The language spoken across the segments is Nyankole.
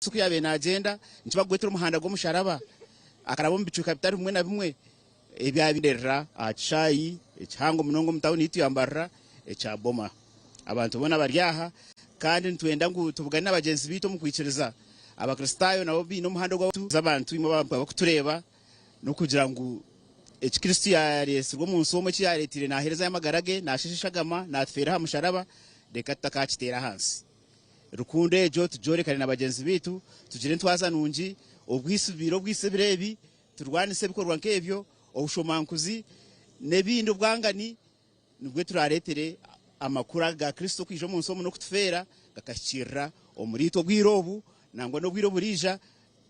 Yesu ku yaabaire naagyenda, nikyo barikugwetera omuhanda gw'omusharaba. Akaraba omu bicweka bitari bimwe na bimwe ebyabaire aha kishaayi ekihango munonga omu tauni yaitu ya Mbarara ekya Boma. Abantu boona bari aha kandi nitwenda ngu tubugane na bagyenzi baitu omu kwikiriza. Abakristaayo nabo baine omuhanda ogu abantu imwe abarikutureeba n'okugira ngu eki Kristo yaareetsirwe omu nsi omu eki yaareeteire naaheerezayo amagara ge, naasheesha eshagama, naatufeera aha musharaba, reka tutakaakiteera ahansi. Rukundo egyo tugyorekane na bagyenzi baitu, tugire entwaza nungi, obwisi bubaire obwisi ebiro ebi, turwanise ebikorwa nk'ebyo, obushomankuzi, n'ebindi obwangani, nibwo turaareetere amakuru aga ga Kristo kwija omu nsi omu n'okutufeera gakahikiirira omuriitwe obwire obu, nangwa n'obwire oburiija,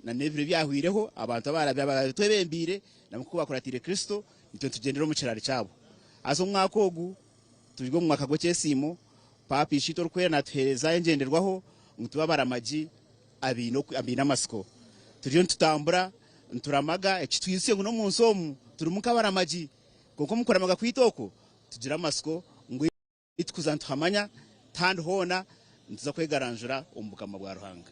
na n'ebiro ebyahweireho, abantu abaratwebembeire nabo nk'oku baakuratiire Kristo, nitwe nitugyendera omu kirari kyabo. Haza omwaka ogu turi omu mwaka gw'ekyesiimo, Paapa Isheitwe Orikwera naatuheereza engyenderwaho ngu tube abaramagi abaine amatsiko. Turiyo nitutambura nituramaga, ekitwijutsye ngu n'omu nsi omu turimu nk'abaramagi. Kwonka omu kuramaga kwaitu okwo, tugire amatsiko ngu ei turikuza nituhamanya, tihandi hoona, nituza kwegaranjura omu Bukama bwa Ruhanga.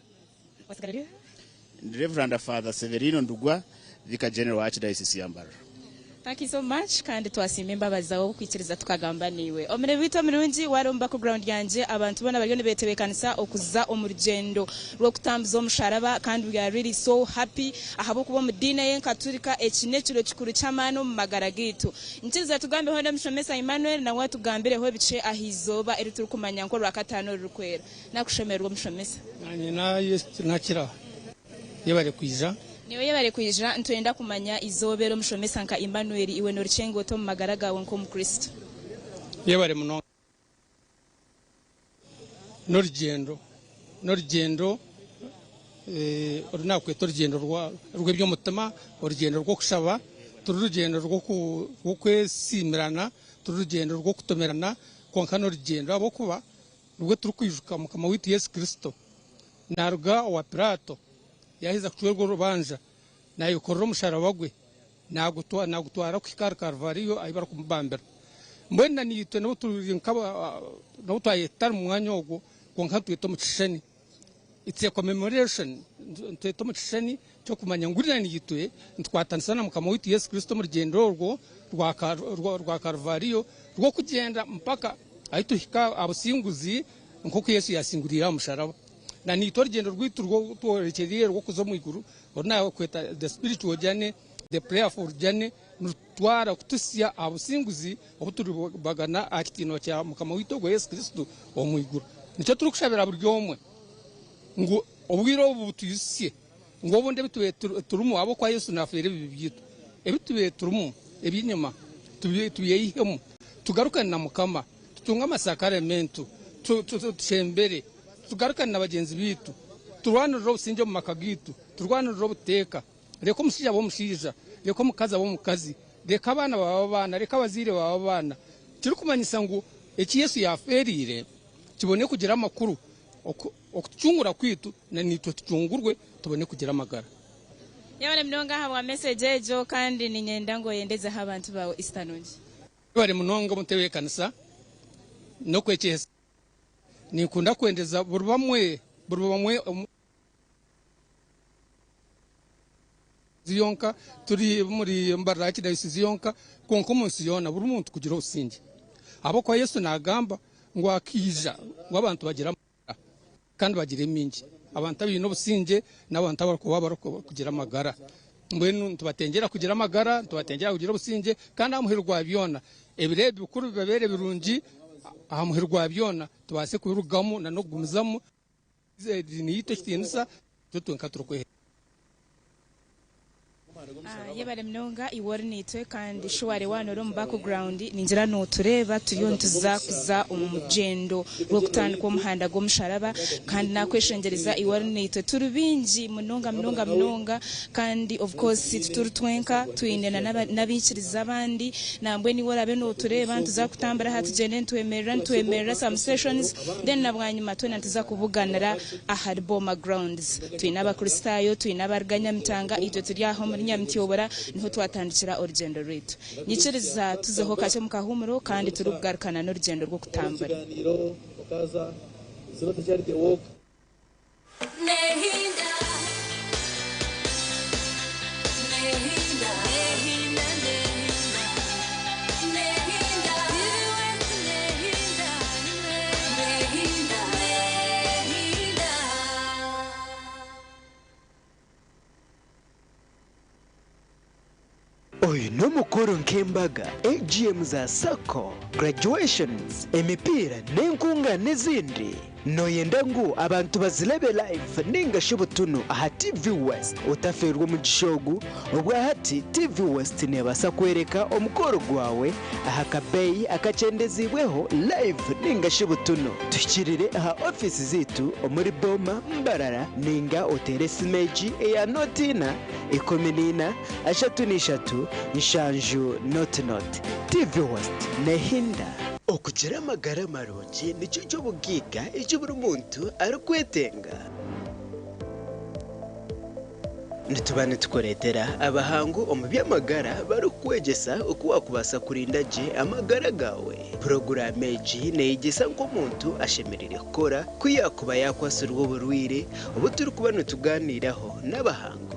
Ndi Rev. Father Severino Ndugwa, Vicar General wa Archdiocese ya Mbarara. Thank you so much kandi twasiima embabazi zaawe okwikiriza tukagamba naiwe. Omureebi waitu omurungi waaba omu background yangye abantu boona bariyo nibetebeekanisa okuza omu rugyendo rw'okutambuza omusharaba kandi we are really so happy ahabw'okuba omu diini ey'enkaturika eki n'ekiro kikuru ky'amaani omu magara gaitu. Nyikiriza tugambeho n'omushomesa Emmanuel nawe atugambireho bikye aha izooba eri turikumanya nk'orwakataano orurikwera. Nakushemererwa omushomesa. Nanye nakira yebare kwija. Niiwe yebare kwija nitwenda kumanya izooba eri omushomesa nka Emmanuel iwe norikyenga ota omu magara gaawe nk'omukristo? Yebare munonga norugyendo norugyendo oru nakweta orugyendo rw'eby'omutima orugyendo rw'okushaba tiri rugyendo rw'okwesiimirana tiri rugyendo rw'okutomerana kwonka n'orugyendo ahabw'okuba Nibwo turikwijuka Mukama waitu Yesu Kristo naaruga owa Pilaato, yaaheza kucwerwa orubanja, naayekorera omusharaba gwe, naagutwara kuhika ahari Karuvariyo ahu barikumubambira. Mbwenu na naitwe n'obu turi n'obu twayetari mu mwanya ogwo, kwonka nitweta omu kishushani. It's a commemoration, nitweta omu kishushani ky'okumanya ngu na naitwe nitukwatanisa na Mukama waitu Yesu Kristo omu rugyendo orwo rwa Karuvariyo rw'okugyenda mpaka ahu tuhika aha businguzi nk'oku Yesu yaasinguriire aha musharaba. Na naitwe orugyendo rwaitu rworekyereire rw'okuza omu iguru oru naakweta the spiritual journey, the prayerful journey, nirututwara kutuhitsya aha businguzi obu turibagana aha kitiinwa kya Mukama waitu ogwo Yesu Kristo omu iguru. Nikyo turikushabira buri omwe ngu obwire obu butwijutsye ngu obundi ebi tubaire turimu ahabw'okuba Yesu naafeera ebibi byaitu, ebi tubaire turimu eby'enyima tubyeyihemu tugarukane na Mukama, tutunge amasakaramentu, tushembere, tugarukane na bagyenzi baitu, turwanirire obusingye omu maka gaitu, turwanirire obuteeka. Reka omushaija abe omushaija, reka omukazi abe omukazi, reka abaana babe abaana, reka abazaire babe abaana. Kirikumanyisa ngu eki Yesu yaafeereire kibone kugira amakuru. Okutucungura kwaitu na naitwe tucungurwe tubone kugira amagara. Yebare munonga ahabwa message egyo kandi ninyenda ngu oyendezeho abantu baawe Easter nungi. Yebare munonga omutebekanisa n'okwekyehesa. Ninkunda kwendeza buri bamwe buri bamwe omu yonka turi omuri Mbarara Archdiocese yonka kwonka omu nsi yoona buri muntu kugira obusingye ahabw'okuba Yesu nagamba ngu akaija ngu abantu bagire amagara kandi bagire mingi. Abantu abaine obusingye n'abantu abarikuba barikugira amagara. Mbwenu nitubatengyera kugira amagara, nitubatengyera kugira obusingye kandi aha muheru gwa byona ebiro ebi bikuru bibabeere birungi aha muheru gwa byona tubaase kubirugamu n'okugumizamu ediini yaitu ekitiinisa itwe twenka turikweheereza. Yebare munonga iwe ori naitwe kandi shuware waaba ori omu background ningira notureeba turiyo nituza kuza omu mugyendo gw'okutandika omuhanda gw'omusharaba kandi nakweshengyereza iwe ori naitwe turi baingi munonga munonga munonga kandi of course tituri twenka twine n'abaikiriza abandi nambwenu iwe oraabe notureeba nituza kutambura aha tugyende nitwemerera nitwemerera some sessions then nabwanyima twena nituza kubuganira ahari Boma Grounds. Twine Abakristaayo, twine abaruga Nyamitanga, itwe turi aha omuri Nyamityobora niho twatandikira orugyendo rwaitu. Nyikiriza tuzeho kakye omu kahuumuro kandi turikugarukana n'orugyendo rw'okutambura. Oyu n'omukoro nk'embaga, AGM za Sacco, graduations, emipiira n'enkungaana ezindi. Nooyenda ngu abantu bazirebe live ninga shi butunu aha TV West? Otafeerwa omugisha ogu, obwahati TV West neebaasa kworeka omukoro gwawe aha kabeeyi akakyendeziibweho live ninga shi butunu. Tuhikirire aha ofiisi zaitu omuri Boma, Mbarara ninga oteere esimu egi eya nooti ina, 14, 33, 70 00. TV West neehinda. Okugira amagara marungi nikyo ky'obugaiga eki buri muntu arikwetenga. Nituba nitukureetera abahangu omu by'amagara barikukwegyesa oku waakubaasa kurinda gye amagara gaawe. Puroguraamu egi neeyegyesa nk'omuntu ashemereire kukora ku yaakuba yaakwatsirwe oburwaire obu turikuba nitugaaniiraho n'abahangu.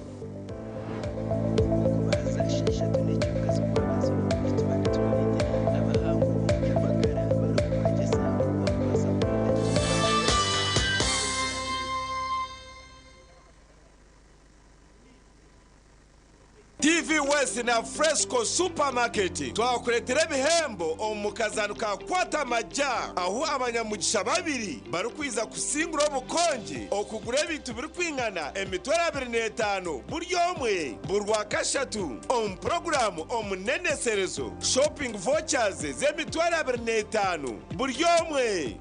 TV West na Fresco Supermarket twakureetera ebihembo omu kazaano ka Kwata Amagya ahu abanyamugisha babiri barikwija kusingura obukongi okugura ebintu birikwingana emitwaro 25 buri omwe buri Rwakashatu omu puroguraamu Omuneneserezo Shopping Vouchers z'emitwaro 25 buri omwe.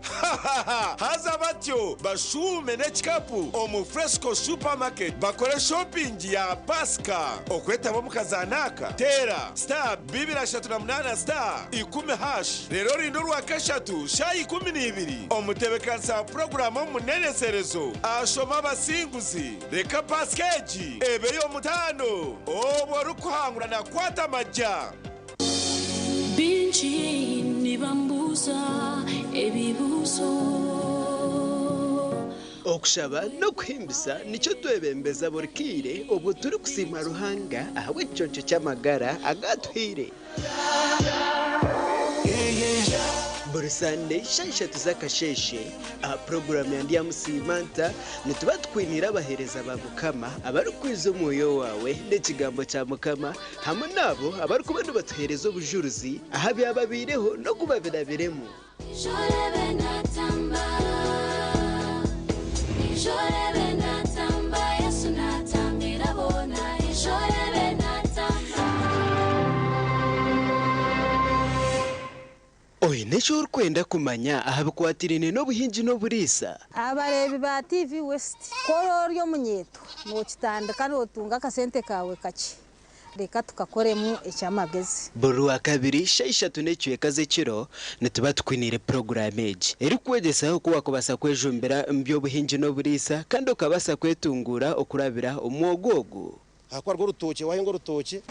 Haza batyo bashuume n'ekikapu omu Fresco Supermarket bakore shopping ya Pasika. Okwetaba omu kazaano aka, teera star 238 star 10 hash reero orinde Orwakashatu shaaha 12 omutebeekanisa wa puroguraamu omuneneserezo ashome abasinguzi. Reka Pasika egi ebe ey'omutaano obwo orikuhangura nakwata amagya. Bingi nibambuuza ebibuuzo. Okushaba n'okuhimbisa nikyo twebembeza buri kaire obwo turikusiima Ruhanga ahabw'ekiconco ky'amagara agu atuhaire. Buri Sande shaaha ishatu z'akasheeshe aha puroguraamu ya Ndyamusiima Nta, nituba tukwiniire abaheereza ba Mukama abarikwiza omwoyo waawe n'ekigambo kya Mukama hamwe n'abo abarikuba nibatuheereza obujurizi aha byababaireho n'oku babirabiremu. Oine eki orikwenda kumanya aha bikwatiraine n'obuhingi n'oburiisa? Abareebi ba TV West, ku ori ori omunyeeto nookitandika nootunga akasente kaawe kakye, reka tukakoremu eky'amagezi. Buri Rwakabiri shaaha ishatu n'ekicweka z'ekiro nituba tukwiniire puroguraamu egi erikwegyesa oku waakubaasa kwejumbira omu by'obuhingi n'oburiisa kandi okabaasa kwetunguura okurabira omu mwoga ogu. Ahakuba rwo orutookye wahinga orutookye.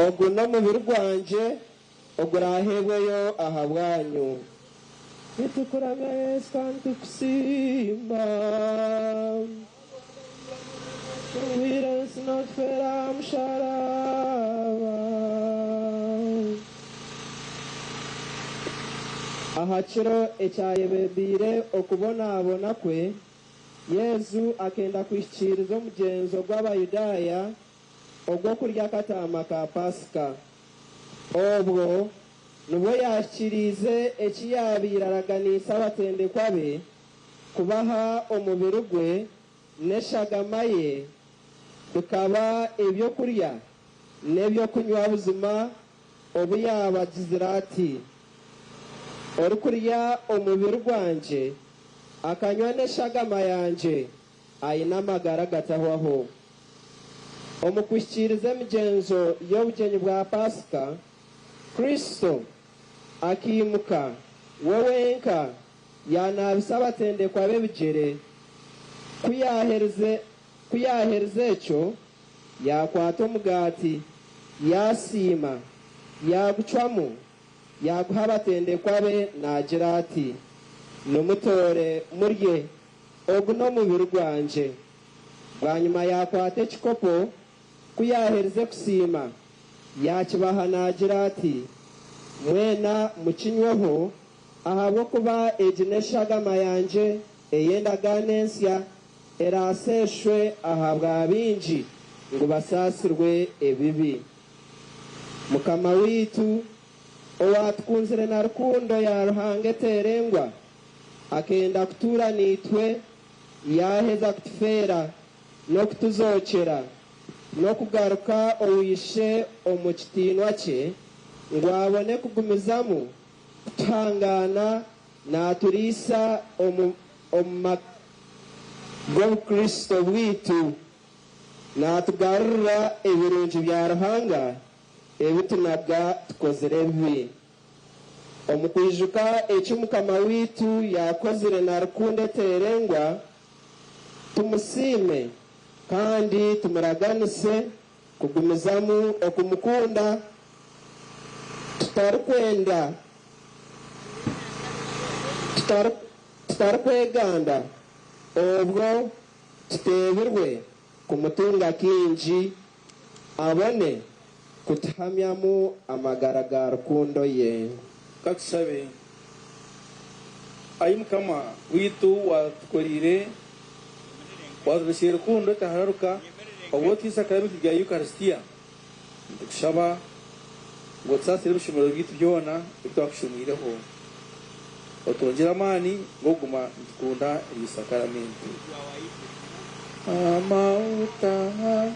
Ogu n'omubiri gwangye oguraaheebweyo ahabwanyu. Nitukuramya Yesu kandi tukusiima. Owire ensi nootufeera aha musharaba. Aha kiro ekyayebembeire okubonabona kwe, Yesu akenda kuhikiiriza omugyenzo gw'Abayudaaya ogw'okurya akataama ka Pasika. Obwo nibwo yaahikiriize eki yaabaire araganiise abatendekwa be, kubaha omubiri gwe n'eshagama ye bikaba eby'okurya n'eby'okunywa buzima obu yaabagizire ati, Orikurya omubiri gwangye, akanywa n'eshagama yangye, aine amagara agatahwaho. Omu kuhikiiriza emigyenzo y'obugyenyi bwa Paasika, Kristo akaimuka we wenka yaanaabisa abatendekwa be ebigyere. Ku yaaherize ekyo, yaakwata omugaati, yaasiima, yaagucwamu, yaaguha abatendekwa be naagira ati, Nimutoore murye, ogu n'omubiri gwangye. Bwanyima yaakwata ekikopo, ku yaaherize kusiima, yaakibaha naagira ati, Mwena mukinyweho, ahabw'okuba egi n'eshagama yangye ey'endagaano ensya, eraaseeshwe ahabwa baingi ngu basaasirwe ebibi. Mukama waitu, owaatukunzire na rukundo ya Ruhanga eteerengwa, akenda kutuura naitwe, yaaheza kutufeera n'okutuzookyera, n'okugaruka owa Ishe omu kitiinwa kye, ngu abone kugumizamu kutuhangaana naaturiisa omu omu maka g'obukristo bwaitu, naatugarurira ebirungi bya Ruhanga ebi tunaga tukozire ebibi. Omu kwijuka eki Mukama waitu yaakozire na rukundo eteerengwa, tumusiime kandi tumuraganise kugumizamu okumukunda tutarikwenda tutarikweganda obwo tuteebirwe kumutunga kaingi abone kutuhamyamu amagara ga rukundo ye. Ka tushabe. Ai Mukama waitu, waatukoreire, waaturekyeire rukundo etahararuka, Obu otuha Eisakramentu rya Eucharistia, nitukushaba ngu otusaasire ebicumuro byaitu byona ebi twakucumwireho, otwongyere amaani g'okuguma nitukunda eryo Sakramentu. Amahuta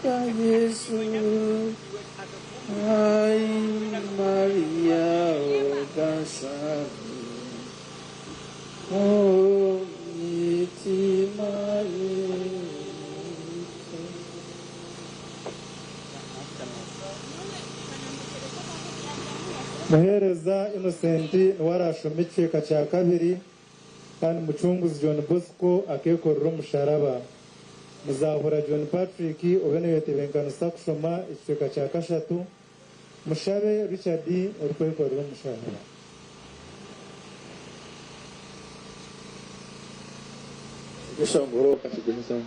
ga Yesu, ai Maria ogashabe omu mitima yaitu. Muheereza Innocent niwe araashome ekicweka kya kabiri kandi Mucunguzi John Bosco akeekorera omusharaba. Muzahura John Patrick obe noyetebenkanisa kushoma ekicweka kya kashatu. Mushabe Richard orikwekorera omusharaba. Ekyeshongoro kakigumizamu.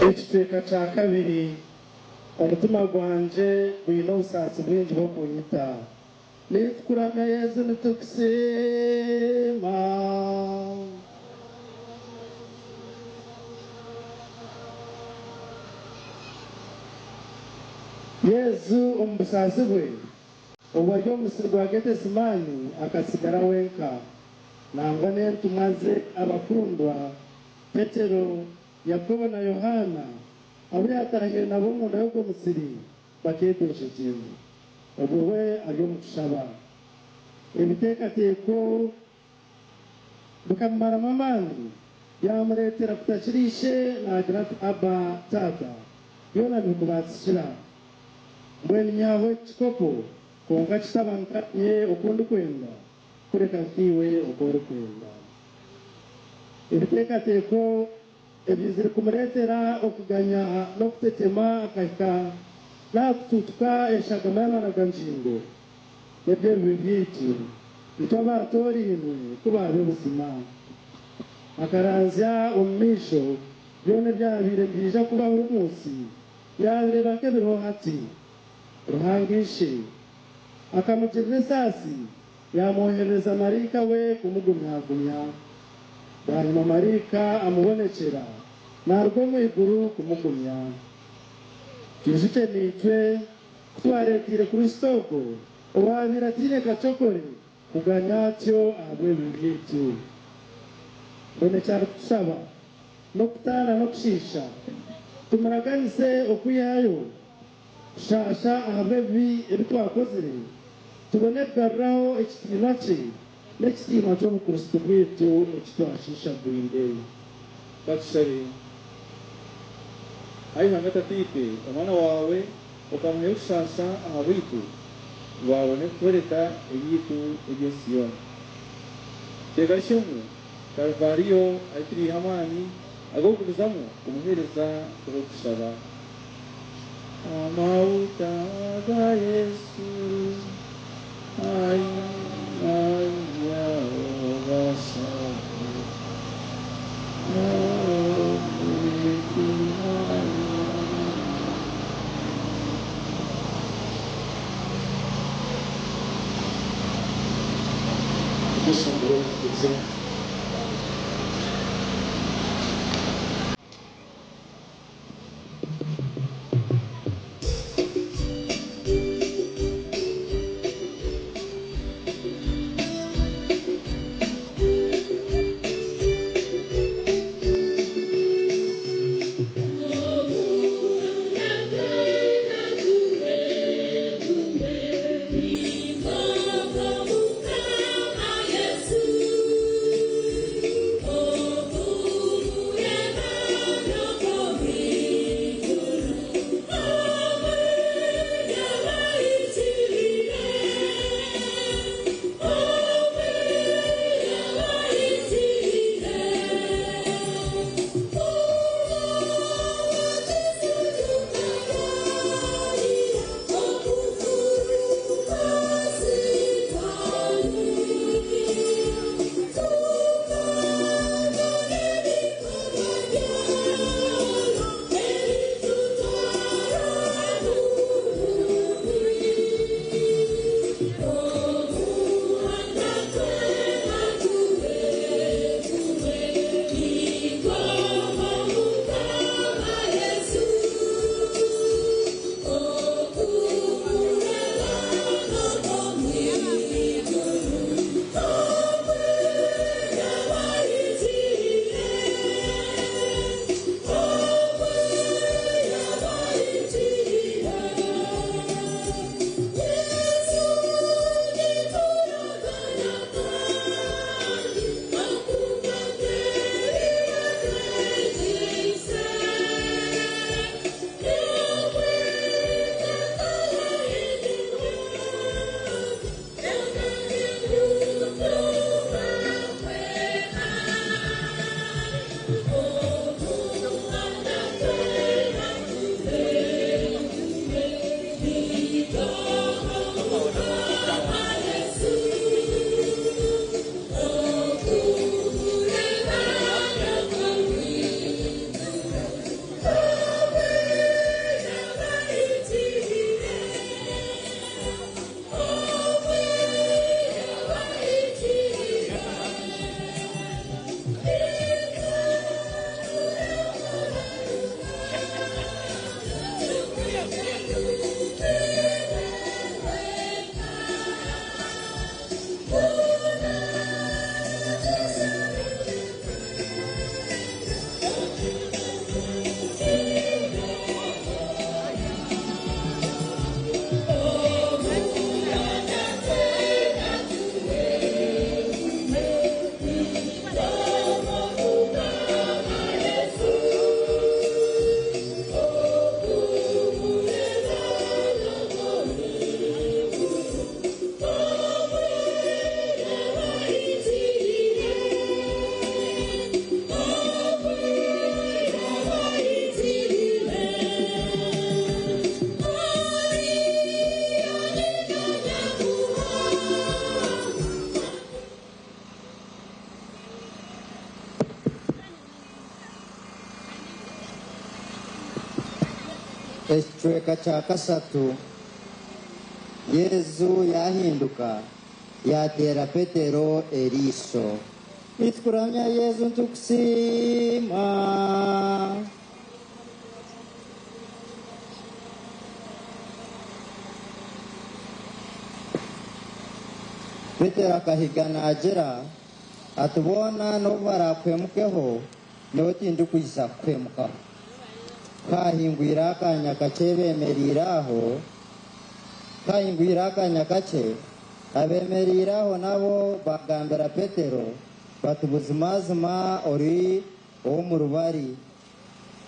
Ekicweka kya kabiri Omutima gwangye gwine obusaasi bwingi bw'okunyita. Nitukuramya Yesu nitukusiima. Yesu omu busaasi bwe obu ari omu musiri gwa Getesimaani akatsigara wenka. Nangwa n'entumwa ze abakundwa, Petero, Yakobo na Yohaana. Abu yaatahire nabo omunda y'ogwo musiri bakeetweshegyenze, obwo we ari omu kushaba. Ebiteekateeko bikamumaramu amaani, byamureetera kutakira ishe naagira ati, Abba, Taata, byona nibikubaasikira. Mbwenu nyihaho eki kikopo, kwonka kitaba nka oku ndikwenda, kureka nkaiwe oku orikwenda. Ebiteekateeko ebyizire kumureetera okuganya n'okutetema akahika n'aha kutuutuka eshagama y'amaragangingo n'eby'ebibi byaitu, itwe abaatoorainwe ku baabe buzima. Akaranzya omu maisho byona ebyabaire nibiija kubaho omu nsi, yaabireeba nk'ebiriho hati. Ruhanga Ishe akamugirira esaasi yaamwoherereza maraika we kumugumyagumya. Bwanyima maraika amubonekyera naaruga omu iguru kumugumya. Twijukye naitwe ku twareeteire Kristo ogwo owaabaire ataine kacokore kuganya atyo ahabw'ebibi byaitu. Mbwenu eki arikutushaba n'okutaana n'okushiisha, tumuraganise okwihayo kushaasha ahabw'ebibi ebi twakozire, tubone kugaruraho ekitiinwa kye n'ekitiinwa ky'obukristo bwaitu eki twashiishagwire. Ka tushabe. Ai Ruhanga Tataitwe, Omwana waawe okamuhayo kushaasha ahabwaitu, ngu abone kutworeka ebyaitu eby'ensi yoona. Teekateekye ngu Kaluvaariyo ahu turiiha amaani ag'okugumizamu kumuheereza turikushaba. Amahuta ga Yesu Ekyeshongoro okugumizamu. Ekicweka kya kashatu, Yesu yahinduka yateera Petero eriisho. Nitukuramya Yesu nitukusiima. Petero akahiga naagira ati, Boona n'obu baraakuhemukeho, nyowe tindikwija kukuhemukaho. Ku haahingwire akaanya kakye beemereire aho, ku haahingwire akaanya kakye, abeemereire aho nabo baagambira Petero bati, Buzimazima ori ow'omu rubari.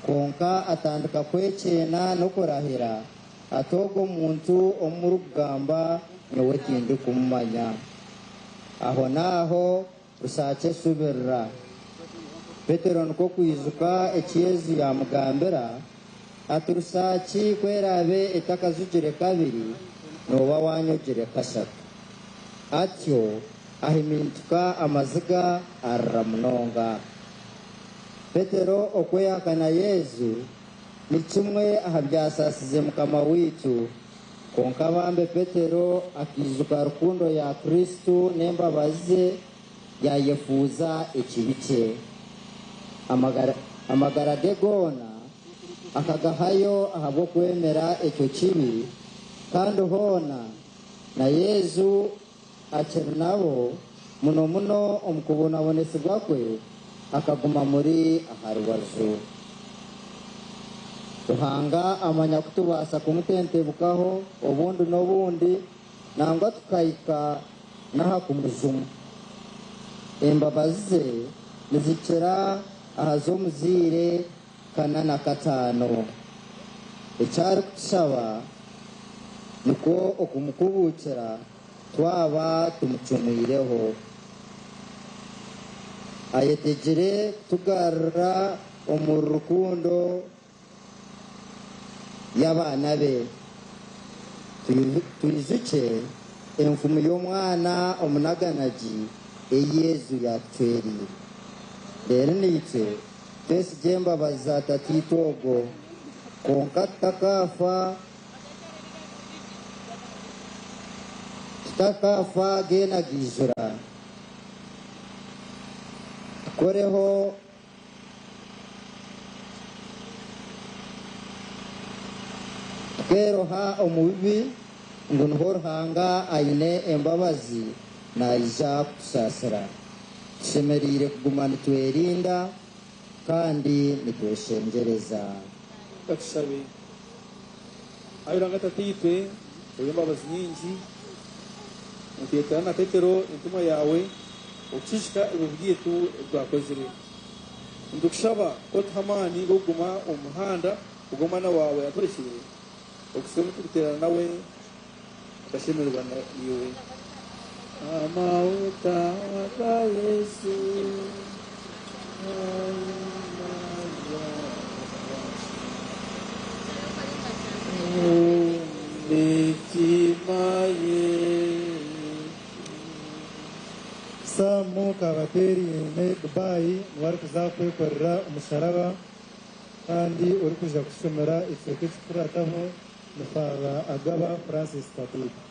Kwonka atandika kwekyeena n'okurahira ati, Ogwo muntu ou murikugamba nyowe tindikumumanya. Ahonaaho rushaaki eshubirira. Petero nikwo kwijuka eki Yesu yaamugambira ati, Rushaaki ku eraabe etakajugire kabiri, nooba waanyogire kashatu. Atyo ahimintuka amaziga arira munonga. Petero okwehakana Yesu ni kimwe aha byasaasize Mukama waitu. Kwonka bambe Petero akaijuka rukundo ya Kristo n'embabazi ze yaayefuuza ekibi kye. Amagara ge goona akagahayo ahabw'okwemera ekyo kibi, kandi hoona na Yesu Akiri nabo, muno muno omu kubonabonesibwa kwe, akaguma amuri aha rubaju. Ruhanga amanya ku tubaasa kumutentebukaho obundi n'obundi, nangwa tukahika n'aha kumujuma. Embabazi ze nizikira aha z'omuzaire kana na kataano. Eki arikutushaba nikwo okumukubuukira twaba tumucumwireho. Ayetegire kutugarura omuri rukundo y'abaana be. Twijukye enfumu y'omwana omunaganagi ei Yesu yaatucwereire. Reero naitwe twesigye embabazi za Tataitwe ogwo. Kwonka tutakaafa. Tutakaafa geena gaijura, tukoreho tukeeroha omu bibi ngu niho Ruhanga aine embabazi naija kutusaasira. Tushemereire kuguma nitwerinda kandi nitweshengyereza. Ka tushabe. Ai Ruhanga Tataitwe ow'embabazi nyingi, nituyeetera na Petero entumwa yaawe okukiijika ebibi byaitu ebi twakozire. Nitukushaba ku otuha amaani g'okuguma omu muhanda ogu Omwana waawe yatworekire, okuhitsya obu turiteerana nawe tukashemererwa naiwe. Amahuta ga Yesu Omu mitima yaitu. Sam Kabatereine Dubai niwe arikuza kwekorera omusharaba kandi orikwija kutushomera ekicweka ekirikukurataho ni Father Agaba Francis Kabiito.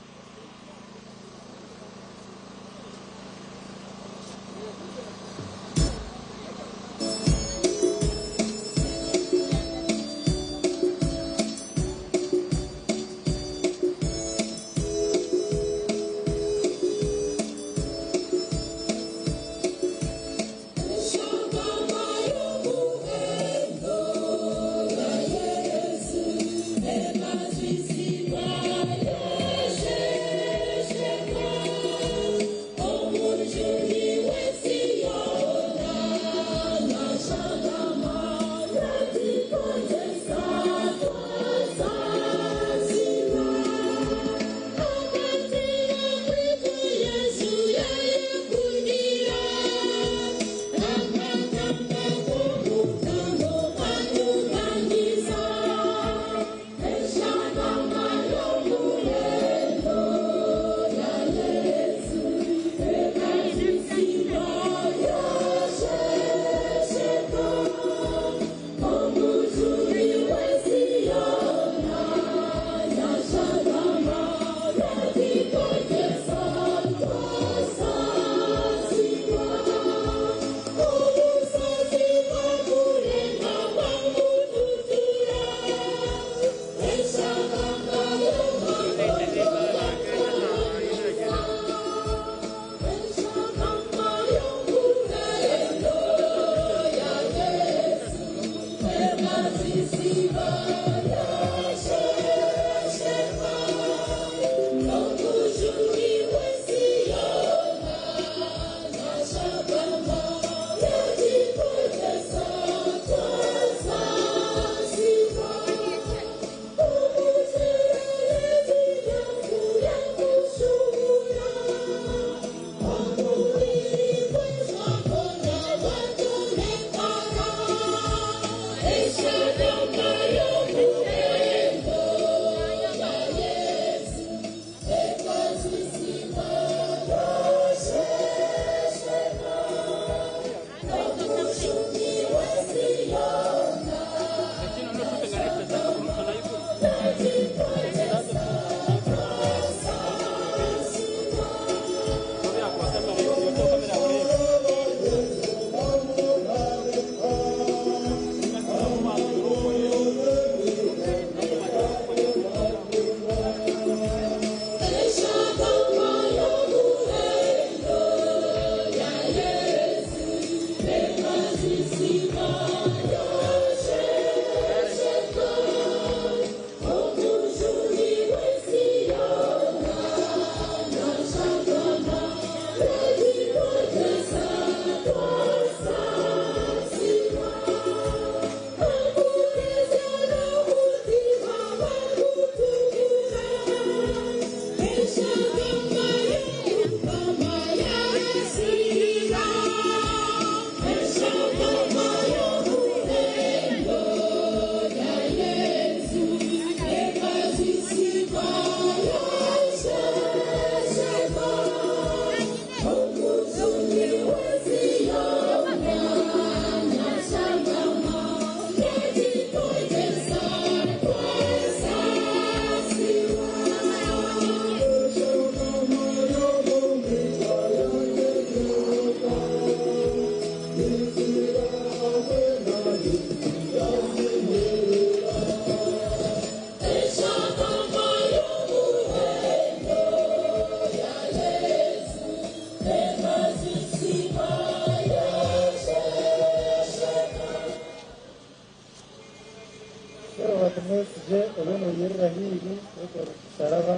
Silver Tumwesigye obe noyerera haihi kwekorera omusharaba.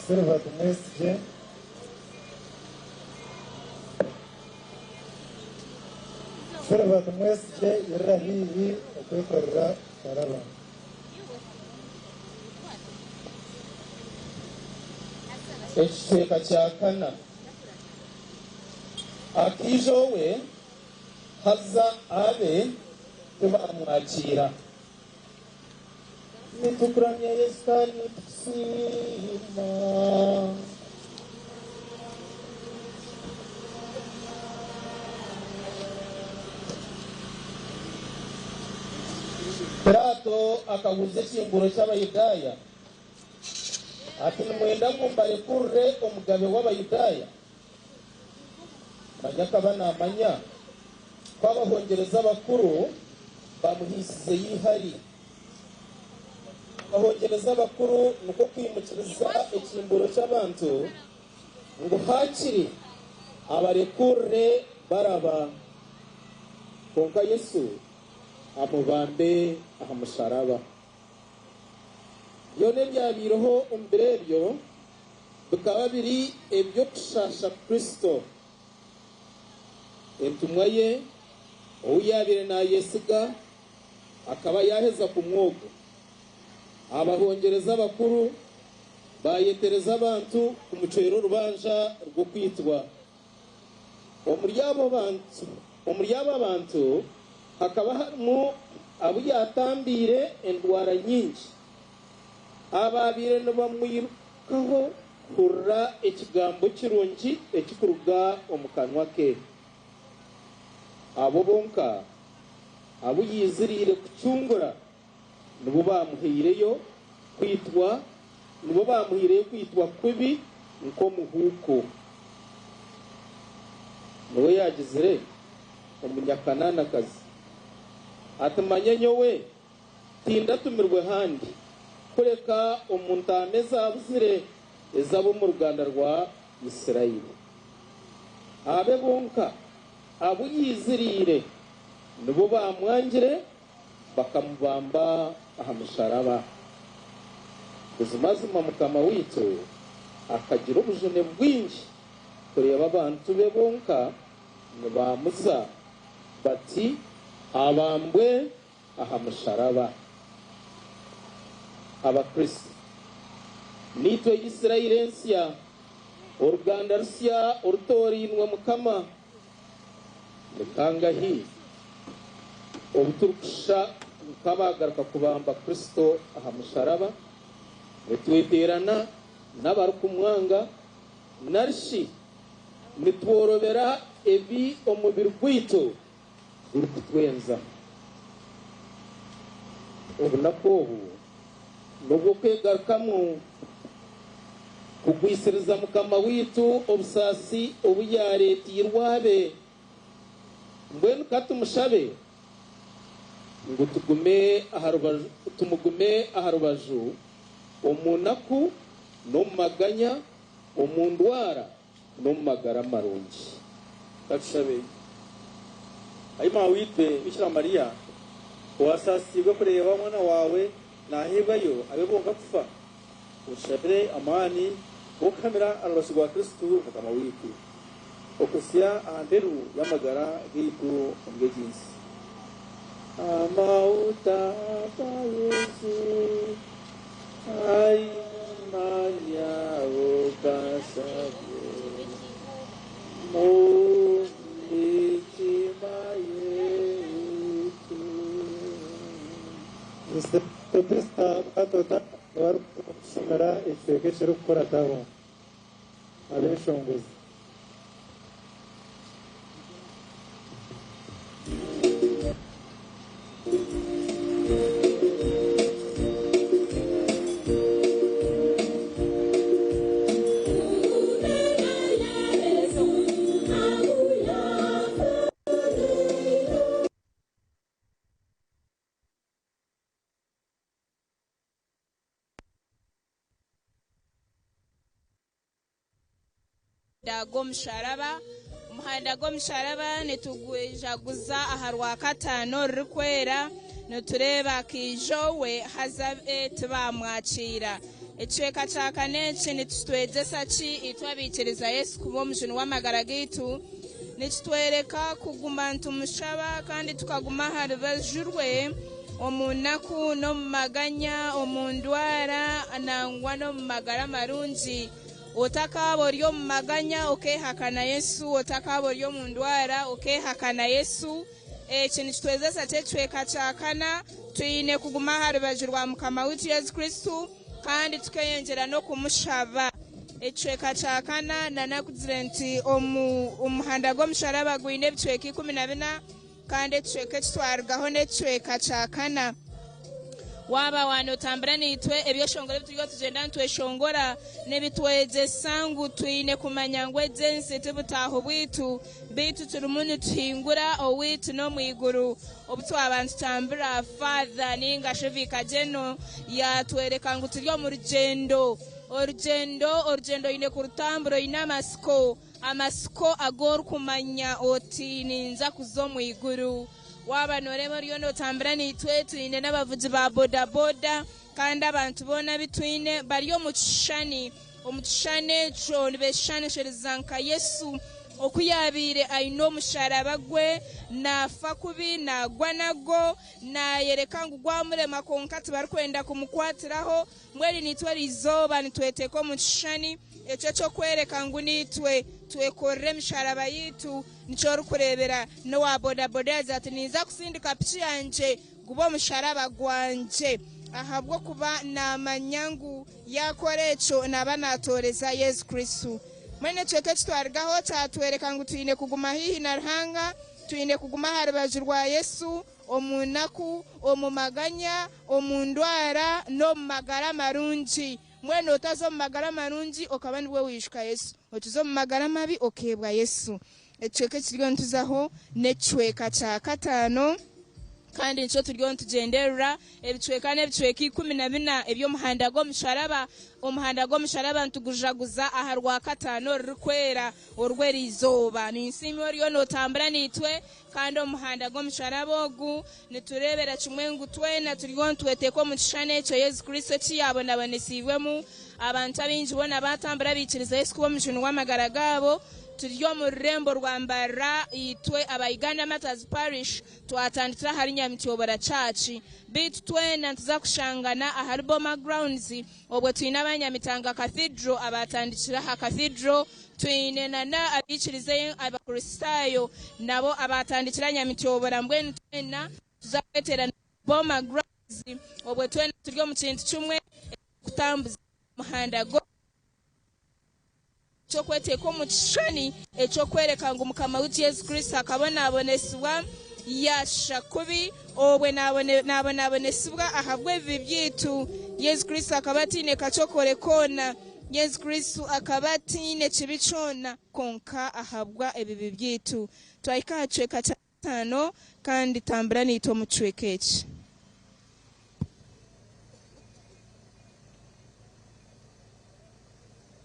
Silver Tumwesigye. Silver Tumwesigye yerera haihi okwekorera omusharaba. Ekicweka kya kana. Akaija owe, haza abe tibamwakiira. Nitukuramya Yesu kandi nitukusiima. Piraato akaguza ekihinguro ky'Abayudaaya ati, Nimwenda ngu mbarekurire omugabe w'Abayudaaya? Manya akaba naamanya ku abahongyerezi abakuru bamuhiisizeyo eihari. Abahongyerezi abakuru nikwo kwimukiriza ekihimbuuro ky'abantu ngu haakiri abarekurire Baraba, kwonka Yesu amubambe aha musharaba. Byona ebyabaireho omu biro ebyo bikaba biri eby'okushaasha Kristo. Entumwa ye ou yaabaire naayesiga akaba yaaheza kumwoga. Abahongyerezi abakuru baayetereza abantu kumucwera orubanja rw'okwitwa. Omuri abo bantu omuri abo bantu hakaba harimu abu yaatambiire endwara nyingi, abaabaire nibamwirukaho kuhurira ekigambo kirungi ekirikuruga omu kanwa ke. Abo bonka abu yaiziriire kucungura nibo baamuhaireyo kwitwa, nibo baamuhaireyo kwitwa kubi nk'omuhuuku. Niwe yaagizire Omunyakanaanakazi ati, Manya nyowe tindatumirwe handi, kureka omu ntaama ezaabuzire ez'ab'omu ruganda rwa Isiraeli. Abe bonka abu yaiziriire nibo baamwangire, Bakamubamba aha musharaba. Buzimazima Mukama waitu akagira obujune bwingi kureeba abantu be bonka nibamuza bati abambwe aha musharaba. Abakristo niitwe Israeli ensya, oruganda rusya orutorainwe Mukama. Ni kangahi obu turikushusha nk'abagaruka kubamba Kristo aha musharaba, nitweteerana n'abarikumwanga, nari shi nitworobera ebi omubiri gwaitu gurikutwenza? Obunaku obu n'obw'okwegarukamu kugwisiriza Mukama waitu obusaasi obu yaareeteirwe abe. Mbwenu ka tumushabe ngu tugume aha rubaju, tumugume aha rubaju omu naku n'omu maganya, omu ndwara n'omu magara marungi. Ka tushabe. Ai Maaweitwe Bikira Mariya, owasaasiibwe kureeba Omwana waawe naaheebwayo abe bonka kufa, otushabire amaani g'okuhamira aha rubaju rwa Kristo Mukama waitu, okuhitsya aha mperu y'amagara gaitu omuri egi nsi. Amahuta ga Yesu, ai Maria okasabye mu mitima yaitu. Topista Katota niwe arikutushomera ekicweka ekirikukurataho. Abeshongozi. Muhanda gw'omusharaba. Omuhanda gw'omusharaba nitugwijaguza aha Rwakataano orurikwera. Nitureeba akaija owe haza abe tibaamwakiira. Ekicweka kya kana eki nikitwegyesa ki itwe abaikiriza Yesu kuba Omujuni w'amagara gaitu? Nikitworeka kuguma nitumushaba kandi tukaguma aha rubaju rwe omu naku n'omu maganya, omu ndwara nangwa n'omu magara marungi. Otakaaba ori omu maganya okeehakana Yesu, otakaaba ori omu ndwara okeehakana Yesu. Eki nikitwegyesa ki ekicweka kya kana? Twine kuguma aha rubaju rwa Mukama waitu Yesu Kristo kandi tukeyongyera n'okumushaba. Ekicweka kya kana nanakugira nti omuhanda gw'omusharaba gwine ebicweka 14 kandi ekicweka eki twarugaho n'ekicweka kya kana. Waaba waanotambura naitwe, ebyeshongoro ebi turiyo tugyenda nitweshongora nibitwegyesa ngu twine kumanya ngu egi ensi ti butaaho bwaitu, beitu turimu nituhingura owaitu n'omu iguru. Obu twaba nitutambura, Father ninga shi Vicar General yaatworeka ngu turi omu rugyendo. Orugyendo, orugyendo oine kurutambura oine amatsiko. Amatsiko agu orikumanya oti ninza kuza omu iguru. Waaba nooreeba oriyo nootambura naitwe, twine n'abavugi ba bodaboda kandi abantu boona abu twine bari omu kishushani. Omu kishushani ekyo nibeeshushanisiriza nka Yesu oku yaabaire aine omusharaba gwe, naafa kubi, naagwa nagwo, naayoreka ngu gwamurema kwonka tibarikwenda kumukwatiraho. Mbwenu naitwe eri izooba nitweteeka omu kishushani ekyo eky'okworeka ngu naitwe twekorera emisharaba yaitu. Nikyo orikureebera n'owa bodaboda yaagira ati, Ninza kutsindika piki yangye gube omusharaba gwangye, ahabw'okuba naamanya ngu yaakora ekyo naaba naatooreza Yesu Kristo. Mbwenu ekicweka eki twarugaho kyatworeka ngu twine kuguma haihi na Ruhanga, twine kuguma aha rubaju rwa Yesu omu naku, omu maganya, omu ndwara, n'omu magara marungi. Mbwenu otaza omu magara marungi okaba nibwo waijuka Yesu, okiza omu magara mabi okeebwa Yesu. Ekicweka ekituriyo nituzaho n'ekicweka kya kataano. Kandi nikyo turiyo nitugyenderera ebicweka n'ebicweka 14 eby'omuhanda gw'omusharaba. Omuhanda gw'omusharaba nitugujaguza aha Rwakataano orurikwera orw'eriizooba. Ninsiima oriyo nootambura naitwe kandi omu muhanda gw'omusharaba ogu nitureebera kimwe ngu twena turiyo nitweteeka omu kishushani ekyo Yesu Kristo eki yaabonabonesiibwemu. Abantu abaingi boona baatambura baikiriza Yesu kuba Omujuni w'amagara gaabo. Turi omu rurembo rwa Mbarara itwe aba Uganda Martyrs Parish Twatandikira ahari Nyamityobora Church beitu twena nituza kushangana ahari Boma Grounds obwo twine aba Nyamitanga Cathedral abatandikira aha Cathedral twine nana abaikiriza abakristaayo nabo abatandikira Nyamityobora mbwenu twena nituza kweteranira Boma Grounds obwo twena turi omu kintu kimwe eky'okutambuza omuhanda gwo Eky'okweteeka omu kishushani eky'okworeka ngu Mukama waitu Yesu Kristo akabonabonesibwa, yaashisha kubi, obwo naabonabonesibwa ahabw'ebibi byaitu. Yesu Kristo akaba ataine kacokore koona. Yesu Kristo akaba ataine kibi kyona, kwonka ahabwa ebibi byaitu. Twahika aha kicweka kya kataano, kandi tambura naitwe omu kicweka eki.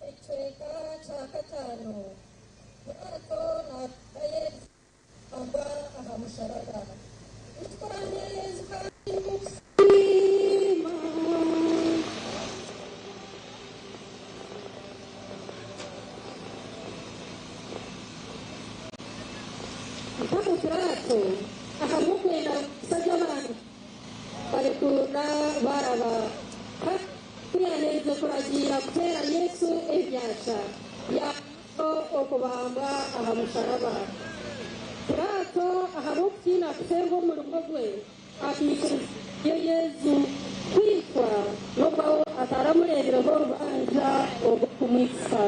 Ekicweka kya kataano, Pilaato naatwara Yesu kubambwa aha musharaba. Nitukuramya Yesu kandi nitukusiima. Mpaho Pilaato ahabw'okwenda kuhitsya gye abantu, Barikuurira Baraba. Kandi ku yaaherize kuragiira kuteera Yesu ebyasha, yaamuhayo okubambwa aha musharaba. Pilaato ahabw'okutiina kufeerwa omurimo gwe, akaikiriza Yesu kwitwa n'obu ataramureebireho orubanja orw'okumwitisa.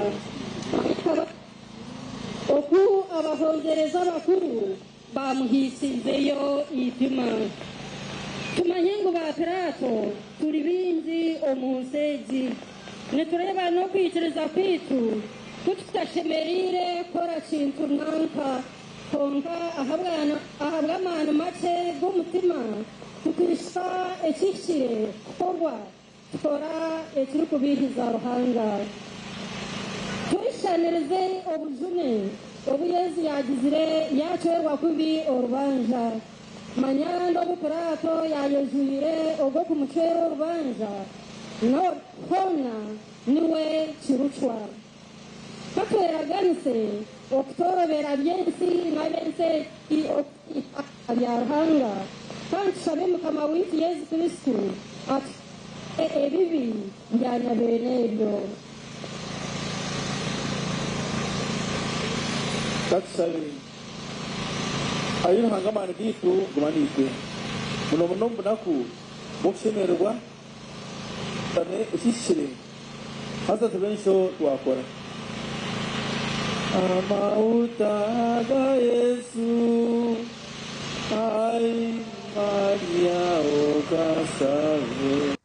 Oku abahongyerezi abakuru Baamuhiitsizeyo eitima. Tumanye ngu ba Pilaato turi baingi omu nsi egi. Nitureeba n'okwikiriza kwaitu ku tutashemereire kukora kintu nanka, kwonka ahabw'amaani makye g'omutima tukaijuka ekihikire kukorwa, tukora ekirikubiihiza Ruhanga. Tweshushanirize obujune obu Yesu yaagizire yaacwerwa kubi orubanja. Manya n'obu Pilaato yaayejwire ogw'okumucwera orubanja, hoona niwe kirucwa. Ka tweraganise okutoorobera by'ensi n'ab'ensi egi okukira aha bya Ruhanga, kandi tushabe Mukama waitu Yesu Kristo atusaasire ebibi bya nyabeene ebyo. Ka tushabe. Ai Ruhanga amaani gaitu, guma naitwe, munomuno omu bunaku bw'okushemererwa. Tushame ekihikire, haza tube nikyo twakora. Amahuta ga Yesu, ai Maria okasabe.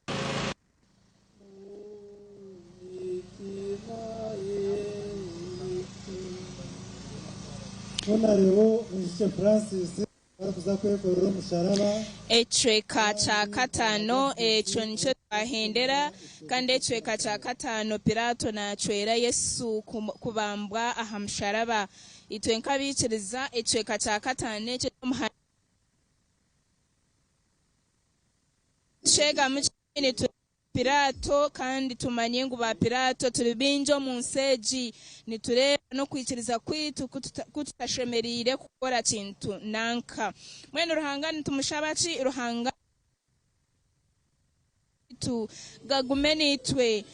Honarebu Mwijukye Francis Barikuza kwekorera omusharaba. Ekicweka kya kataano ekyo nikyo twahendera, kandi ekicweka kya kataano Pilaato naacwera Yesu kubambwa aha musharaba. Itwe nk'abaikiriza, ekicweka kya kataano ekyo eky'omuhanda Nikyegamu ki? Nitureeba Pilaato kandi tumanye ngu ba Pilaato turi baingi omu nsi egi. Nitureeba n'okwikiriza kwaitu ku tutashemereire kukora kintu nanka. Mbwenu Ruhanga nitumushaba ki? Ruhanga waitu gagume naitwe.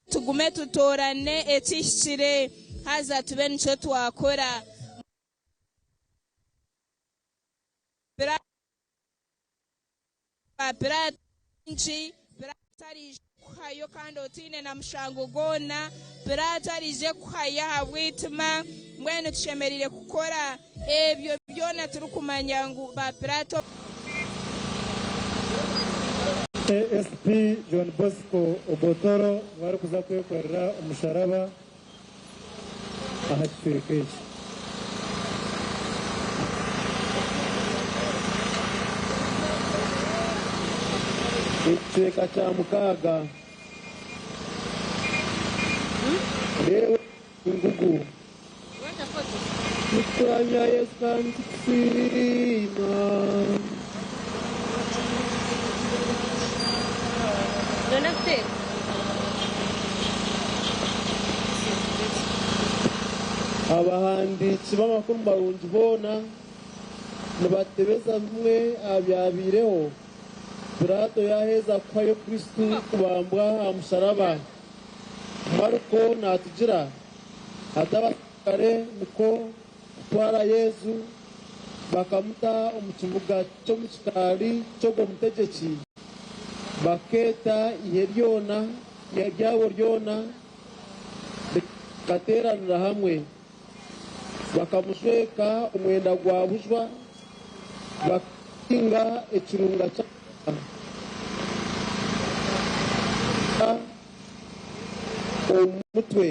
Tugume tutoorane ekihikire haza tube nikyo twakora. Ba Pilaato baingi, Pilaato araije kukuhayo kandi otaine na mushango gwona, Pilaato araije kukuhayo ahabw'eitima. Mbwenu tushemereire kukora ebyo byona turikumanya ngu ba Pilaato. ASP John Bosco Obotoro niwe arikuza kwekorera omusharaba aha kicweka eki. Ekicweka kya mukaaga. Reeba engugu. Nitukuramya Yesu kandi tukusiima. Abahandiiki b'amakuru marungi boona nibatebeza bimwe aha byabaireho Pilaato yaaheza kuhayo Kristo kubambwa aha musharaba. Mariko naatugira ati, Abaserukare nikwo kutwara Yesu bakamuta omu kibuga ky'omu kikaari ky'ogwo mutegyeki, bakeeta eihe ryona ryabo ryona rikateeranira hamwe. Bakamujweka omwenda gwa bujwa, bakahinga ekirunga ky'amahwa omu mutwe,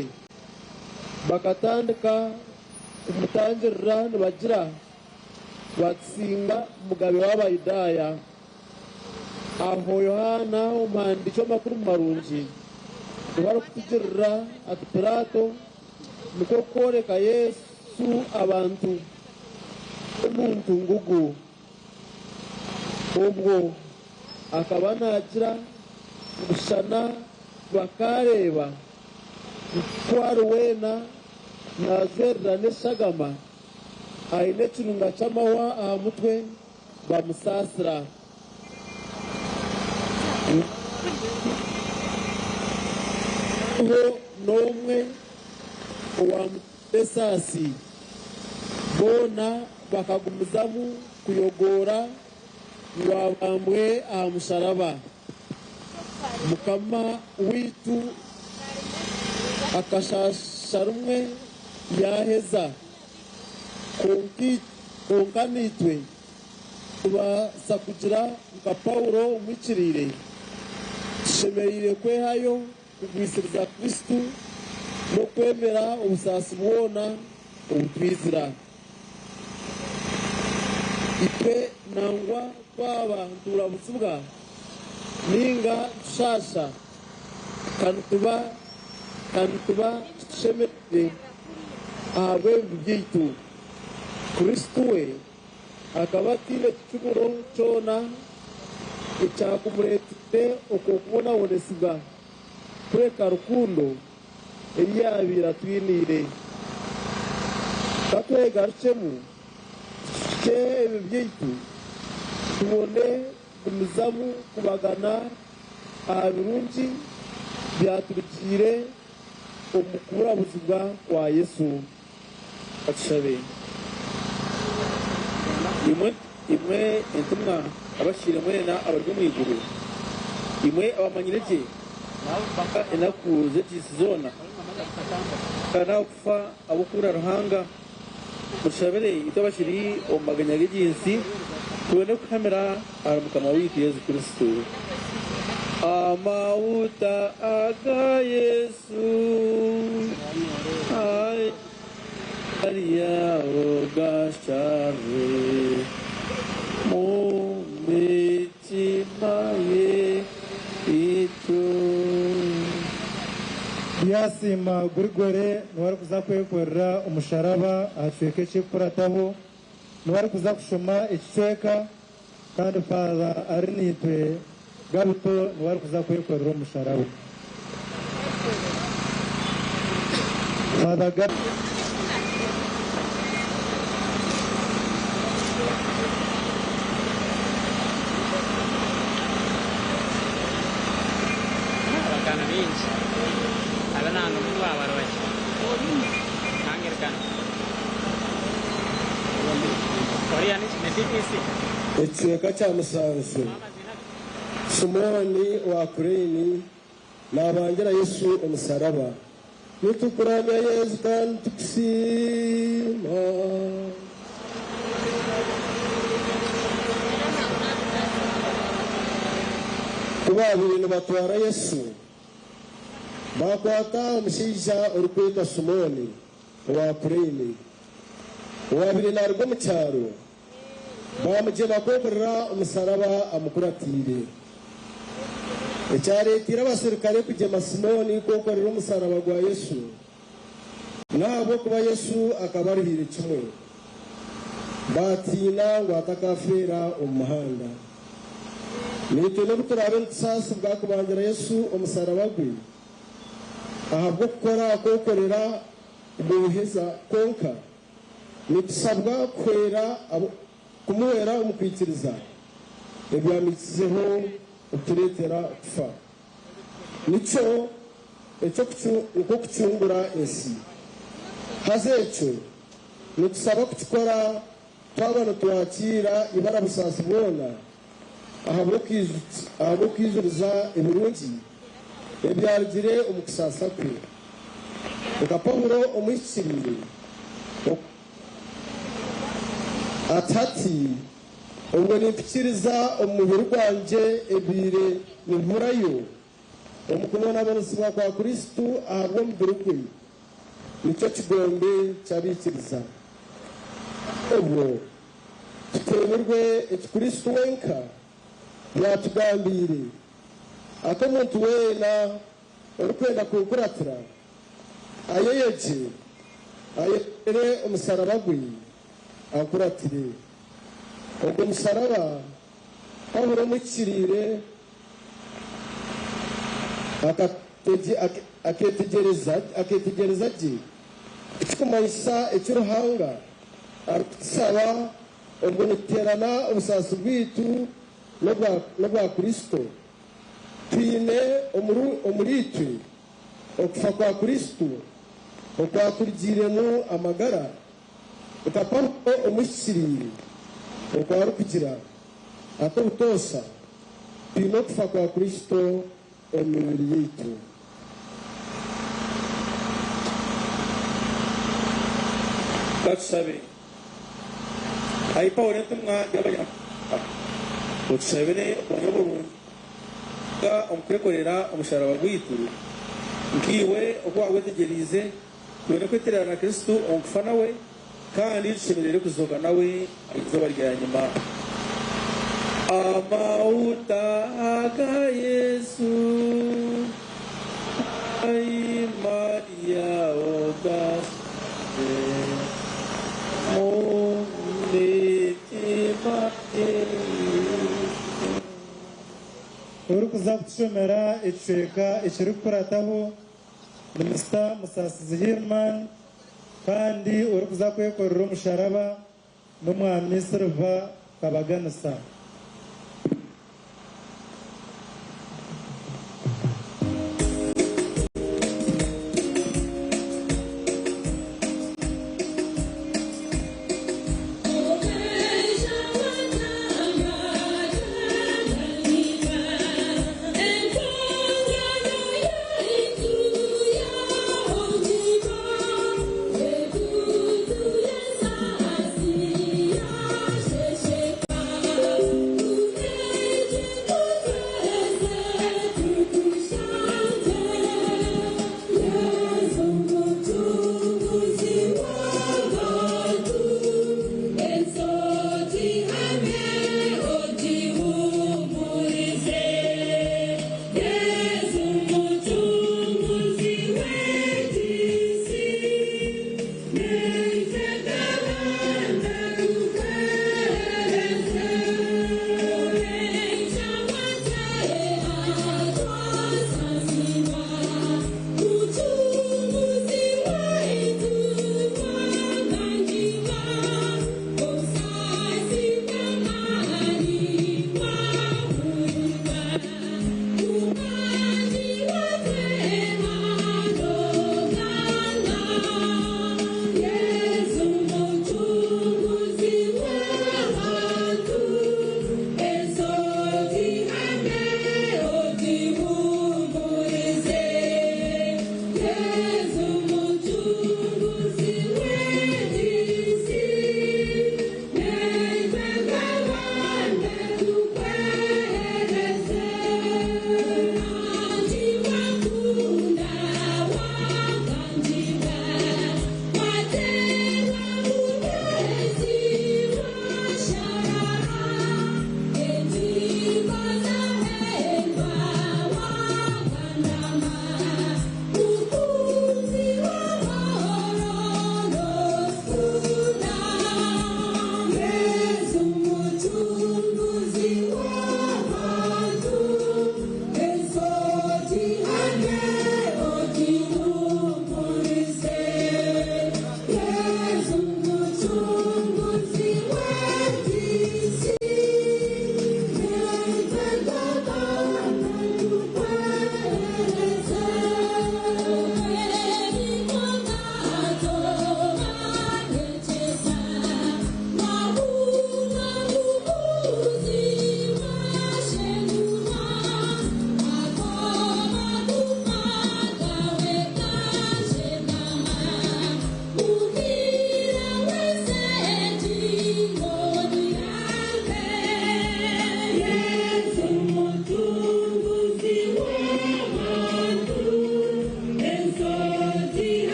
bakatandika kumutangirira nibagira bati, Singa Mugabe w'Abayudaaya! Aho Yohaana omuhandiiki w'Amakuru Marungi niwe arikutugirira ati, Pilaato nikwo kworeka Yesu abantu omuntu ngugu. Obwo akaba naagira ngu shana bakaareeba ku ari weena naajwerera n'eshagama, aine ekirunga ky'amahwa aha mutwe, bamusaasira. Hariho n'omwe owaamugirira esaasi. Boona bakagumizamu kuyogoora ngu abambwe aha musharaba. Mukama waitu akashaasha rimwe yaaheza, kwonka naitwe Kubaasa kugira nka Paulo omuhikiriire, tushemereire kwehayo kugwisiriza Kristo n'okwemera obusaasi bwona obutwizira. Itwe nangwa twaba nituburabuzibwa ninga nitushaasha, ka nituba ka nituba tutushemereire ahabw'ebibi byaitu. Kristo we Akaba ataine kicumuro kyona ekyakumureeteire okwo kubonabonesibwa, kureka rukundo ei yaabaire atwiniire. Ka twegarukyemu tucukye ebibi byaitu, tubone kugumizamu kubagana aha birungi byaturugiire omu kuburabuzibwa kwa Yesu. Katushabe. Imwe, imwe entumwa abahikiriire mwena abari omu iguru, imwe abamanyire gye enaku z'egi nsi zoona, kandi ahabw'okufa ahabw'okubura Ruhanga, mutushabire itwe abakiri omu maganya g'egi nsi, tubone kuhamira ahari Mukama waitu Yesu Kristo. Amahuta aga Yesu Ari aho gasharwe mu mitima yaitu. Byasiima Gurigore niwe arikuza kwekorera omusharaba aha kicweka ekirikukurataho. Niwe arikuza kushoma ekicweka kandi Father Arinaitwe Gabito niwe arikuza kwekorera omusharaba. Father Gabito. Abagano baingi abe nanga omu babarobaki Anglican oriya ni DPC. Ekicweka kya musanju. Simooni owa Kureeni naabangira Yesu omusharaba. Nitukuramya Yesu kandi tukusiima. Ku baabaire nibatwara Yesu, baakwata omushaija orikwetwa Simooni owa Kureeni, owaabaire naaruga omu kyaro, baamugyema kwekorera omusharaba amukuratiire. Ekyareeteire abaserukare kugyema Simooni kwokorera omusaraba gwa Yesu, n'ahabw'okuba Yesu akaba aruhiire kimwe, baatiina ngu atakaafeera omu muhanda. Naitwe n'obu turaabe nitusaasibwa kubangira Yesu omusaraba gwe ahabw'okukora kwokorera guwuheza kwonka, nitusabwa kuhwera kumuhwera omu kwikiriza ebyamuhikizeho okutureetera kufa. Nikyo eky'okucungura ensi. Haza ekyo nitusaba kukikora twaba nitwakiira ibara busaasi bwona ahabw'okwijuriza ebirungi ebyarugire omu kusaasa kwe. Nka Paulo omuhikiriire, ati hati obwo nimpikiriza omu mubiri gwangye ebibaire nibiburayo omu kubonabonesibwa kwa Kristo ahabw'omubiri gwe, nikyo kigombe ky'abaikiriza. Obwo tuteemirwe eki Kristo wenka yaatugambiire, ati, Omuntu weena orikwenda kunkuratira, ayeyegye, ayekorere omusaraba gwe, ankuratire. Ogwo musharaba Paulo omuhikiriire akeetegyereza gye ekikumanyisa eki Ruhanga arikutushaba obwo nituteerana obusaasi bwaitu n'obwa Kristo. Twine omuriitwe okufa kwa Kristo okwaturugiiremu amagara Nka Paulo omuhikiriire oku arikugira ati, Obutoosha twine okufa kwa Kristo omu mibiri yaitu. Ka tushabe. Ai Paulo entumwa y'Abanyamahanga, otushabire obumwe burungi omu kwekorera omusharaba gwaitu, nkaiwe oku waagwetegyereize. Twine kweterera na Kristo omu kufa nawe, kandi tushemereire kuzooka nawe aha izooba rya nyima. Amahuta aga Yesu, ai Maria ogashukye omu mitima yaitu. Orikuza kutushomera ekicweka ekirikukurataho ni Mister Musasizi Hillman kandi orikuza kwekorera omusharaba n'Omwami Silver Kabaganisa.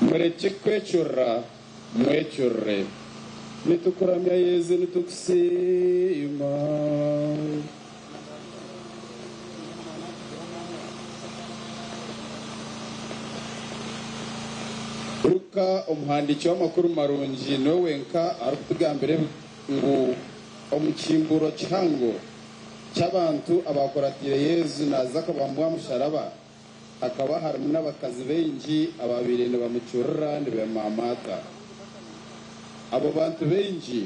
Murekye kwecurira, mwecurire. Nitukuramya Yezu, nitukusiima. Luka omuhandiiki w'amakuru marungi niwe wenka arikutugambira ngu omu kimbuuro kihango ky'abantu abaakuratiire Yesu naaza akabambwa aha musharaba, hakaba harimu n'abakazi baingi abaabaire nibamucurira nibeemaamaata. Abo bantu baingi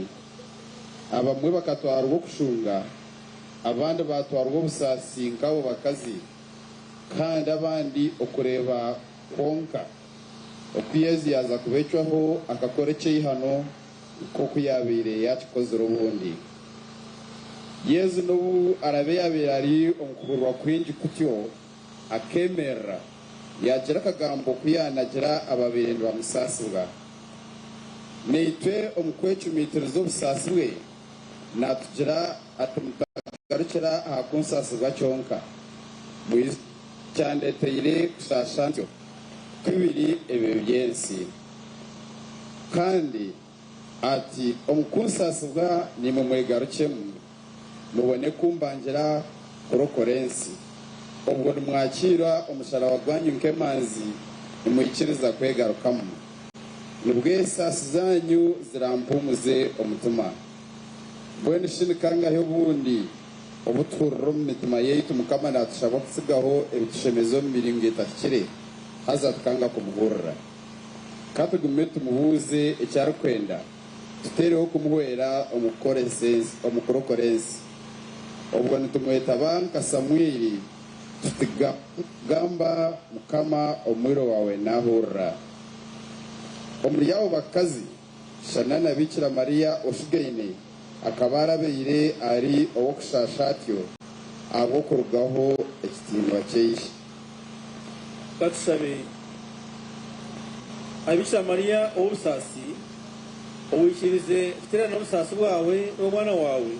abamwe bakatwarwa okushunga, abandi baatwarwa obusaasi nk'abo bakazi, kandi abandi okureeba kwonka oku Yesu yaaza kubecwaho akakora eky'eihano nk'oku yaabaire yaakikozire obundi. Yesu n'obu araabe yaabaire ari omu kuhurwa kwingi kutyo, akeemerera, yaagira akagambo ku yaanagira ababaire nibamusaasibwa. Naitwe omu kwecumitiriza obusaasi bwe, naatugira ati, Mutagarukira aha kunsaasibwa kyonka, mwije kyandeteire kushaasha ntyo ku biri ebibi by'ensi. Kandi ati, Omu kunsaasibwa naimwe mwegarukyemu, mubone kumbangira kurokora ensi. Obwo nimwakiira omusharaba gwanyu nk'emanzi, nimwikiriza kwegarukamu. Nibwo esaasi zaanyu zirampuumuze omutima. Mbwenu shi ni kangahi obundi obu tuhurira omu mitima yaitu Mukama naatushaba kutsigaho ebitushemeza omu miringo etahikire, haza tukanga kumuhurira? Ka tugume tumubuuze eki arikwenda, tuteereho kumuhwera omu kurokora ensi. Obwo nitumwetaba nka Samwiri tuti, Gamba, Mukama, omwiru waawe naahurira. Omuri abo bakazi, shana na Biikira Mariya oshugaine akaba arabaire ari ow'okushaasha atyo ahabw'okurugaho ekitiinwa ky'eishe. Ka tushabe. Ai Biikira Mariya ow'obusaasi, owaikirize kuteerana obusaasi bwawe n'obw'omwana waawe,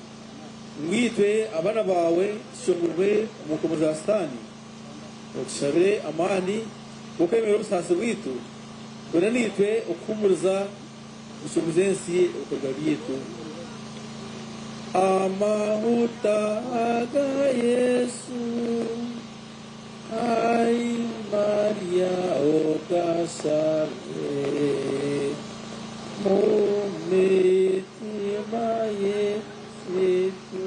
ngu itwe abaana baawe tucungurwe omu nkomo za Sitaani, otushabire amaani g'okwemera obusaasi bwaitu, twena naitwe okuhuumuriza kucunguza ensi ebikorwa byaitu. Amahuta ga Yesu, ai Maria ogashabe mu mitima yaitu.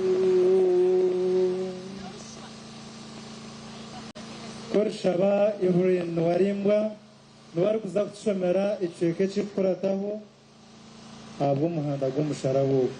Orishaba Evelyn Warimbwa niwe arikuza kutushomera ekicweka ekirikukurataho ahabw'omuhanda gw'omusharaba ogu.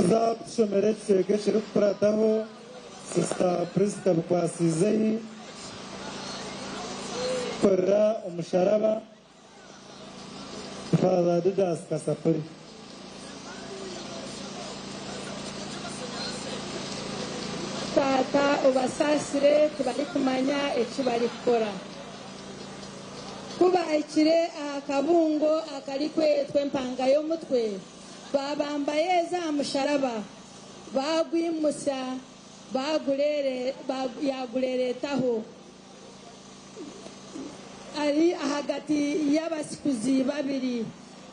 Kuza kutushomera ekicweka ekirikukurataho Sisita Prisca Bikwasizehi korera omusharaba Father Didas Kasapuri. Taata, obasaasire, tibarikumanya eki barikukora. Ku baahikire aha kabungo akarikwetwa Empanga y'Omutwe, baabamba Yesu aha musharaba, baagwimutsya, yaagureereetaho ari ahagati y'abasikuzi babiri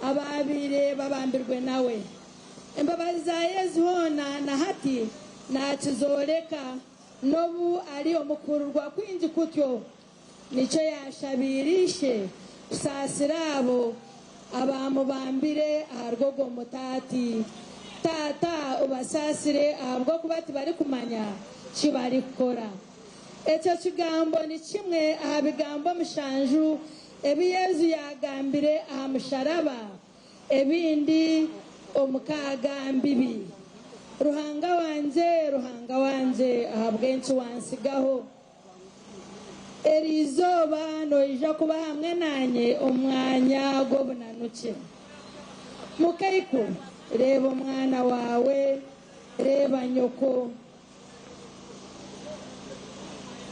abaabaire babambirwe nawe. Embabazi za Yesu hoona na hati naakizooreka, n'obu ari omu kuhurirwa kwingi kutyo. Nikyo yaashabiire Ishe kusaasira abo abaamubambire aharw'ogwo mutaati. Taata, obasaasire ahabw'okuba tibarikumanya ki barikukora. Ekyo kigambo ni kimwe aha bigambo mushanju ebi Yesu yaagambire aha musharaba, ebindi omukaaga mbibi. Ruhanga wangye, Ruhanga wangye, ahabw'enki wantsigaho? Eri izooba noija kuba hamwe naanye omu mwanya gw'obunanukye. Mukaikuru, reeba omwana waawe, reeba nyoko.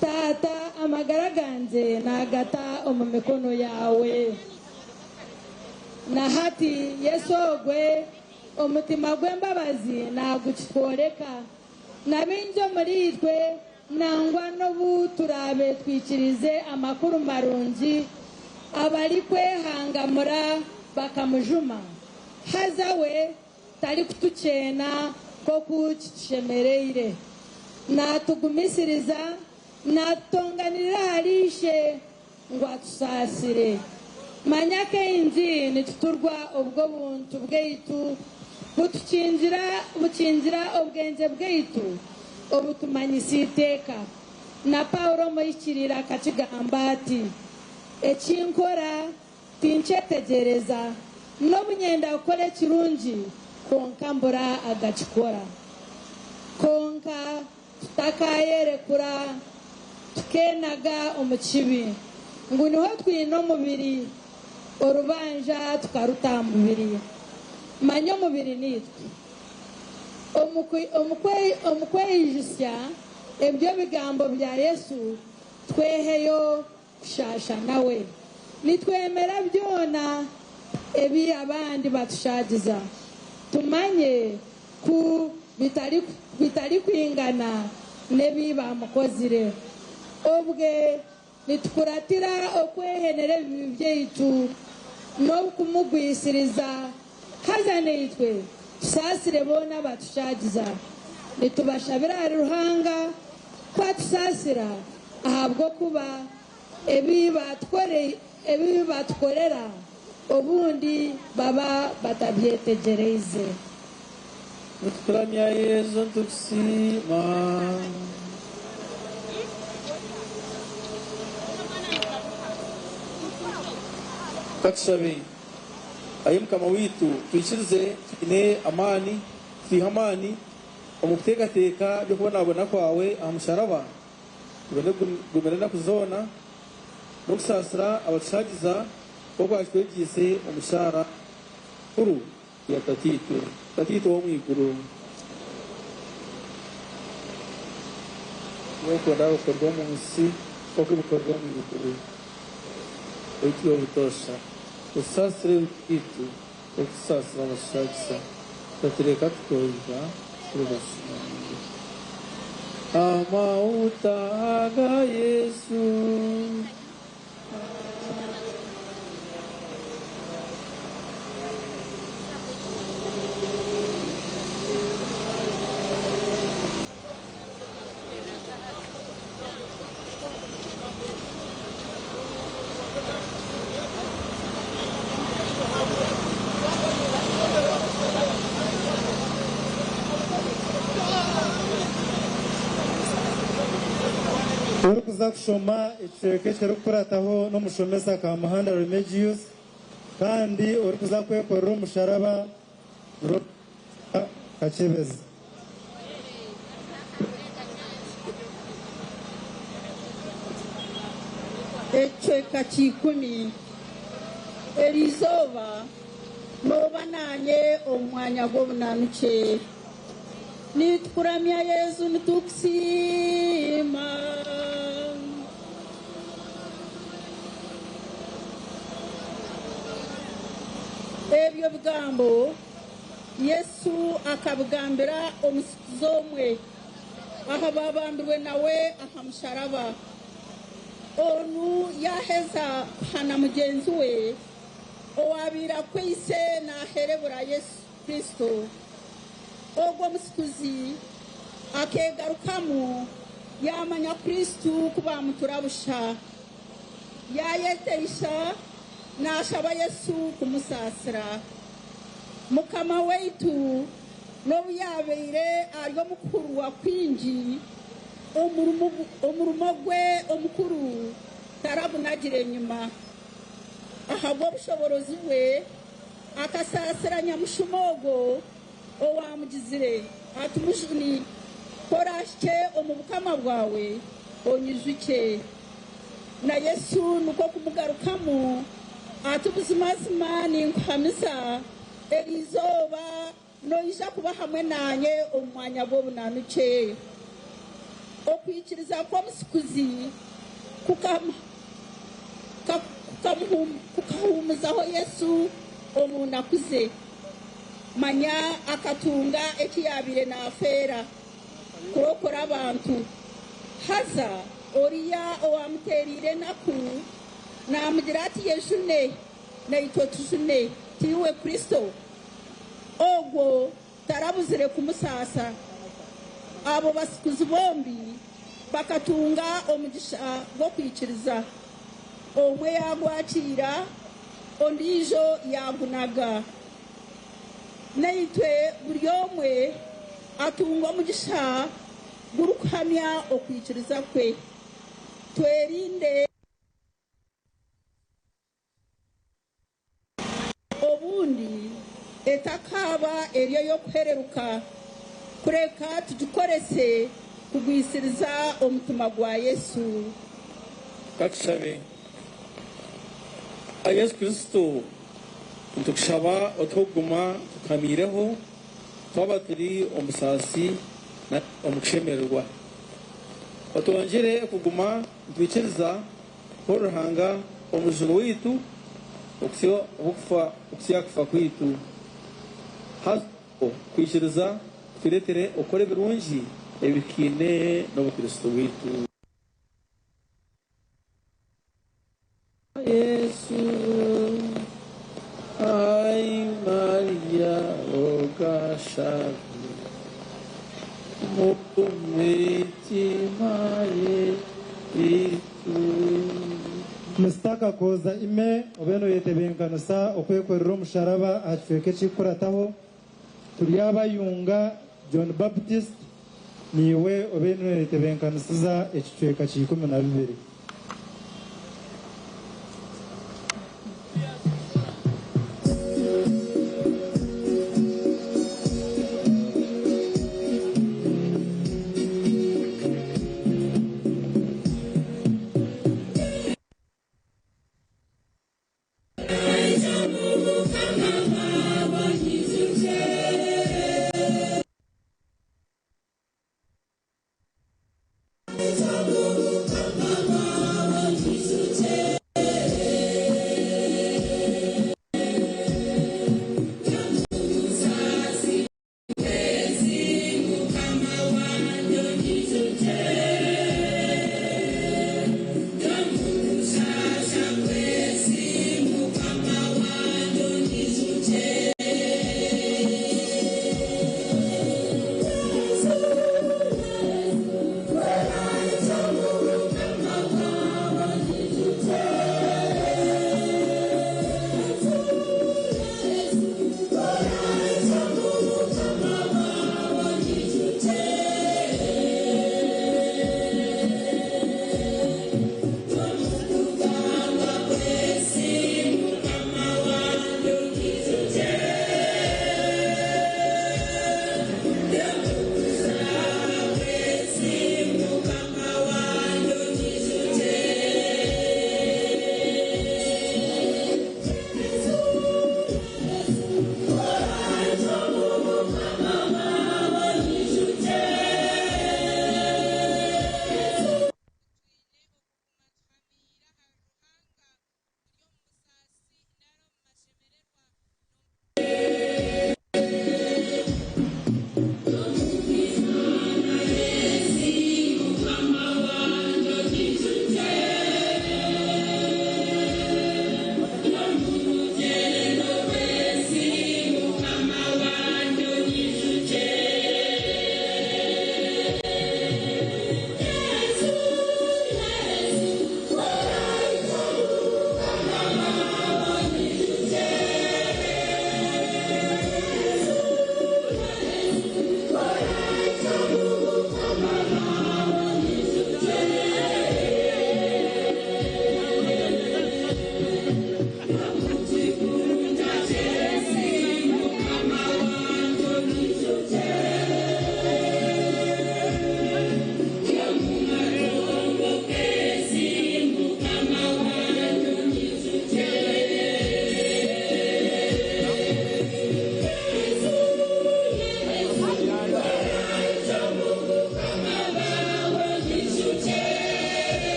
Taata, amagara gangye naagata omu mikono yaawe. Na hati Yesu ogwe, omutima gw'embabazi naagukitworeka. Na baingi omuriitwe, nangwa n'obu turaabe twikiriize amakuru marungi, abarikwehangamura bakamujuma, haza we tarikutukyeena nk'oku kitushemereire. Naatugumisiriza, naatutonganirira ahari Ishe ngu atusaasire. Manya kaingi nituturwa obwo buntu bwaitu butukingira bukingira obwengye bwaitu obutumanyisa eiteeka. Na Paulo omuhikiriire akakigamba ati, Eki nkora tinkyetegyereza, n'obu nyenda kukora ekirungi, kwonka mbura agakikora. Kwonka tutakayerekura tukeenaga omu kibi, ngu niho twine omubiri, orubanja tukaruta aha mubiri. Manya omubiri niitwe. Omu kweijutsya ebyo bigambo bya Yesu, tweheyo kushaasha nawe. Nitwemera byona ebi abandi batushaagiza, tumanye ku bitarikwingana n'ebi baamukozire. Obwe nitukuratira okwehenera ebibi byaitu n'okumugwisiriza, haza naitwe tusaasire boona abatushaagiza. Nitubashabira ahari Ruhanga ku atusaasira ahabw'okuba ebi batukorera obundi baba batabyetegyereize. Nitukuramya Yezu nitukusiima. Katushabe. Ayi Mukama waitu, twikirize twine amaani, twihe amaani omu kuteekateeka by'okubonabona kwawe aha musharaba, tubone kugumira enaku zoona n'okusaasira abatushagiza nk'oku waakitwegyeise omu shaara nkuru ya Tataitwe. Tataitwe ow'omu iguru, Eby'okwenda bikorwe omu nsi nk'oku bikorwa omu iguru. Baitu iwe butoosha otusaasire ebibi byaitu, nk'oku tusaasira abatushagisa. Otatureka tukohibwa, kureka otusinganire. Amahuta ga Yesu. Orikuza kushoma ekicweka ekirikukurataho n'omushomesa Kamuhanda Remigius kandi orikuza kwekorera omusharaba ni Robert. Kakyebezi. Ekicweka ky'ikumi, Eri izooba nooba naanye omu mwanya gw'obunanukye. Nitukuramya Yezu nitukusiima. Ebyo bigambo Yesu akabigambira omusikuzi omwe aha baabambirwe nawe aha musharaba. Onu yaaheza kuhana mugyenzi we owaabaire akwaitse naaherebura Yesu Kristo. Ogwo musikuzi akeegarukamu yaamanya Kristo ku baamutura busha. Yaayeteisa naashaba Yesu kumusaasira. Mukama waitu n'obu yaabaire ari omu kuhururwa kwingi, omurimo gwe omukuru taragunagire enyima. Ahabw'obushoboorozi bwe, akasaasira nyamushuma ogwo owaamugizire ati, Mujuni, ku oraahikye omu bukama bwawe, onyijukye. Na Yesu nikwo kumugarukamu ati, Buzimazima ninkuhamiza, eri izooba noija kuba hamwe naanye omu mwanya gw'obunanukye. Okwikiriza kw'omusikuzi kukahuumuzaho Yesu omu naku ze. Manya akatunga eki yaabaire naafeera, kurokora abantu. Haza oriya owaamuteereire enaku naamugira ati, Yejune, naitwe tujune, tiiwe Kristo? Ogwo tarabuzire kumusaasa. Abo basikuzi bombi bakatunga omugisha gw'okwikiriza, omwe yaagwakiira, ondiijo yaagunaga. Naitwe buri omwe atunga omugisha gurikuhamya okwikiriza kwe. Twerinde. Obundi etakaaba eri ey'okuhereruka, kureka tugikorese kugwisiriza omutima gwa Yesu. Ka tushabe. Ai Yesu Kristo, nitukushaba otuhe okuguma tukamiireho twaba turi omu busaasi na omu kushemererwa. Otwongyere kuguma nitwikiriza ku ori Ruhanga Omujuni waitu okuhitsya aha kufa kwaitu. Haza okwikiriza kutureetere okukora ebirungi ebihikaine n'obukristo bwaitu. Yesu, ai Maria ogashabe mu mitima yaitu. Mister Kakooza Ime obe noyetebenkanisa okwekorera omusharaba aha kicweka ekirikukurataho, Turyabayunga John Baptist naiwe obe noyetebenkanisiza ekicweka kya 12.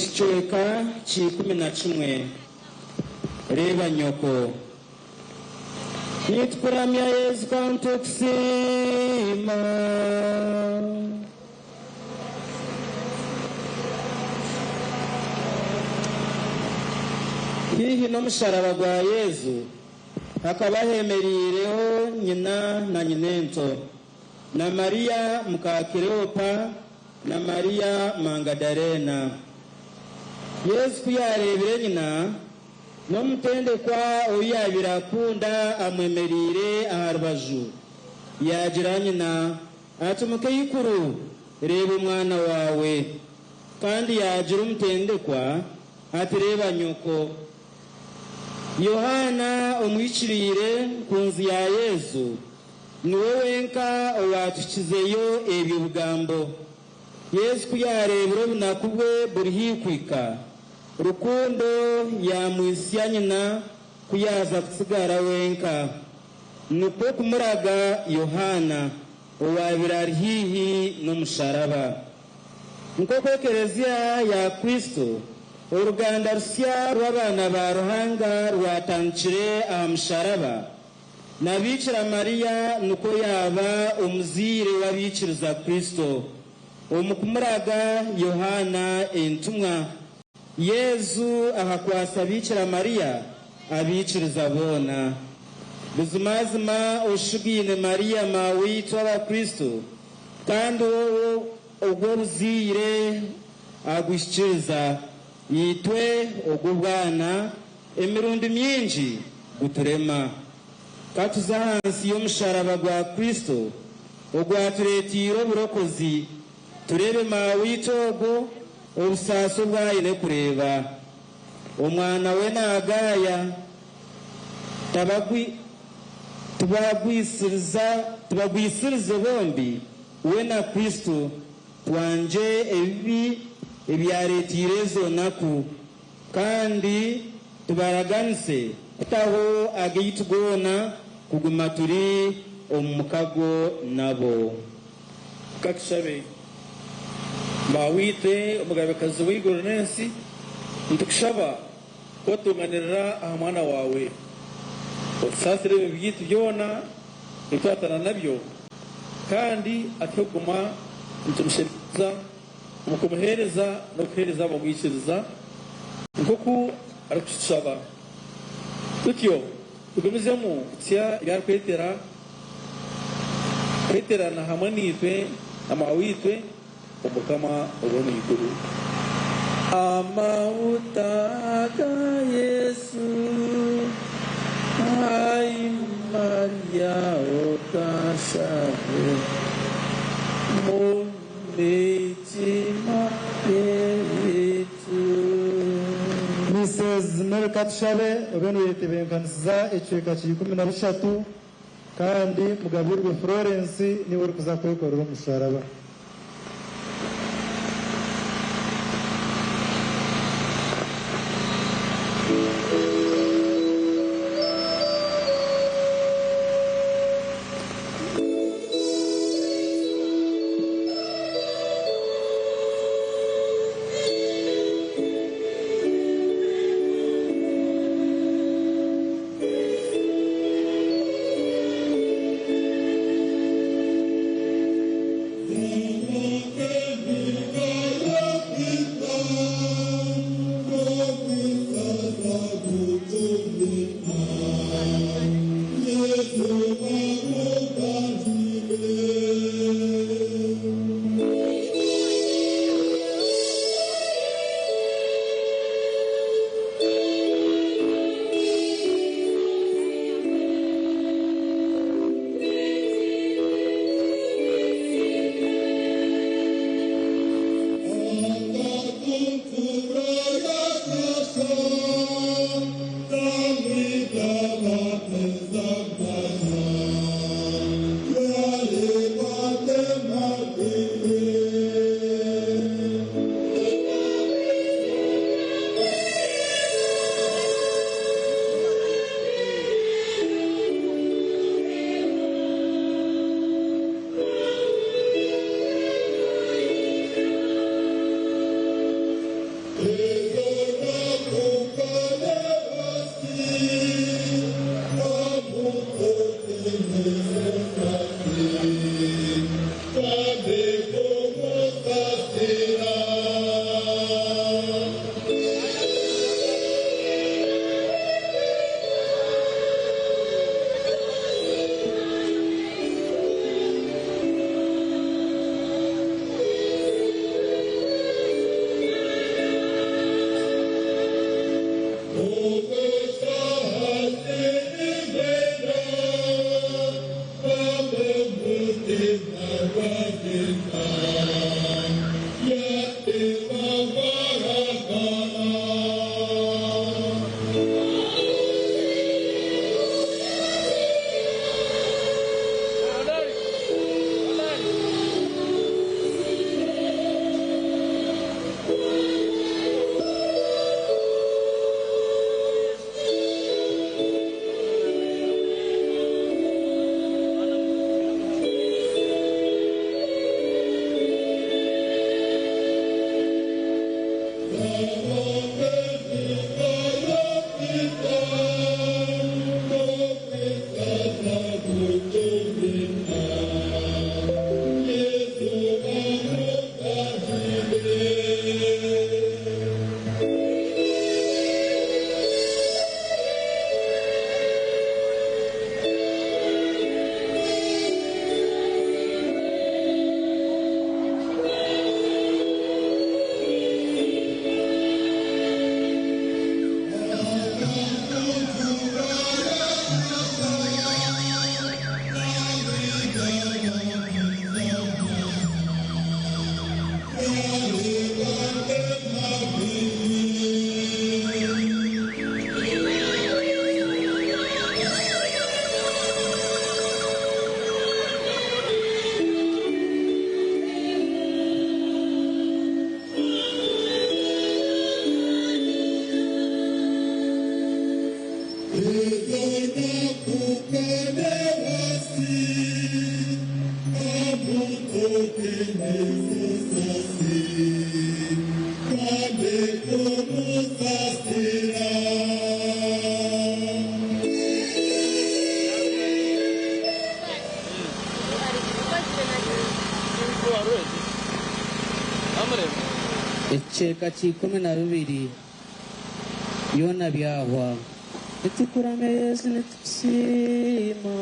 Omu kicweka kya 11, reeba nyoko. Nitukuramya Yezu kandi tukusiima. Haihi n'omusharaba gwa Yezu hakaba hemereireho nyina na nyinento, na Mariya muka Kileopa na Mariya Mangadaleena. Yesu ku yaareebire nyina n'omutendekwa ou yaabaire akunda amwemereire aha rubaju, yaagira nyina ati, Mukaikuru, reeba omwana waawe. Kandi yaagira omutendekwa ati, Reeba nyoko. Yohaana omuhikiriire nkunzi ya Yesu niwe wenka owaatuhikizeyo ebyo bigambo. Yesu ku yaareebire obunaku bwe buri haihi kuhika, rukundo yaamwitsya nyina ku yaaza kutsigara wenka. Nikwo kumuraga Yohaana owaabaire ari haihi n'omusharaba. Nk'oku Ekelezia ya Kristo, oruganda rusya rw'abaana ba Ruhanga rwatandikire aha musharaba, na Biikira Mariya nikwo yaaba omuzaire w'abaikiriza Kristo. Omu kumuraga Yohaana entumwa, Yesu akakwatsa Biikira Mariya abaikiriza boona. Buzimazima oshugaine Mariya maaweitu Abakristo kandi ogw'obuzaire aguhikiiriza, itwe ogw'obwana emirundi mingi guturema. Ka tuze ahansi y'omusharaba gwa Kristo ogwatureeteire oburokozi, tureebe maaweitu ogwo obusaasi obu aine kureeba. Omwana we naagaaya, tubagwisirize bombi, we na Kristo, twangye ebibi ebyareeteire ezo naku, kandi tubaraganise kutaho agaitu goona kuguma turi omu mukago nabo. Ka tushabe. Maaweitwe Omugabekazi w'eiguru n'ensi, nitukushaba ku otunganirira aha Mwana waawe, otusaasire ebibi byaitu byona ebi twatana nabyo, kandi atuhe kuguma nitumushemeza omu kumuheereza n'okuheereza abamwikiriza nk'oku arikutushaba. Tutyo tugumizemu kutsya ebi arikwetera kweterana hamwe naitwe na Maaweitwe Omukama ow'omu iguru. Amahuta ga Yesu, ai Maria otashabe mu mitima yaitu. Mrs. Mary Katushabe obe noyetebeekanisiza ekicweka kya 13 kandi Mugabirwe Florence niwe orikuza kwekorera omusharaba. Ekicweka kya 12 byona byahwa. Nitukuramya Yesu nitukusiima.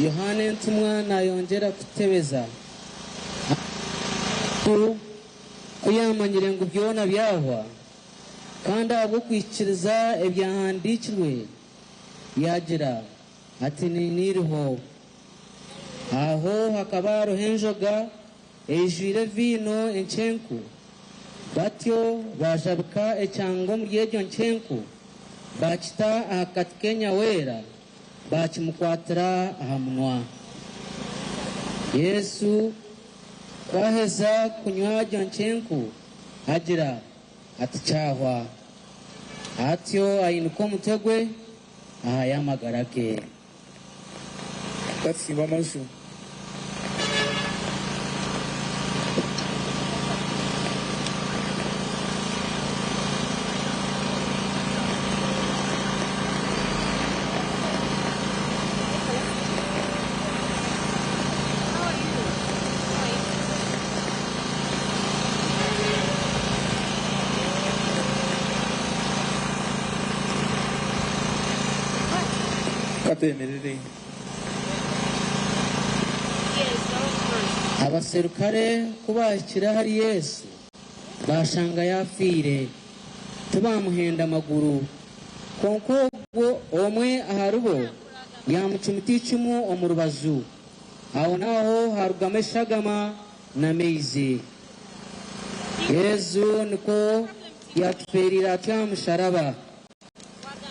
Yohaana entumwa naayongyera kutebeza ati, Ku yaamanyire ngu byona byahwa, kandi ahabw'okwikiriza ebyahandiikirwe, yaagira ati, Nyine eiriho. Aho hakaba hariho enjoga eijwire viino enkyenku. Batyo baajabika ekyango omuri egyo nkyenku, baakita aha kati k'enyaweera, baakimukwatira aha munwa. Yesu ku aheza kunywa egyo nkyenku, agira ati, Kyahwa. Atyo ainika omutwe gwe, ahayo amagara ge. Katsimbe amaju. Katwemerere. Abaserukare ku baahikire ahari Yesu, baashanga yaafiire, tibaamuhenda maguru. Kwonka ogwo omwe aharibo yaamucumita eicumu omu rubaju, ahonaaho haarugamu eshagama n'amaizi. Yesu nikwo yaatufeereire atyo aha musharaba.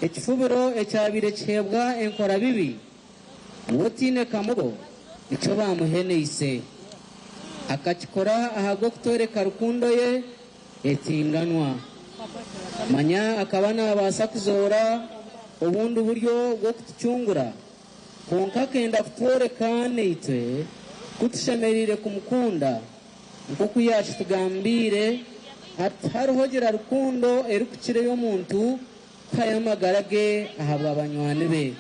Ekifubiro ekyabaire kiheebwa enkora bibi, we otaine kamogo, nikyo baamuheneise. Akakikora ahabw'okutworeka rukundo ye etinganwa. Manya akaba naabaasa kuzoora obundi buryo bw'okutucungura, kwonka akenda kutworeka naitwe ku tushemereire kumukunda Nk'oku yaakitugambiire ati, Tihariho ogira rukundo erikukira ey'omuntu kuhayo amagara ge ahabwa banywani be.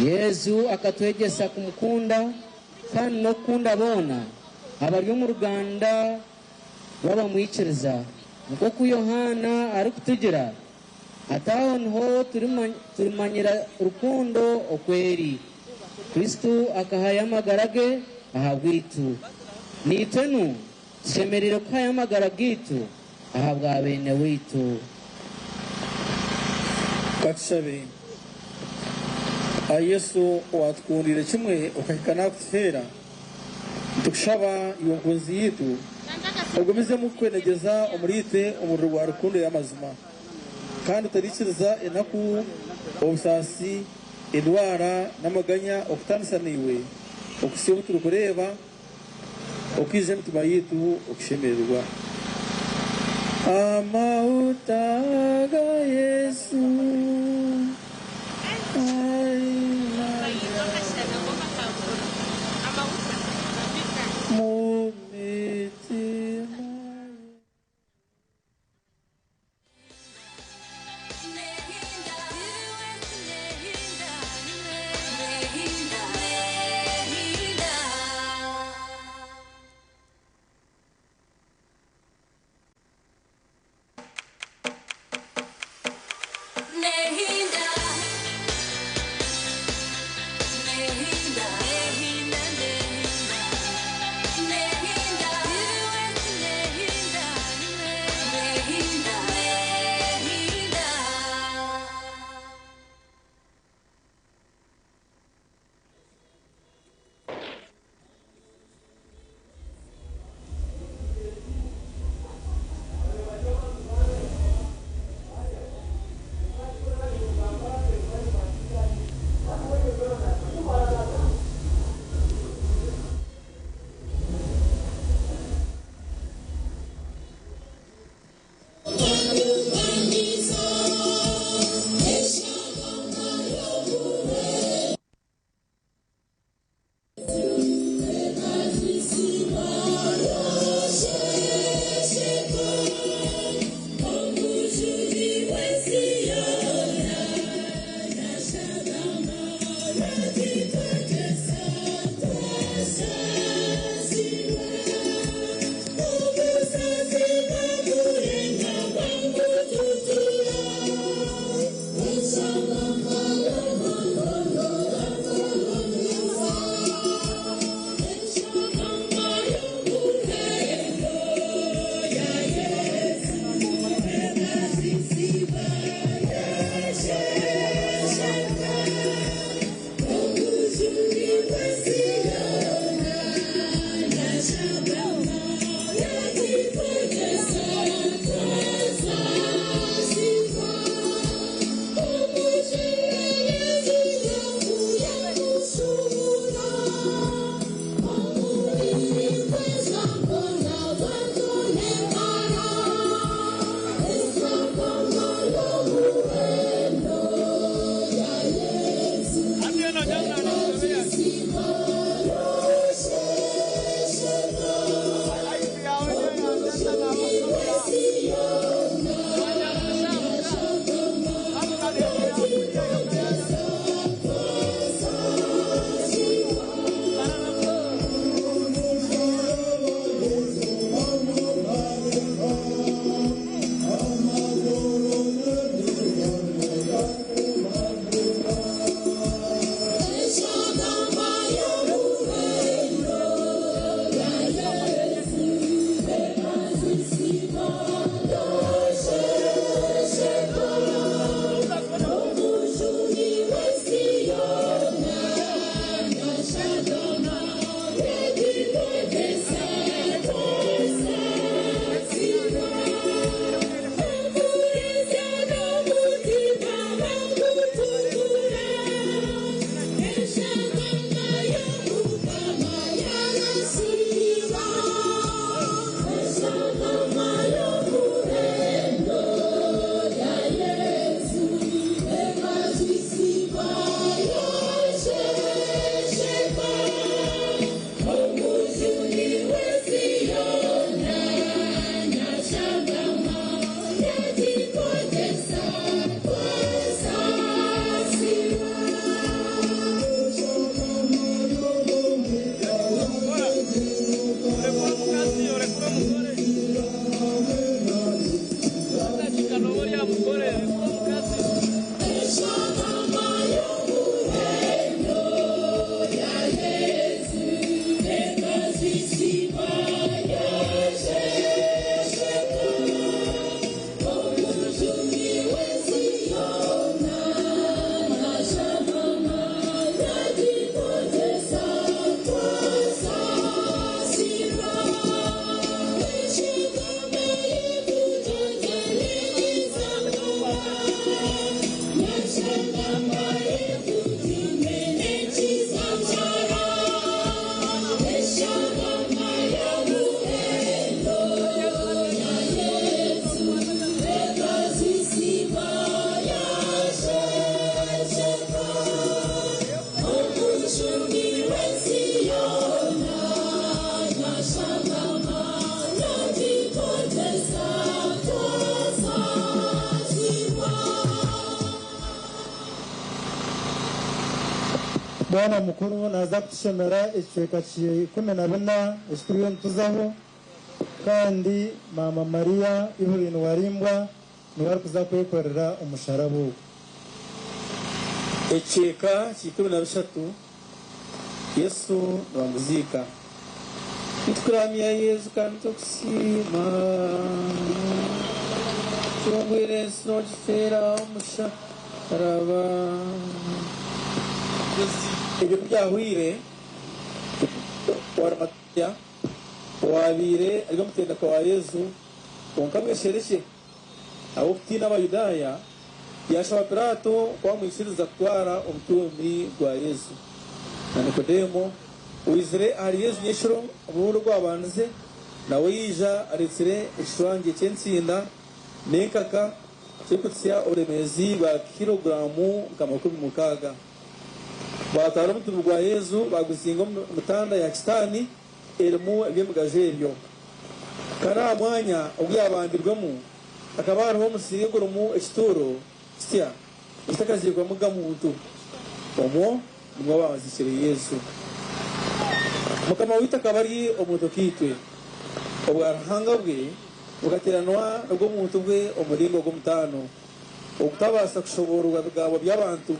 Yesu akatwegyesa kumukunda kandi n'okukunda boona abari omu ruganda rw'abamwikiriza. Nk'oku Yohaana arikutugira ati, Aho niho turimanyira rukundo oku eri. Kristo akahayo amagara ge ahabwaitu. Naitwe nu tushemereire kuhayo amagara gaitu ahabwa beene waitu. Ka tushabe. Ai Yesu, owaatukundiire kimwe okahika n'aha kutufeera, nitukushaba iwe Nkunzi yaitu, ogumizemu kwenegyeza omuriitwe omuriro gwa rukundo y'amazima, kandi otariikiriza enaku, obusaasi, Endwara n'amaganya okutaanisa naiwe, okuhitsya obu turikureeba okwija emitima yaitu okushemererwa. Amahuta ga Yesu Mu mitima. Bwana mukuru naza kutushomera ekicweka 14 eki turiyo nituzaho, kandi Mama Maria Evelyn Warimbwa niwe arikuza kwekorera omusharaba ogu. Ekicweka 13, Yesu nibamuziika. Nitukuramya Yesu kandi tukusiima. Ocungwire ensi noogifeera omusharaba. Ebyo ku byahweire, wa Arimateya, owaabaire ari omutendekwa wa Yesu, kwonka bwesherekye, ahabw'okutiina Abayudaaya, yaashaba Pilaato ku amwikiriza kutwara omutumbi gwa Yesu. Na Nikodemo, owaizire ahari Yesu nyekiro omurundi ogwabandize, nawe yaija areetsire ekishwangye ky'entsinda n'enkaka kirikuhitsya oburemeezi bwa kiloguraamu nka 60. Baatwara omutumbi gwa Yesu baaguzinga omu mitanda ya kitaani erimu eby'emigaju ebyo. Kandi aha mwanya ogu yaabambirwemu hakaba hariho omusiri ogurimu ekituuro kisya ekitakaziikwamuga muntu. Omwo nimwo baamuziikire Yesu. Mukama waitu akaba ari omuntu nkaitwe. Obwaruhanga bwe bukateeranwa n'obw'omuntu bwe omu muringo gw'omutaano, ogutabaasa kushoboororwa bigambo by'abantu.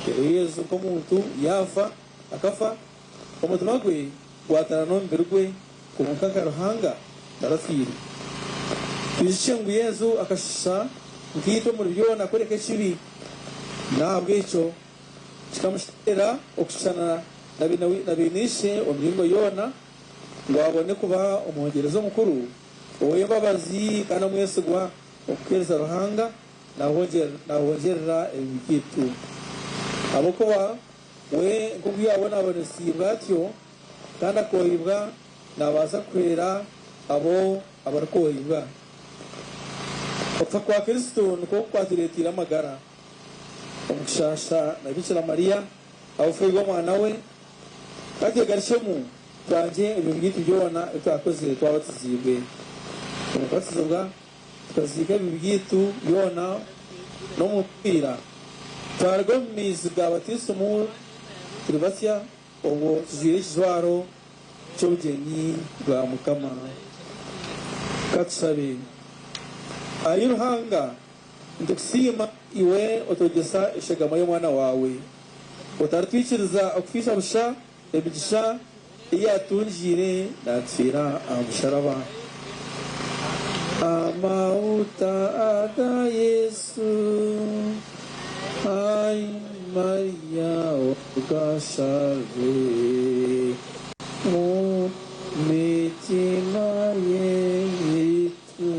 Reero Yesu nk'omuntu yaafa, akafa, omutima gwe gwataana n'omubiri gwe, kwonka nka Ruhanga tarafiire. Twijukye ngu Yesu akashusha nkaitwe omuri byona kureka ekibi. N'ahabw'ekyo kikamushemera okushushana na beene ishe omu miringo yoona, ngu abone kuba omuhongyerezi omukuru ow'embabazi kandi omwesigwa okuheereza Ruhanga naahongyerera ebibi byaitu. Ahabw'okuba we nk'oku yaabonabonesiibwe atyo kandi akoohibwa, naabaasa kuhwera abo abarikwohibwa. Okufa kwa Kristo nikwo kwatureeteire amagara. Omu kushaasha na Bikira Mariya, Ahabw'okufa omwana we, katwegarukemu twangye ebibi byaitu byona ebi twakozire twabatiziibwe. Omu kubatizibwa tukaziika ebibi byaitu byona n'omupiira. Twaruga omu maizi ga batiisimu turi basya, obwo tujwaire ekijwaro ky'obugyenyi bwa Mukama. Katushabe. Ai Ruhanga, nitukusiima iwe otwegyesa eshagama y'Omwana waawe. Otaritwikiriza okufiisa busha emigisha ei yaatungiire naatufiira aha musharaba. Amahuta aga Yesu, ai Mariya ogashabe mu mitima yaitu.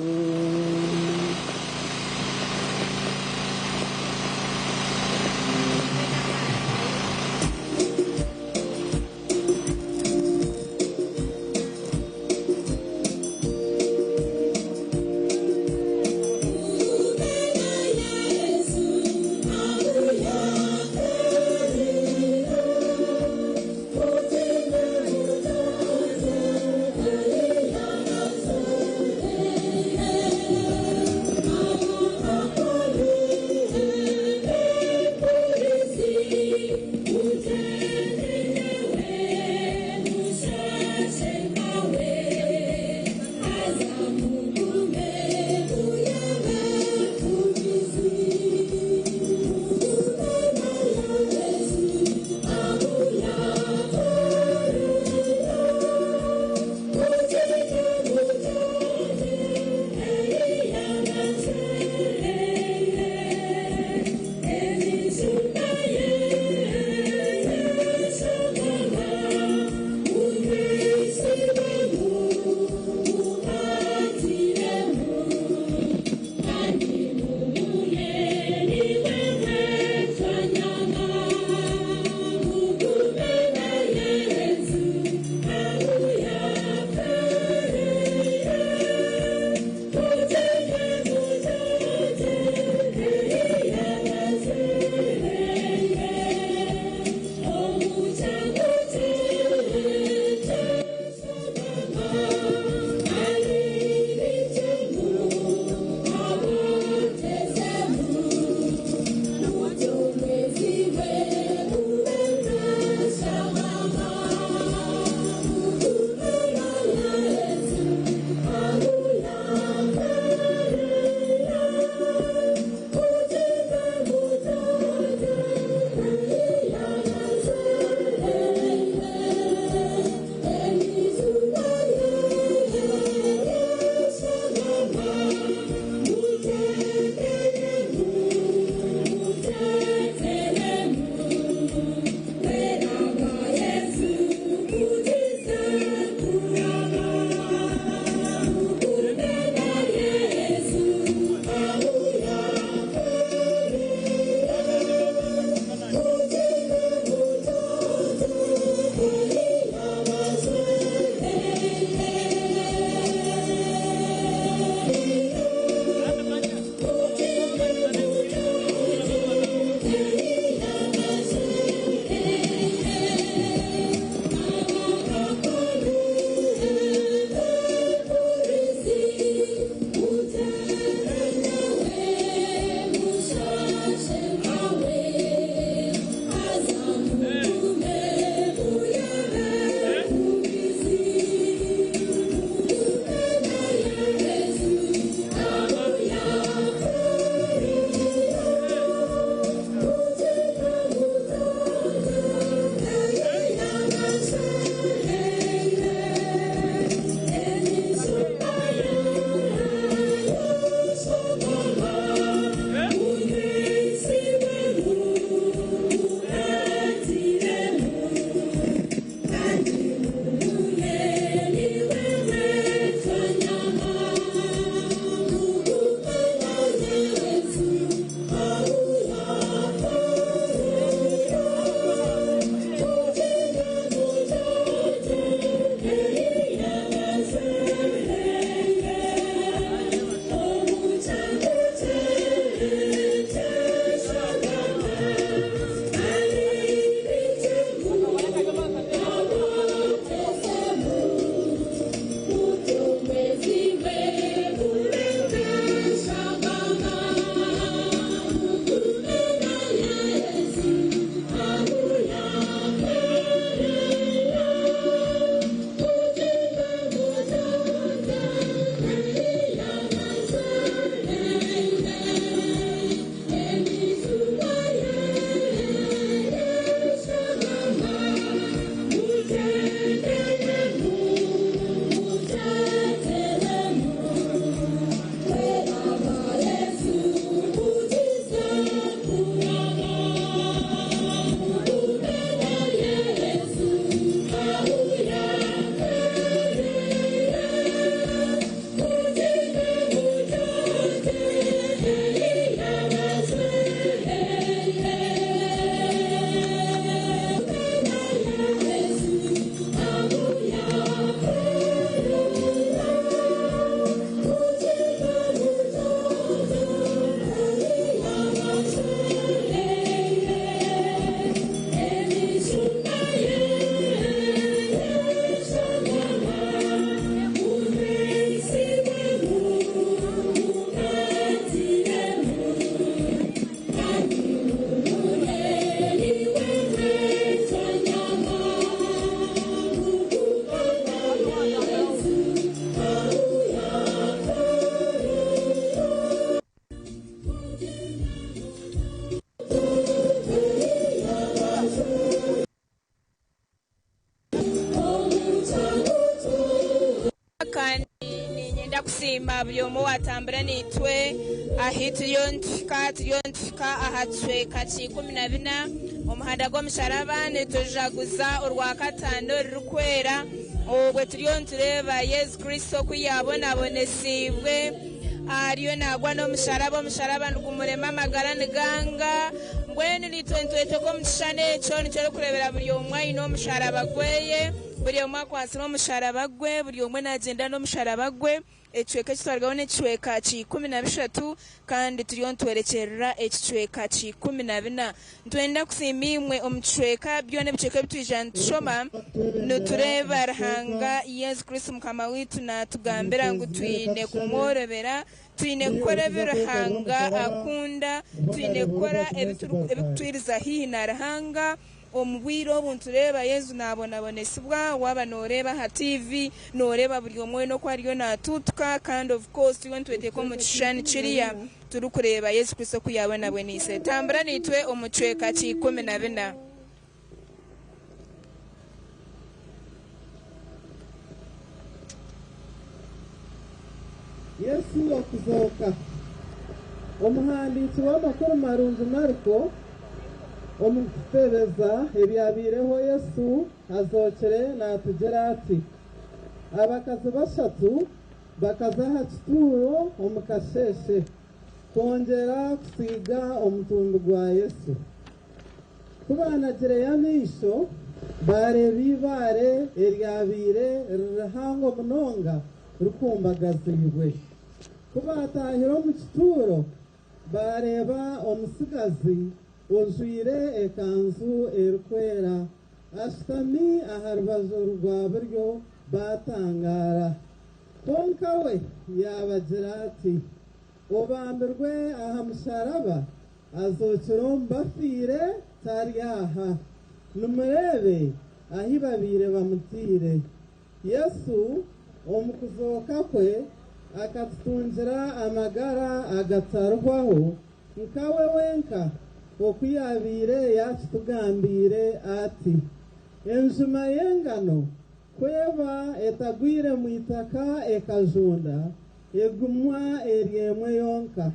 Thank you. Nitwenda kusiima buri omwe owaatambura naitwe ahu turiyo nituhika. Turiyo nituhika aha kicweka kya 14, omuhanda gw'omusharaba. Nitujaguza Orwakataano orurikwera, obwo turiyo nitureeba Yesu Kristo oku yaabonabonesiibwe, ariyo naagwa n'omusharaba, omusharaba nigumurema amagara niganga. Mbwenu naitwe nitweteka omu kishushani ekyo, nikyo orikureebera buri omwe aine omusharaba gweye, buri omwe akwatsire omusharaba gwe, buri omwe naagyenda n'omusharaba gwe. Ekicweka eki twarugaho n'ekicweka kya 13 kandi turiyo nitworekyerera ekicweka kya 14. Nitwenda kusiima imwe omu kicweka byona ebicweka ebi twija nitushoma, nitureeba Ruhanga Yesu Kristo Mukama waitu naatugambira ngu twine kumworobera, twine kukora ebi Ruhanga akunda, twine kukora ebikutwiriza haihi na Ruhanga. Omu bwire obu nitureeba Yesu naabonabonesibwa, waaba nooreeba aha tiivi, nooreeba buri omwe weena oku ariyo naatuutuka, kandi of course turiyo nitweteeka omu kishushani kiriya turikureeba Yesu Kristo oku yaabonaboniise. Tambura naitwe omu kicweka kya 14. Yesu okuzooka. Omuhandiiki w'amakuru marungi Mariko omu kututebeza ebyabaireho Yesu azookire naatugira ati, Abakazi bashatu bakaza aha kituuro omu kasheeshe kwongyera kusiiga omutumbi gwa Yesu. Ku baanagireyo amaisho, baareeba eibaare eryabaire riri rihango munonga rikumbagaziibwe. Ku baataahire omu kituuro, baareeba omutsigazi ojwaire ekanzu erikwera ashutami aha rubaju rwa buryo, baatangaara. Kwonka we yaabagira ati, Obambirwe aha musharaba azookire omu bafiire, tari aha. Nimureebe ahi babaire bamutaire. Yesu omu kuzooka kwe akatutungira amagara agatarihwaho nka we wenka oku yaabaire yaakitugambiire ati, Enjuma y'engano ku eba etagwire mu itaka ekajunda, eguma eri emwe yonka,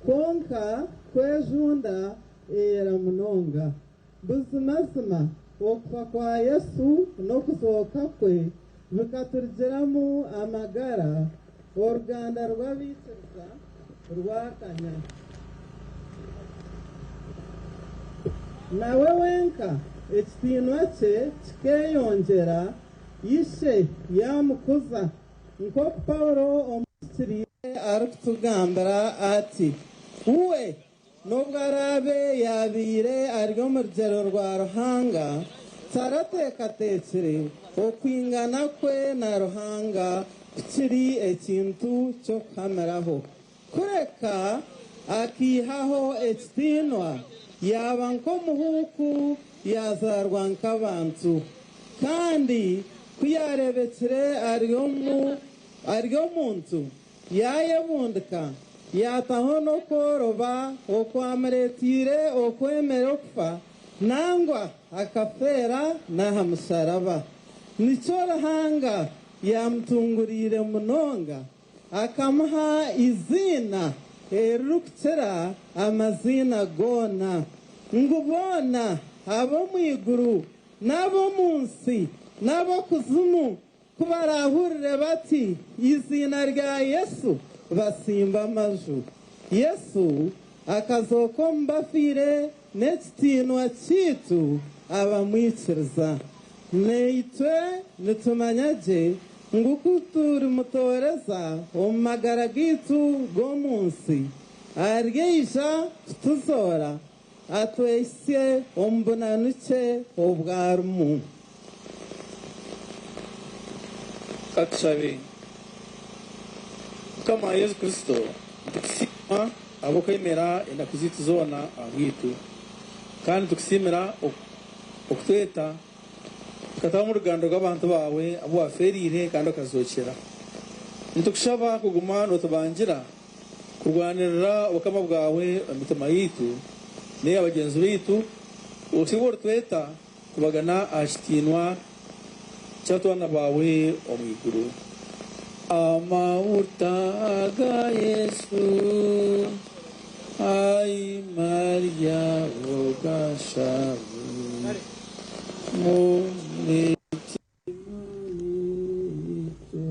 kwonka ku ejunda eyera munonga. Buzimazima, okufa kwa Yesu n'okuzooka kwe bikaturugiramu amagara, oruganda rw'abaikiriza rwakanya. Nawe wenka ekitiinwa kye kikeeyongyera, Ishe yaamukuza. Nk'oku Paulo omuhikiriire arikutugambira ati, We, n'obu araabe yaabaire ari omu rugyero rwa Ruhanga, tarateekateekire okwingana kwe na Ruhanga ku kiri ekintu ky'okuhamiraho. Kureka akaihaho ekitiinwa, yaaba nk'omuhuuku, yaazaarwa nk'abantu. Kandi ku yaareebekire ari omuntu, yaayebundika, yaataho n'okworoba okwamureeteire okwemera okufa, nangwa akafeera n'aha musharaba. Nikyo Ruhanga yaamutunguriire munonga, Akamuha eiziina eririkukira amaziina goona, ngu boona ab'omu iguru n'ab'omu nsi n'ab'okuzimu ku baraahurire bati eiziina rya Yesu, batsimbe amaju. Yesu akazooka omu bafiire n'ekitiinwa kyaitu abamwikiriza. Naitwe nitumanya gye ngu ku turimutooreza omu magara gaitu g'omu nsi, aryaija kutuzoora atwehitsye omu bunanukye obu arimu. Ka tushabe. Mukama Yesu Kristo, nitukusiima ahabw'okwemera enaku zaitu zoona ahabwaitu. Kandi nitukusiimira okutweta tukataho omu ruganda rw'abantu baawe abu waafeereire kandi okazookyera. Nitukushaba kuguma nootubangira kurwanirira Obukama bwawe omu mitima yaitu n'eya bagyenzi baitu, okuhitsya obu oritweta kubagana aha kitiinwa ky'atwana baawe omu iguru. Amahuta ga Yesu, ai Maria ogashabu, mu mitima yitu.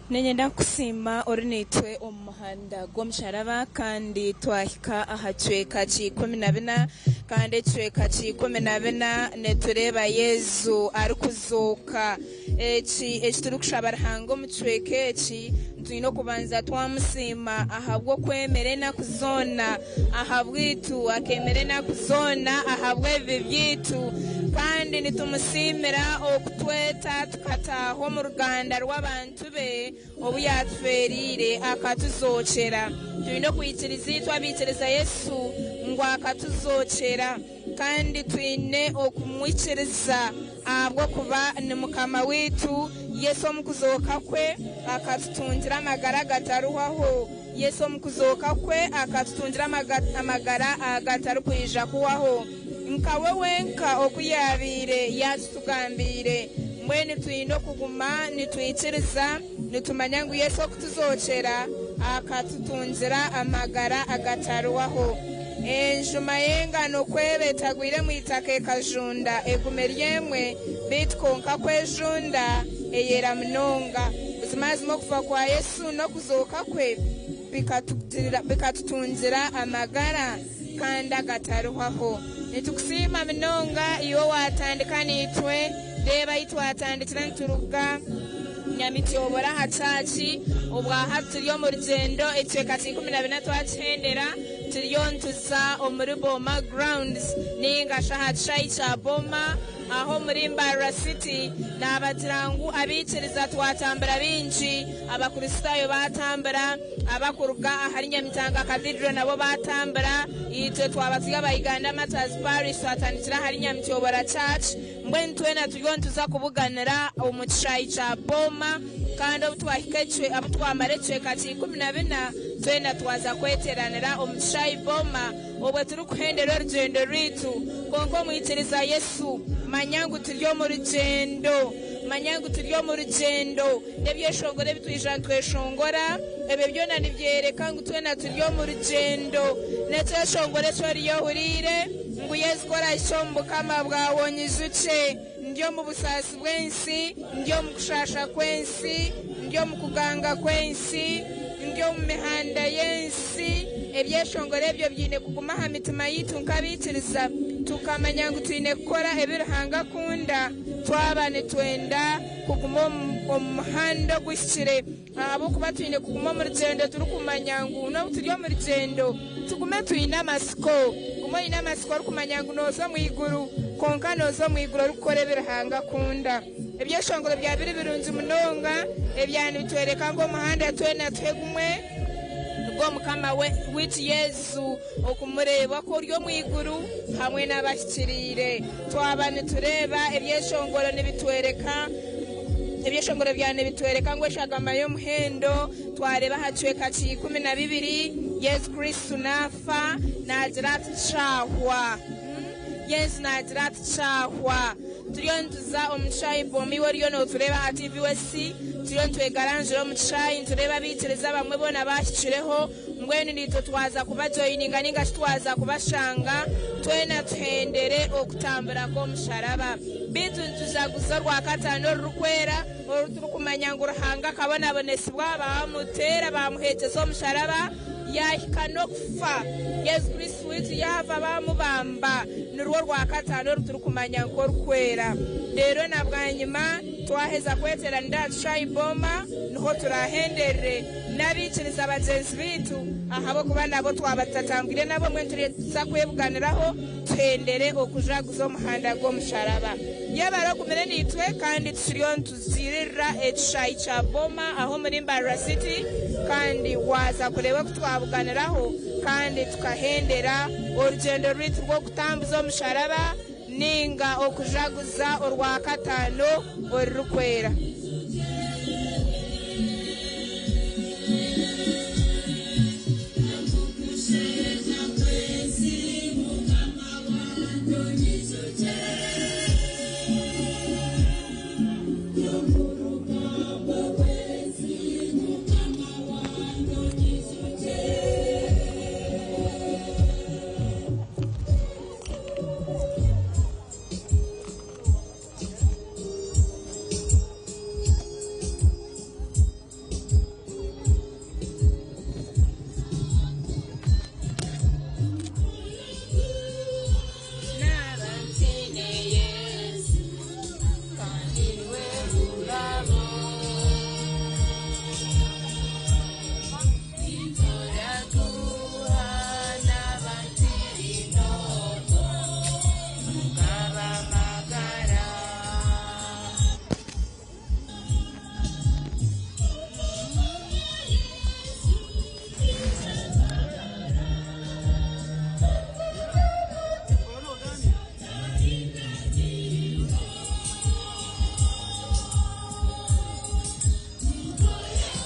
Niinyenda kukusiima ori naitwe omu muhanda gw'omusharaba kandi twahika aha kicweka kya 14 kandi ekicweka kya 14 nitureeba Yesu arikuzooka. Eki eki turikushaba Ruhanga omu kicweka eki, twine okubanza twamusiima ahabw'okwemera enaku zoona ahabwaitu, akeemera enaku zoona ahabw'ebibi byaitu kandi nitumusiimira okutweta tukataaha omu ruganda rw'abantu be obu yaatufeereire akatuzookyera. Twine okwikiriza itwe abaikiriza Yesu ngu akatuzookyera kandi twine okumwikiriza ahabw'okuba ni Mukama waitu. Yesu omu kuzooka kwe akatutungira amagara agataruhwaho. Yesu omu kuzooka kwe akatutungira amagara agatarikwija kuhwaho. Nkawe wenka oku yaabaire yaakitugambiire. Mbwenu twine okuguma nitwikiriza, nitumanya ngu Yesu okutuzookyera akatutungira amagara agataruhwaho. Enjuma y'engano ku eba etagwire mu itaka ekajunda, eguma eri emwe, beitu kwonka ku ejunda, eyera munonga. Buzimazima okufa kwa Yesu n'okuzooka kwe bikatutungira amagara kandi agataruhwaho. Nitukusiima munonga iwe owaatandika naitwe. Reeba ahi twatandikira nituruga Nyamityobora aha kyaki. Obwahati turi omu rugyendo, ekicweka kya 14 twakihendera, turiyo nituza omuri Boma Grounds ninga shi aha kishaayi kya Boma aho omuri Mbarara City. Naabagira ngu abaikiriza twatambura baingi, Abakristaayo baatambura, abakuruga ahari Nyamitanga Cathedral nabo baatambura, itwe twaba turi aba Uganda Martyrs Parish twatandikira ahari Nyamityobora Church. Mbwenu twena turiyo nituza kubuganira omu kishaayi kya Boma kandi obu twahika obu twamara ekicweka kya 14 twena twaza kweteranira omu kishaayi Boma obwe turikuhendera orugyendo rwaitu. Kwonka omwikiriza Yesu, manya ngu turi omu rugyendo. Manya ngu turi omu rugyendo. N'ebyeshongoro ebi twija nitweshongora, ebyo byona nibyoreka ngu twena turi omu rugyendo. N'ekyeshongoro eki oriyo ohuriire, ngu Yesu ku orahikye omu bukama bwawe onyijukye. Ndi omu busaasi bw'ensi, ndi omu kushaasha kw'ensi, ndi omu kuganga kw'ensi, ndi omu mihanda y'ensi. Ebyeshongoro ebyo biine kuguma aha mitima yaitu nk'abaikiriza, tukamanya ngu twine kukora ebi Ruhanga akunda twaba nitwenda kuguma omu muhanda oguhikire. Ahabw'okuba twine kuguma omu rugyendo turikumanya ngu n'obu turi omu rugyendo, tugume twine amatsiko. Guma oine amatsiko orikumanya ngu nooza omu iguru, kwonka nooza omu iguru orikukora ebi Ruhanga akunda. Ebyeshongoro bya biri birungi munonga ebya nibitworeka ngu omuhanda twena tuhe gumwe, nigwo Mukama waitu Yesu, okumureeba ku ori omu iguru hamwe n'abahikiriire. Twaba nitureeba ebyeshongoro nibitworeka Ebyeshongoro bya nibitworeka ngu eshagama y'omuhendo twareeba aha kicweka kya 12, Yesu Kristo naafa, naagira ati, Kyahwa. Yesu naagira ati, Kyahwa. Turiyo nituza omu kishaayi booma iwe oriyo nootureeba aha TV WSC, turiyo nitwegaranzura omu kishaayi nitureeba abaikiriza abamwe boona baahikireho, mbwenu naitwe twaza kubajoyininga ninga shi twaza kubashanga, twena tuhendere okutambura kw'omusharaba. Beitu nitujaguza Orwakataano orurikwera, oru turikumanya ngu Ruhanga akabonabonesibwa, baamuteera, baamuheekyesa omusharaba, yaahika n'okufa. Yesu Kristo waitu yaafa baamubamba. Nirwo Orwakataano oru turikumanya nk'orukwera. Reero na bwanyima twaheza kweteeranira aha kishaayi Boma, niho turaahenderere n'abaikiriza bagyenzi baitu, ahabw'okuba nabo twaba tutatambwire nabo, mbwenu tuza kwebuganiraho. Tuhendere okujaguza omuhanda gw'omusharaba. Yebare ogumire naitwe kandi tukiriyo nituziririra ekishaayi kya Boma aho omuri Mbarara City kandi waaza kureeba oku twabuganiraho kandi tukahendera orugyendo rwaitu rw'okutambuza omusharaba ninga okujaguza Orwakataano orurikwera.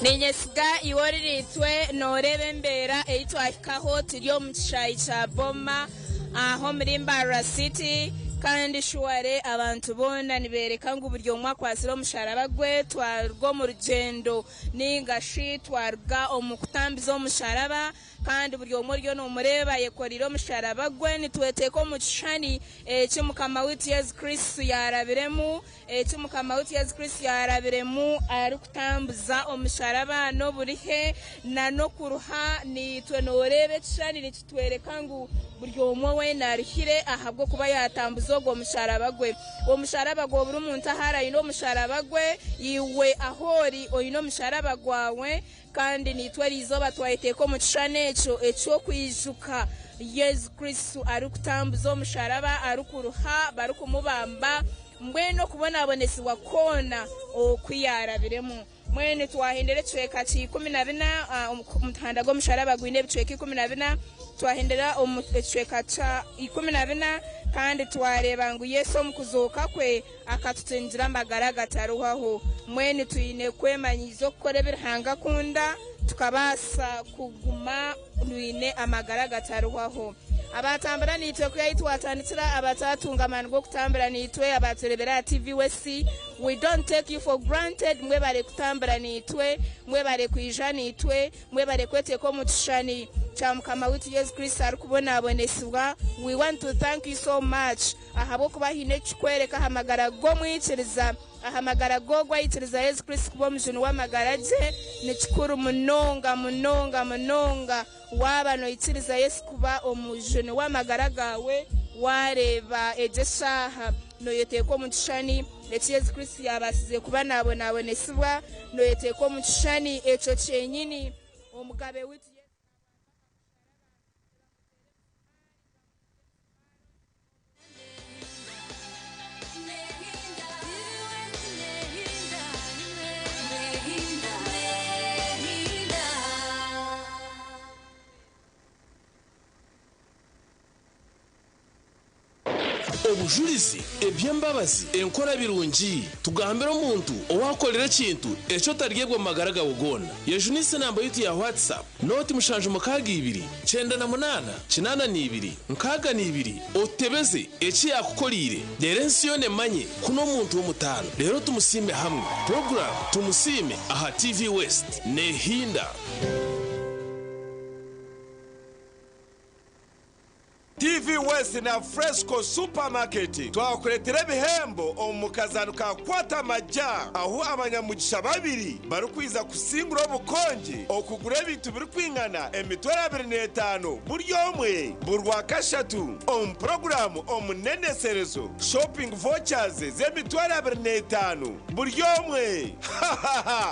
Ninyesiga iwe oririitwe nooreeba embeera ei twahikaho turi omu kishaayi kya Boma aha omuri Mbarara City kandi shuware abantu boona nibeereka ngu buri omwe akwatsire omusharaba gwe twaruga omu rugyendo ninga shi twaruga omu kutambiza omusharaba Kandi buri omwe oriyo nomureeba ayekoreire omusharaba gwe. Nitweteeka omu kishushani eki Mukama waitu Yesu Kristo yaarabiremu, eki Mukama waitu Yesu Kristo yaarabiremu arikutambuza omusharaba n'oburihe na n'okuruha. Naitwe nooreeba ekishushani nikitworeka ngu buri omwe weena aruhire ahabw'okuba yaatambuza ogwo musharaba gwe. Omusharaba gwa buri muntu ahu ari aine omusharaba gwe, iwe ahu ori oine omusharaba gwawe. Kandi naitwe eri izooba twayeteeka omu kishushani ekyo eky'okwijuka Yesu Kristo arikutambuza omusharaba, arikuruha, barikumubamba, mbwenu okubonabonesibwa kwona oku yaarabiremu. Mbwenu twahendera ekicweka kya 14, omuhanda gw'omusharaba gwine ebicweka 14, twahendera omu ekicweka kya 14, kandi twareeba ngu Yesu omu kuzooka kwe Akatutungira amagara agatarihwaho. Mbwenu twine kwemanyiiza okukora ebi Ruhanga akunda tukabaasa kuguma twine amagara agatarihwaho. Abaatambura naitwe kwiha ahu twatandikira, abataatunga amaani g'okutambura naitwe, abaatureebera aha TV West, we don't take you for granted. Mwebare kutambura naitwe, mwebare kwija naitwe. Mwebare kweteeka omu kishushani kya Mukama waitu Yesu Kristo arikubonabonesibwa. We want to thank you so much ahabw'okuba haine ekikwereka aha magara g'omwikiriza, aha magara g'ogwo aikiriza Yesu Kristo kuba omujuni w'amagara gye. Nikikuru munonga munonga munonga waaba noikiriza Yesu kuba omujuni w'amagara gaawe, waareeba egyo eshaaha noyeteeka omu kishushani eki Yesu Kristo yaabaasize kuba naabonabonesibwa, nooyeteeka omu kishushani ekyo kyenyini Omugabe waitu Yesu Obujurizi, eby'embabazi, enkora birungi. Tugambire omuntu owaakukorera ekintu eki otaryebwa omu magara gaawe goona. Yejunise enamba yaitu ya WhatsApp, nooti 762 98 82 62 otutebeze eki yaakukoreire reero ensi yoona emanye ku n'omuntu w'omutaano. Reero tumusiime hamwe. Puroguraamu Tumusiime aha TV West neehinda. TV West na Fresco Supermarket twakureetera ebihembo omu kazaano ka Kwata Amagya ahu abanyamugisha babiri barikwija kusingura obukongi okugura ebintu birikwingana emitwaro 25 buri omwe buri Rwakashatu omu puroguraamu Omuneneserezo Shopping Vouchers z'emitwaro 25 buri omwe.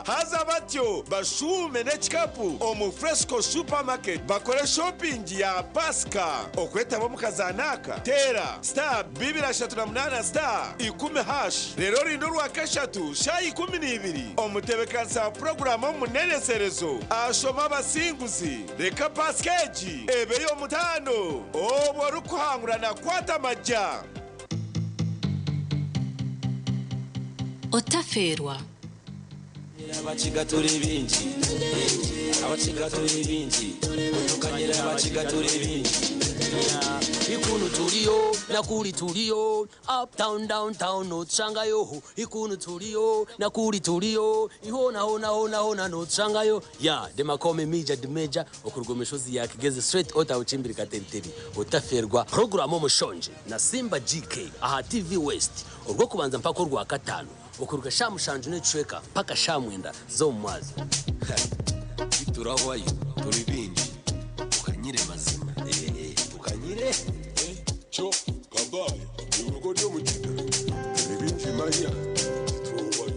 Haza batyo bashuume n'ekikapu omu Fresco Supermarket bakore shopping ya Pasika. Okwetaba omu kazaano aka, teera star 238 star 10 hash reero orinde Orwakashatu shaaha 12 omutebeekanisa wa puroguraamu omuneneserezo ashome abasinguzi. Reka Pasika egi ebe ey'omutaano obwo orikuhangura na Kwata Amagya. Otafeerwa. Abakiga turi bingi, abakiga turi bingi, tukanyira abakiga turi bingi. Ikunu tuliyo nakuli tuliyo uptown downtown notushangayo ikunu tuliyo nakuli tuliyo ihona hona hona hona notushangayo ya demakome mija dimeja okuruga omu ya Kigezi straight ota uchimbiri kateriteri otaferwa programu omushonje na Simba GK aha TV West orw'okubanza mpaka orwakataano okuruga shaaha mushanju n'ekicweka mpaka shaaha mwenda z'omu mwazyo. Titurahwayo turi bingi tukanyire mazima eeh tukanyire. Kyo kabaye iwe ori omukiga turi bingi manya tituhwayo.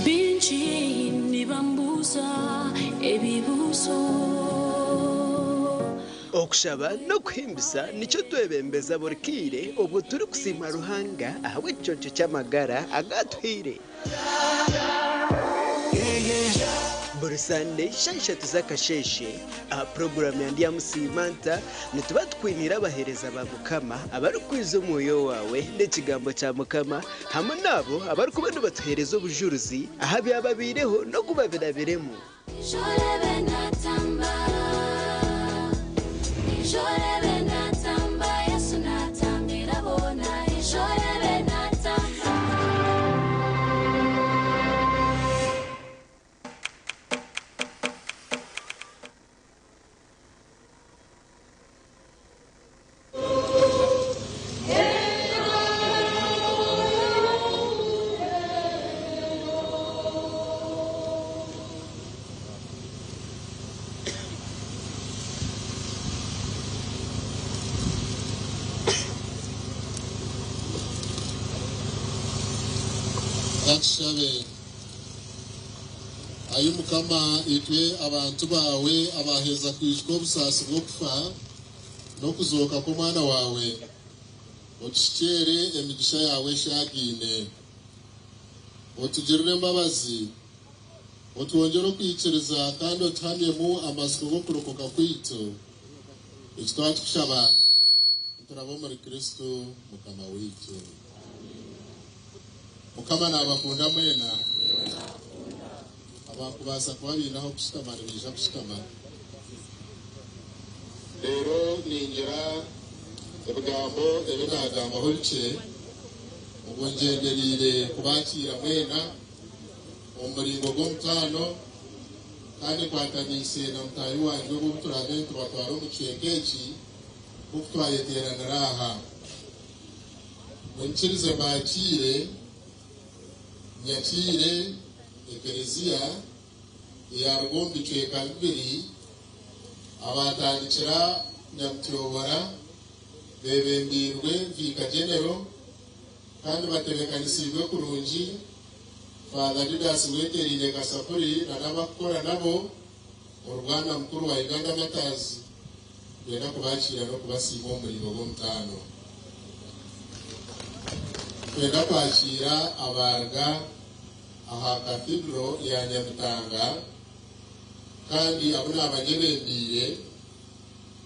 Baingi nibambuuza ebibuuzo. Okushaba n'okuhimbisa nikyo twebembeza buri kaire obwo turikusiima Ruhanga ahabw'ekiconco ky'amagara agu atuhaire. Buri Sande shaaha ishatu z'akasheeshe aha puroguraamu ya Ndyamusiima Nta nituba tukwiniire abaheereza ba Mukama abarikwiza omwoyo waawe n'ekigambo kya Mukama hamwe n'abo abarikuba nibatuheereza obujurizi aha byababaireho n'oku babirabiremu. Katushabe. Ai Mukama, itwe abantu baawe abaaheza kwijuka obusaasi bw'okufa n'okuzooka kw'Omwana waawe, otushukyeere emigisha yaawe eshaagaine. Otugirire embabazi, otwongyere okwikiriza kandi otuhamyemu amatsiko g'okurokoka kwaitu. Eki twakikushaba nituraba omuri Kristo Mukama waitu. Mukama naabakunda mwena. Abakubaasa kuba baine ah'okushutama nibaija kushutama. Reero ningira ebigambo ebi naagambaho bikye, obwo ngyendereire kubaakiira mwena omu muringo gw'omutaano, kandi nkwataniise na mutaahi wangye obu turaabe nitubatwara omu kicweka eki nk'oku twayeteeranira aha. Munyikirize mbaakiire, nyakiire Ekereziya eyaaruga omu bicweka bibiri, abaatandikira Nyamutyobora beebembeirwe Viika Genero kandi batebeekanisiibwe kurungi Father Didas Wetereire Kasapuri na n'abakukora nabo orubwana mukuru wa Uganda Martyrs Nitwenda kubakiira n'okubasiima omu muringo gw'omutaano. Nitwenda kwakiira abaruga aha Cathedral ya Nyamitanga kandi abu naaba nyebembeire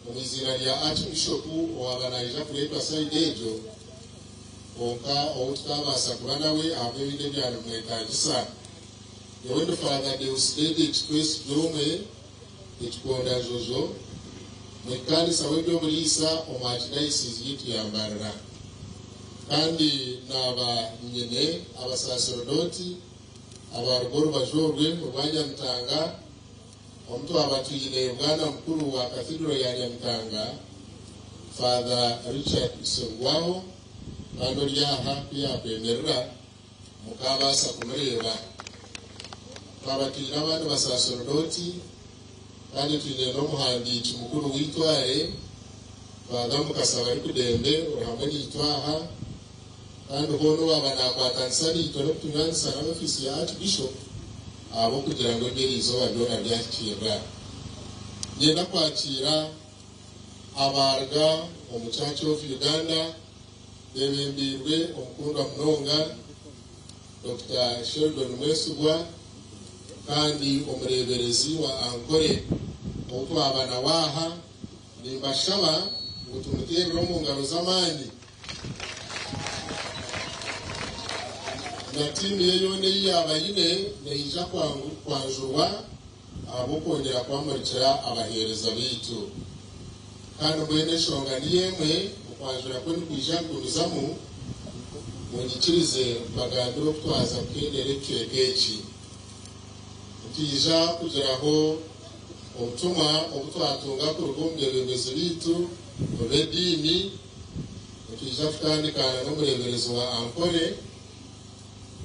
omu iziina rya Archbishop owaaba naija kureetwa sayidi egyo kwonka ou tutaabaasa kuba nawe ahabw'ebindi ebyaribimwetaagisa. Nyowe ndi Father Deusdedit Twesigyomwe. Ekikondanjojo, Muhikaanisa w'eby'oburiisa omu Archdiocese yaitu ya Mbarara kandi naaba nyine abasaserodooti abaruga orubaju orwe orwa Nyamitanga omu twaba twine Bwana Mukuru wa Cathedral ya Nyamitanga Father Richard Sirugwaho kandi ori aha ku yaakwemerera mukaabaasa kumureeba. Twaba twine abandi basaserodooti kandi twine n'omuhandiiki mukuru w'eitware, Father Mukasa Barikudembe ori hamwe naitwe aha, kandi hoona owaaba naakwatanisa naitwe n'okutunywanisa n'ofiisi ya Archbishop ahabw'okugira ngu ebi eriizooba byona byahikiirira. Niinyenda kwakiira abaaruga omu Church of Uganda beebembeirwe omukundwa munonga Dokita Sheldon Mwesigwa kandi omureeberezi wa Ankole ou twaba nawe aha, nimbashaba ngu tumuteerere omu ngaro z'amaani na tiimu ye yoona ei yaaba aine neija kwanjurwa ahabw'okwongyera kubamurikira abaheereza baitu. Kandi mbwenu enshonga niyo emwe, okwanjura kwe nikwija kugumizamu, munyikirize mbagambire oku twaza kuhendera ekicweka eki. Nitwija kugiraho obutumwa obu twatunga kuruga omu beebembezi baitu b'ediini. Nitwija kutandika n'omureeberezi wa Ankole.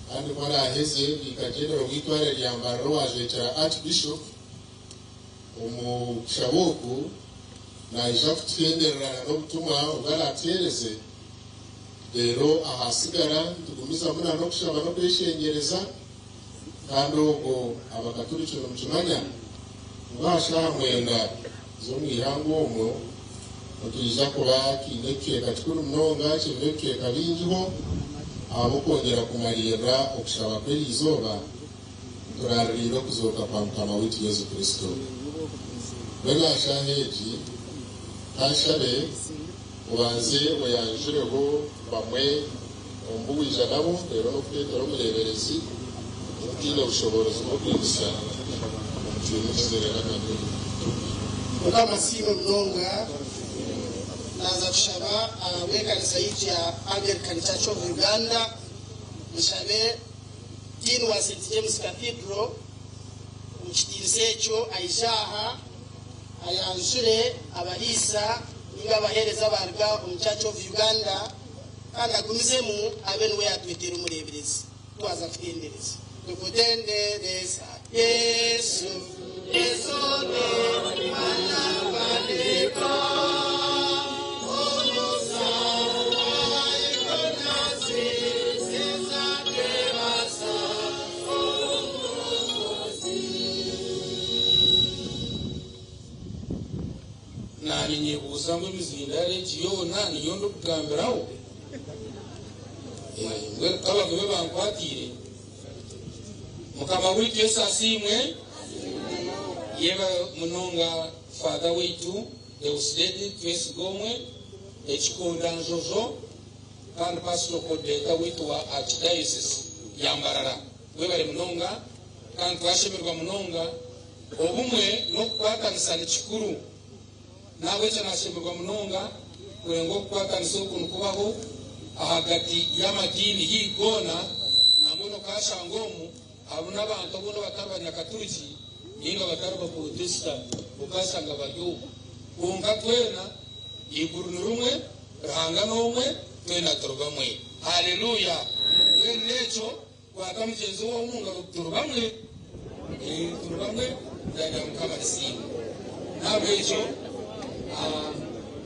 Kandi ku araaheze, Viika Genero w'eitware rya Mbarara owaajwekyera Archbishop omu kushaba oku, naija kutuhendererana n'obutumwa obu araatuheereze, reero ahaatsigara nitugumizamu na n'okushaba n'okweshengyereza, kandi obwo Abakaturiki nimukimanya ngu aha shaaha mwenda. z'omu ihanga omwo nitwija kuba twine ekicweka kikuru munonga kirimu ebicweka bingiho ahabw'okwongyera kumariirira okushaba kw'eri izooba turaririire okuzooka kwa Mukama waitu Yesu Kristo. Mbwenu aha shaaha egi, ka nshabe obanze oyanjureho bamwe omu bu waija nabo reero n'okuteetera omureeberezi otaine bushoboorozi bw'okwimutsya omutwimukize reero akaguma. Mukama asiimwe munonga. Naaza kushaba ahabw'ekanisa yaitu ya Anglican Church of Uganda, nshabe Dean wa St James Cathedral omu kitiinisa ekyo aije aha ayanjure abariisa ninga abaheereza abaruga omu Church of Uganda kandi agumizemu abe niwe yatwetera omureeberezi twaza kutendereza. Tukutendereza Yesu, Yesu ni mwana wa Naanye nyebuuza ngu emizindaaro egi yoona niyo ndikugambiraho? Mbwenu ka bagume bankwatiire. Mukama waitu Yesu asiimwe. Yebare munonga Father waitu Deusdedith Twesigomwe Ekikondanjojo kandi Pastoral Coordinator waitu wa Archdiocese ya Mbarara. Webare munonga kandi twashemererwa munonga. Obumwe n'okukwatanisa ni kikuru. N'ahabw'ekyo naashemererwa munonga kureeba ngu okukwatanisa oku nikubaho ahagati y'amadiini haihi goona. Nambwenu okaashanga omu harimu n'abantu obundi abatari banyakaturiki nainga abatari baporotesitanti, okaashanga bari omu. Kwonka twena eiguru ni rimwe, Ruhanga n'omwe, twena turi bamwe. Haleluya! Mbwenu n'ekyo kwata mugyenzi waawe omu ngaro turi bamwe. Turi bamwe, ndagira Mukama asiimwe. N'ahabw'ekyo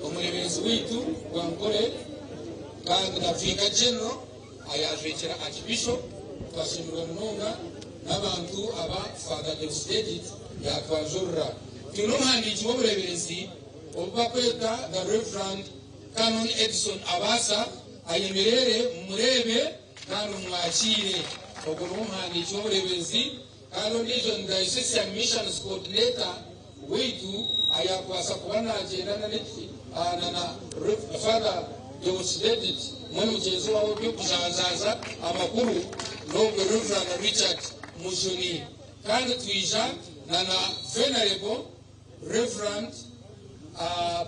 omureeberezi waitu wa Nkore kandi na Vicar General ayaajwekyera Archbishop, twashemererwa munonga n'abantu aba Father Deusdedit yaatwanjurira. Twine omuhandiiki w'obureeberezi obu barikweta The Rev. Canon Edson Abaasa ayemerere mumureebe kandi mumwakiire. Ogwo niwe omuhandiiki w'obureeberezi kandi ondiijo ni Diocesan Missions Coordinator waitu ayaakubaasa kuba naagyenda na na Rev. Father Deusdedit mwene mugyenzi waabo eby'okujanjaaza amakuru n'ogwe Rev. Richard Mujuni. Kandi twija na na Venerable Rev.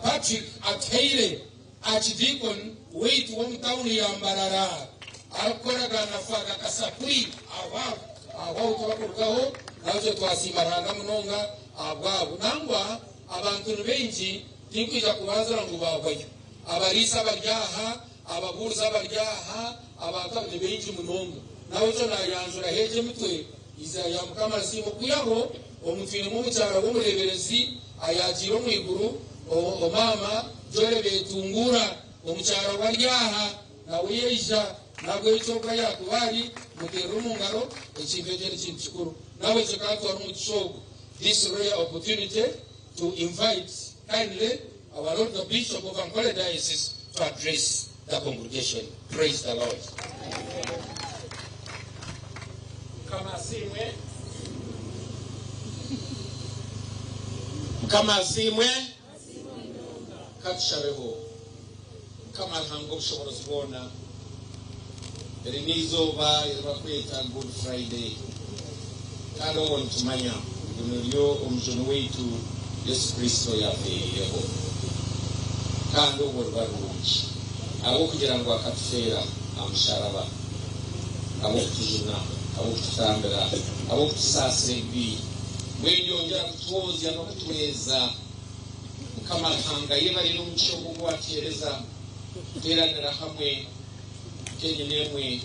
Patrick Atuhaire, Archdeacon waitu w'omu tauni ya Mbarara arikukoragana na Father Kasapuri aho aho aho ahu twakurugaho naitwe twasiima Ruhanga munonga ahabwabo. Nangwa abantu ni baingi tinkwija kubanzira ngu baahwayo. Abariisa abari aha, ababuurizi abari aha, abantu abo ni baingi munonga. Nahabwekyo nayanjuraho egyo emitwe Eiziina rya Mukama risiimwe. Okwihaho omu twinemu omukyara w'omureeberezi ayaagiire omu iguru, o-o maama Jolly Betunguura. Omukyara we ari aha, nawe yaija. N'ahabw'ekyo ogu ahi arikuba ari, muteerere omu ngaro. Ekintu ekyo n'ekintu kikuru. N'ahabw'ekyo ka ntware omugisha ogu, this rare opportunity, to invite kindly our Lord the Bishop of Ankole Diocese to address the congregation. Praise the Lord. Mukama asiimwe. Mukama asiimwe. Katushabeho. Mukama Ruhanga obushoboorozi bwona, eri n'eizooba eri barikweta Good Friday, kandi obwo nitumanya ngu niryo Omujuni waitu Yesu Kristo yaafeereireho. Kandi obwo riba rirungi ahabw'okugira ngu akatufeera aha musharaba ahabw'okutujuna, ahabw'okututambira, ahabw'okutusaasira ebibi. Mbwenu yongyera kutwozya n'okutweza. Mukama Ruhanga yebare n'omugisha ogu ogu watuhereza kuteranira hamwe nk'enyina emwe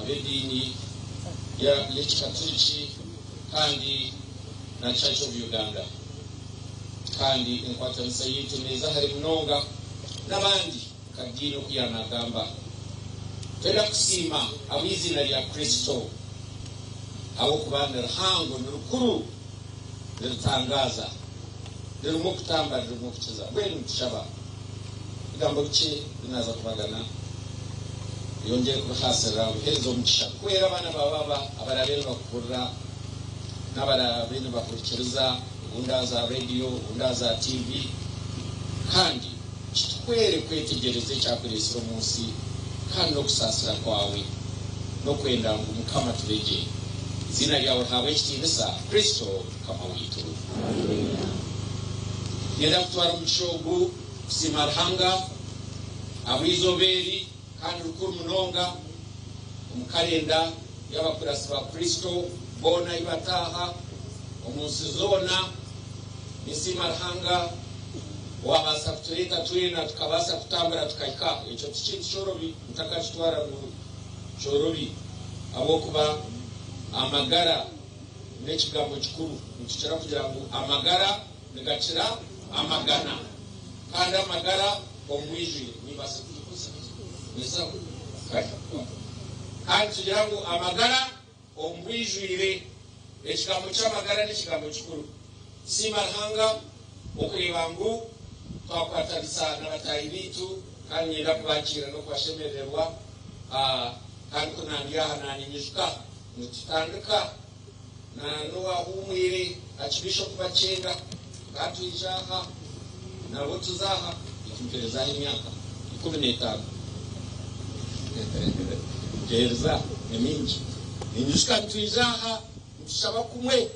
ab'ediini y'ekikaturiki kandi na Church of Uganda kandi enkwatanisa yaitu neeza hare munonga n'abandi nka diini oku yaanagamba. Twenda kusiima ahabw'eiziina rya Kristo ahabw'okuba ni rihango, ni rikuru, niritangaaza. Ririmu okutamba, ririmu okukiza. Mbwenu nitushaba ebigambo bikye bi naaza kubagana, oyongyere kubihaasirira, obiheereze omugisha kuhwera abaana baawe aba abaraabe nibakuhurira n'abaraabe nibahurikiriza obundi aha za rediyo, obundi aha za tiivi, kandi kituhwere kwetegyereza ekyakureetsire omu nsi kandi n'okusaasira kwawe n'okwenda ngu Mukama tube gye. Eiziina ryawe rihaabwe ekitiinisa, Kristo Mukama waitu. Niinyenda kutwara omugisha ogu kusiima Ruhanga ahabw'eizooba eri kandi rikuru munonga omu karenda y'abakuratsi ba Kristo boona ahi bataaha omu nsi zoona. Ninsiima Ruhanga owaabaasa kutureeta twena tukabaasa kutambura tukahika aha. Ekyo ti kintu kyorobi, mutakakitwara ngu kyorobi ahabw'okuba amagara n'ekigambo kikuru. Nitukira kugira ngu amagara nigakira amagana. Kandi amagara omu bwijwire nimbaasa kugikozesa nezaho. Kare. Kandi tugira ngu amagara omu bwijwire. Ekigambo ky'amagara n'ekigambo kikuru. Tusiima Ruhanga okureeba ngu twakwatanisa na bataahi baitu kandi niinyenda kubakiira n'okubashemerererwa. Kandi ku nandi aha naninyijuka nitutandika na n'owahuumwire Archbishop Bakyenga tukaba twija aha nabo tuza aha beitu mperezaho emyaka 15 mpeereza ni mingi. Ninyijuka nitwija aha nitushaba kumwe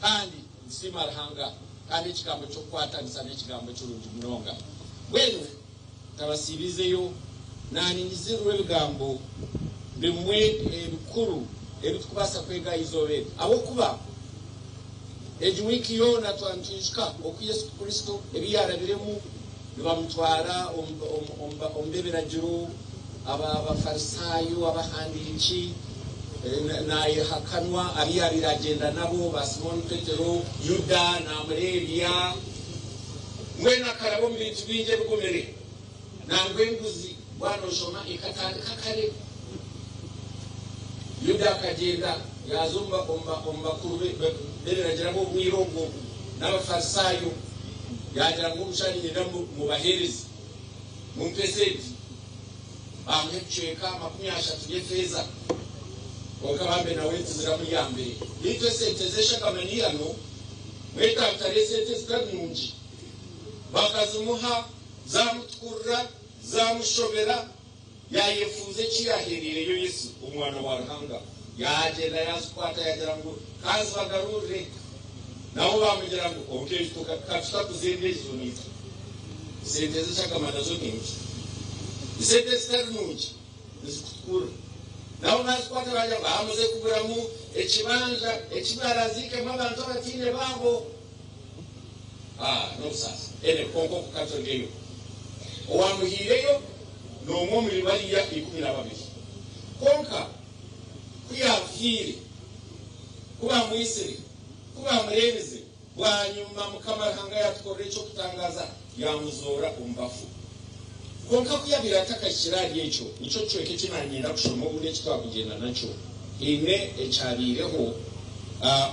kandi nitusiima Ruhanga kandi ekigambo ky'okukwatanisa n'ekigambo kirungi munonga. Mbwenu Ntabasiibizeyo, naaninyizirwe ebigambo bimwe ebikuru ebi turikubaasa kwega aha izooba eri. Ahabw'okuba egi wiiki yoona twaba nitwijuka oku Yesu Kristo ebi yaarabiremu nibamutwara omu b'ebiragiro, Abafarisaayo, abahandiiki, naayehakanwa abu yaabaire agyenda nabo, ba Simooni Petero, Yuda naamureebya. Mbwenu akaraba omu bintu bingi ebigumire. Nangwa enguzi waaba noshoma ekatandika kare. Yuda akagyenda yaaza omu bakuru b'ebiragiro ab'obwire obwo n'Abafarisaayo, yaagira ngu omushana niinyenda mubaheereze, mumpe esente. Baamuha ebicweka 30 by'efeeza. Kwonka bambe nawe tiziramu rya mbere. Beitu esente z'eshagama n'eihano Mwetantare esente ezitari nungi. Bakazimuha, zaamutukurira, zaamushobera, yaayefuuza eki yaaheereireyo Yesu, Omwana wa Ruhanga. Yaagyenda yaazikwata yaagira ngu, Ka nzibagarurire. Nabo baamugira ngu, Onkaitu ka tutakuzenda ezo naitwe. Esente z'eshagama nazo ni mbi. Esente ezitari nungi. Nizikutukurira. Nabo baazikwata baagira ngu, Muze kuguramu ekibanja eki baraaziikemu abantu abataine baabo. N'obusaasi. Anyway, kwonka okwo ka turugyeyo. Owaamuhaireyo n'omwe omuri bariya 12. Kwonka ku yaafiire, ku baamwitsire, ku baamureebize, Bwanyima Mukama Ruhanga yaatukorera eky'okutangaaza, yaamuzoora omu bafu. Kwonka ku yaabaire atakahikire ahari ekyo, nikyo kicweka eki naanyenda kushoma obundi eki twakugyenda nakyo, haine ekyabaireho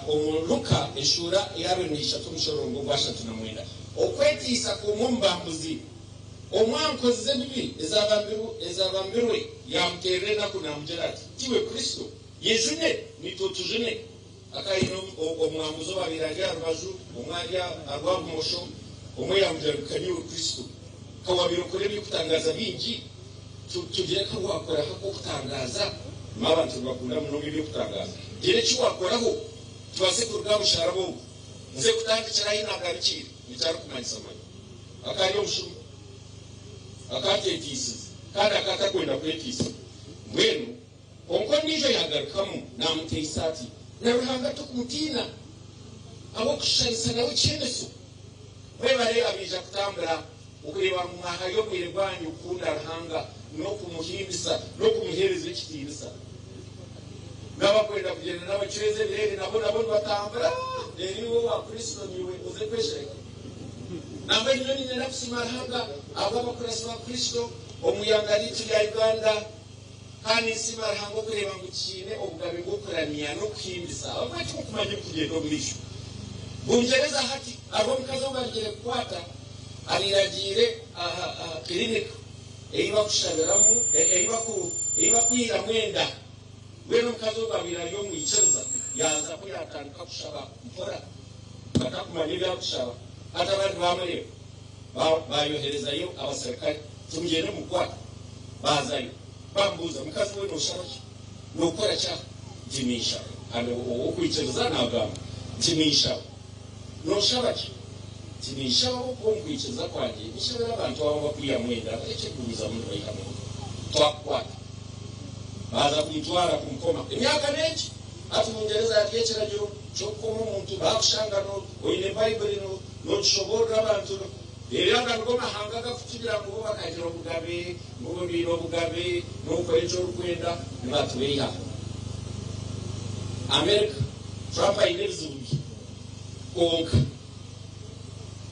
omu Luka eshuura eya 23 omushororongo ogwa 39. Okweteisa kw'omwe omu bambuzi, omwe aha nkozi z'ebibi ezaabambirwe, yaamuteerera enaku naamugira ati, Tiiwe Kristo? Yejune, naitwe otujune! Akaba aine omwambuzi owaabaire ari aha rubaju, omwe ari aha rwa bumosho, omwe yaamugira ngu, Ka niiwe Kristo, ka waabaire okora eby'okutangaaza bingi, tugire ka waakoraho ak'okutangaaza. Imwe abantu nibakunda munonga eby'okutangaaza. Gira eki waakoraho tubaase kuruga aha musharaba ogu. Nze kutandikira ahi naagarukiire, nikyo arikumanyisa manya. Akaba ari omushuma. Akaba ateeteisize, kandi akaba atarikwenda kweteisa. Mbwenu. Kwonka ondiijo yaagarukamu naamuteisa ati, Na Ruhanga tokumutiina, ahabw'okushushanisa nawe ekihembeso? Mwebare abaija kutambura okureeba ngu mwahayo obwire bwanyu kukunda Ruhanga n'okumuhimbisa n'okumuheereza ekitiinisa. N'abakwenda kugyenda n'abacwezi ebireere nabo nabo nibatambura, reero iwe owa Kristo niiwe oze kweshereka. Nambwenu nyowe niinyenda kusiima Ruhanga ahabw'abakurasi ba Kristo omu ihanga ryaitu rya Uganda. Kandi ninsiima Ruhanga okureeba ngu kiine obugabe bw'okuramya n'okuhimbisa. Abamwe tibarikumanya ebirikugyenda omu maisho. Bungyereza hati hariho omukazi ou barugire kukwata abaire agiire aha aha clinic ei bakushabiramu ei baku ei bakwihiramu enda. Mbwenu omukazi ogwo abaire ari omwikiriza yaaza ku yaatandika kushaba mpora batakumanya ebi arikushaba. Hati abandi baamureeba ba baayoherezayo abaserikare nti mugyende mumukwate. Baazayo baamubuuza mukazi we nooshaba ki? Nookora ki aha? Nti ninshaba. Kandi ow'okwikiriza naagamba nti ninshaba. Nooshaba ki? Nti ninshaba ahabw'okuba omu kwikiriza kwangye ninshabira abantu abo abakwihamu enda barekye kugumizamu nibaihamu enda. Twakukwata. Baaza kumutwara kumukoma. Emyaka n'egi. Hati Bungyereza hariyo ekiragiro ky'okukoma omuntu baakushanga oine Baibuli noogishoboorora abantu. Reero aga nigo mahanga agakutubira ngu bo bakagira obugabe, ngu bo baine obugabe, nookora eki orikwenda, nibatubeiha. Amerika, Trump aine ebizibu bye, kwonka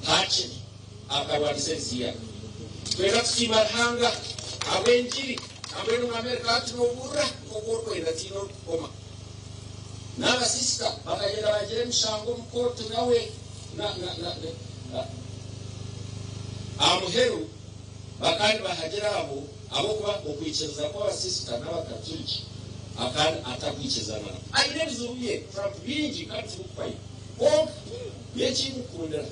haakiri akarwanisa ensi ye. Twena tusiima Ruhanga ahabw'engiri. Nambwenu omu Amerika hati noobuurira nk'oku orikwenda tihaine orikukukoma. N'abasisita bakagyenda baagira emishango omu kooti nawe na na na na aha muheru bakaba nibahagira abo ahabw'okuba okwikiriza kw'abasisita n'abakaturiki akaba atakwikirizana nabo. Aine ebizibu bye Trump bingi kandi tibikuhwayo kwonka nyowe eki ndikukundira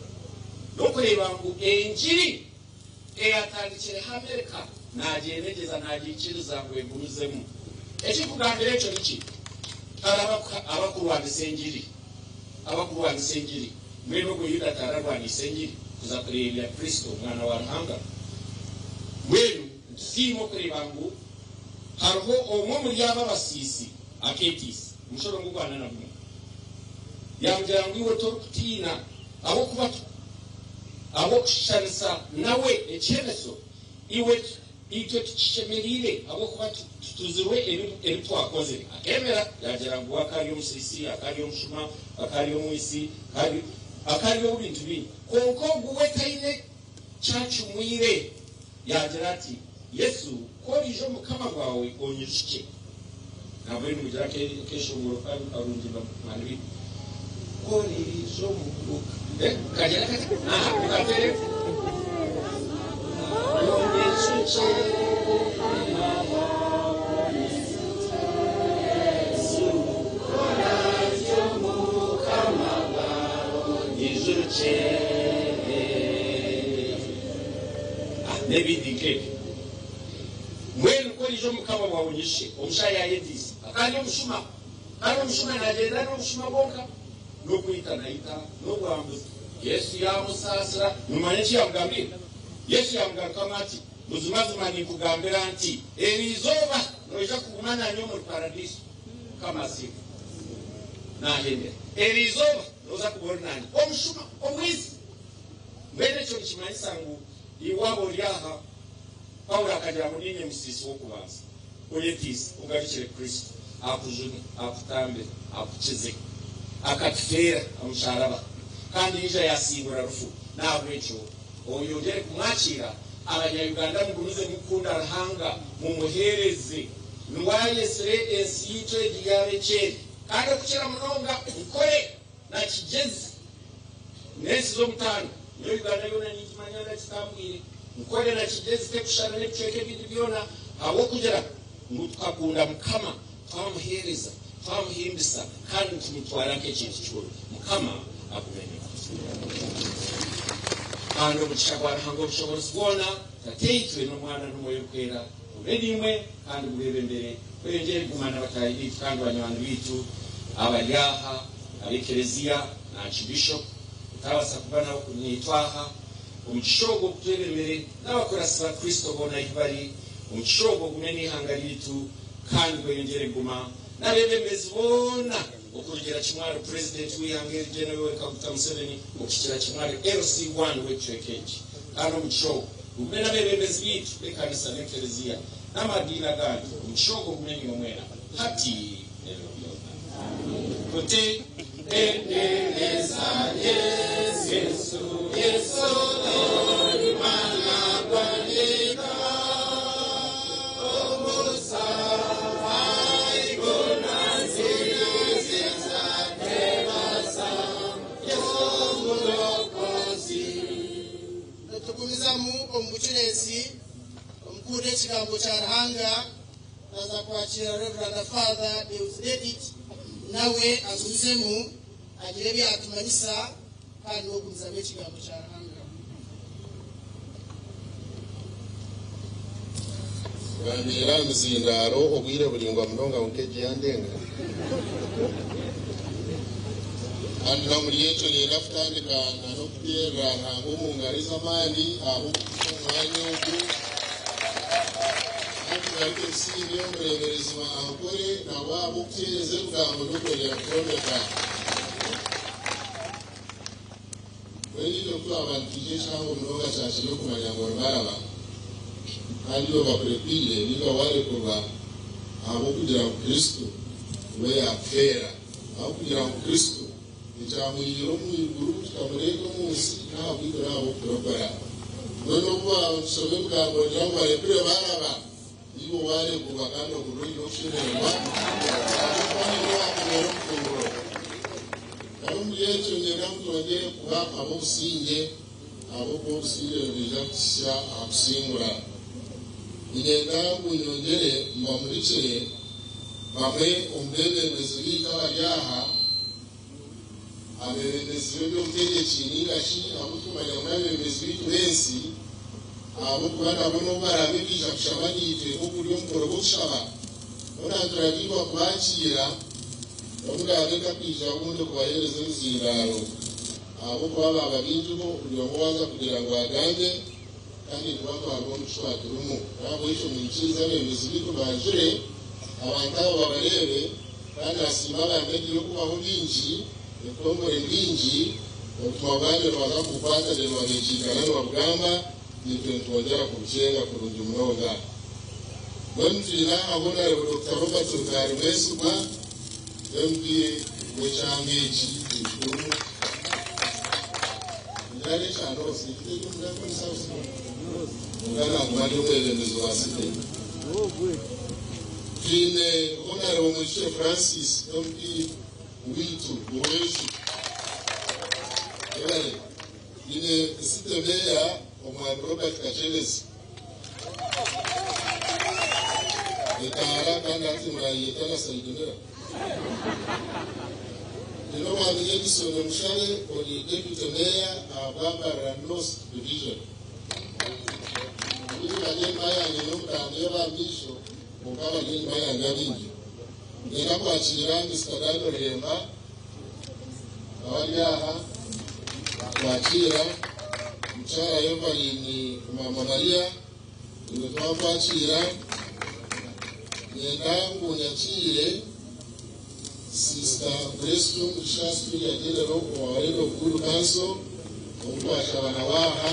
n'okureeba ngu engiri Eyatandikireho Amerika nagyenegyeza nagyikiriza ngu egumizemu. Ekirikugambira ekyo niki? Hariho abakurwanisa engiri, abakurwanisa engiri. Mbwenu ogwo Yuda tararwaniise engiri kuza kureebya Kristo omwana wa Ruhanga? Mbwenu nitusiima okureeba ngu hariho omwe omuri abo abasiisi akeetiisa omushorongo gwa nana gumwe yaamugira ngu iwe torikutiina ahabw'okuba Ahabw'okushushanisa nawe ekiheneso, iwe itwe tukishemereire, ahabw'okuba tutuzirwe ebi twakozire. Akeemera yaagira ngu akaba ari omusiisi, akaba ari omushuma, akaba ari omwitsi, akaba ari ow'ebintu bingi. Kwonka ogu we taine ki acumwire. Yaagira ati, Yesu, ku oriija omu bukama bwawe, onyijukye. Nambwenu nimugira akeshongoro kanyu karungi banywani baitu. Ku oriija omu buka. Kagira kati, aha, mukateere. Onyijukye Mukama bwawe, Yesu, ku oraije omu bukama bwawe, onyijukye. N'ebindi nk'ebyo. Mbwenu ku oriija omu bukama bwawe onyijukye. Omushaija yaayetiisa. Akaba ari omushuma. Kandi omushuma naagyenda n'obushuma bwonka, n'okwita naita, n'obwambuzi. Yesu yaamusaasira. Noomanya eki yaamugambiire? Yesu yaamugarukamu ati, Buzimazima ninkugambira nti, Eri izooba noija kuguma naanye omuri Paradiso. Mukama asiimwe. Naahendera. Eri izooba nooza kuba ori naanye. Omushuma, omwitsi! Mbwenu ekyo nikimanyisa ngu iwe waaba ori aha, Paulo akagira ngu niinye musiisi w'okubanza. Oyetiise, ogarukire Kristo, akujune, akutambire, akukize. Akatufeera aha musharaba, kandi yaija yaasingura rufu. N'ahabw'ekyo oyongyere kumwakiira. Abanya-Uganda mugumize mukukunda Ruhanga, mumuheereze. Niwe ayetsire ensi yaitu egi yaaba eki eri. Kandi okukira munonga Nkore na Kigyezi n'ensi z'omutaano. Nyowe Uganda yoona ningimanya ndagitambwire. Nkore na Kigyezi tekushushana n'ebicweka ebindi byona ahabw'okugira ngu tukakunda Mukama, twamuheereza, twamuhimbisa kandi nitumutwara nk'ekintu kikuru. Mukama agume naitwe. Kandi omugisha gwa Ruhanga Ow'obushoboorozi bwona, Tataitwe n'Omwana n'Omwoyo Orikwera gube naimwe kandi gubeebembere. Kweyongyera kuguma na bataahi baitu kandi banywani baitu abari aha, ab'ekereziya na Archbishop otabaasa kuba naitwe aha. Omugisha ogwo gutwebembere n'abakuratsi ba Kristo boona ahu bari. Omugisha ogwo gume n'eihanga ryaitu kandi gweyongyere kuguma n'abeebembezi boona okurugira kimwe ahari Purezidenti w'eihanga eri Gen. Yoweri Kaguta Museveni okuhikira kimwe ahari LC1 w'ekicweka eki. Kandi omugisha ogwo gugume n'abeebembezi baitu b'ekanisa n'ekereziya n'amadiini agandi. Omugisha ogwo gume naiwe mwena hati n'ebiro byona. Tuti. Tendereza Yesu, Yesu ori mwana gwa Nyina, Omusaraba igona nziza tebaza Yesu. Kuhurira ekigambo kya Ruhanga, naaza kwakira Rev. Father Deusdedit nawe agumizemu agire ebi yaatumanyisa kandi n'okugumizamu ekigambo kya Ruhanga. Kugambirira aha mizindaaro obwire buraingwa munonga ngu nk'egi yandenga. Kandi n'omuri ekyo niinyenda kutandika na n'okuteerera Ruhanga omu ngaro ez'amaani ahabw'okutuha omwanya ogu. Kandi tugaruke tusiime omureeberezi wa Ankole nawe ahabw'okutuheereza ebigambo by'okwongyera kutwombeka. Mbwenu itwe ku twaba nitwija ekihango munonga kyakiri okumanya ngu oribaraba, kandi iwe bakurekwire nainga waarekurwa ahabw'okugira ngu Kristo niwe yaakufeera. Ahabw'okugira ngu Kristo ekyamwihire omu iguru kikamureeta omu nsi n'ahabwaitu n'ahabw'okuturokora. Mbwenu obu baaba nitushoma ebigambo nigira ngu barekure baaraba, iwe waarekurwa kandi ohurire oine okushemererwa ahabw'okuba niiwe waakubeera omutunguuro. Kandi omuri ekyo niinyenda ngu twongyere kuba ab'obusingye, ahabw'okuba obusingye nibwija kutuhitsya aha kusingura. Niinyenda ngu nyongyere mbamurikire bamwe omu beebembezi baitu abari aha, abeebembezi b'eby'obutegyeki nainga shi abu turikumanya ngu n'abeebembezi baitu b'ensi, ahabw'okuba nabo n'obu baraabe baija kushaba naitwe nk'oku guri omukoro gw'okushaba, hoona nituragiirwa kubaakiira n'obu ndaabe ntakwija bundi kubaheereza emizindaaro, ahabw'okuba baaba baingiho buri omwe waaza kugira ngu agambe, kandi nitubatwarwa omu kicwa turimu. N'ahabw'ekyo mwikirize abeebembezi baitu banjure, abantu abo babareebe, kandi nasiima abantu ebirikubaho bingi, ebitongore bingi, obutumwa bwangye nibaza kubukwata gye nibabekiikana nibabugamba, naitwe nitwongyera kubucenga kurungi munonga. Mbwenu twine aha Honarebo Dokita Robert Rukari Mwesigwa, MP w'ekyanga eki ekikuru. Ngira n'ekya North, nikyo eki omudaakoni South? Kwonka naguma ndi omwebembezi wa City. Twine Honarebo Mwijukye Francis, MP waitu Buhweju. Webare. Twine City Mayor Omwami Robert Kakyebezi. Etaara kandi hati murayeyeta na Saidimira. Twine Omwami Edison Mushale ori Deputy Mayor ahabwa Mbarara North Division. Abaingi bari enyima yangye n'omutano aba aha maisho kwonka abari enyima yangye abaingi. Niinyenda kwakiira Mister Dan Ruhemba nawe ari aha twakiira mukyara Evelyn Mama Maria iwe twakwakiira. Niinyenda ngu nyakiire Sister Grace Kyomugisha Superior General owa Land of Good Counsel ou twashaba nawe aha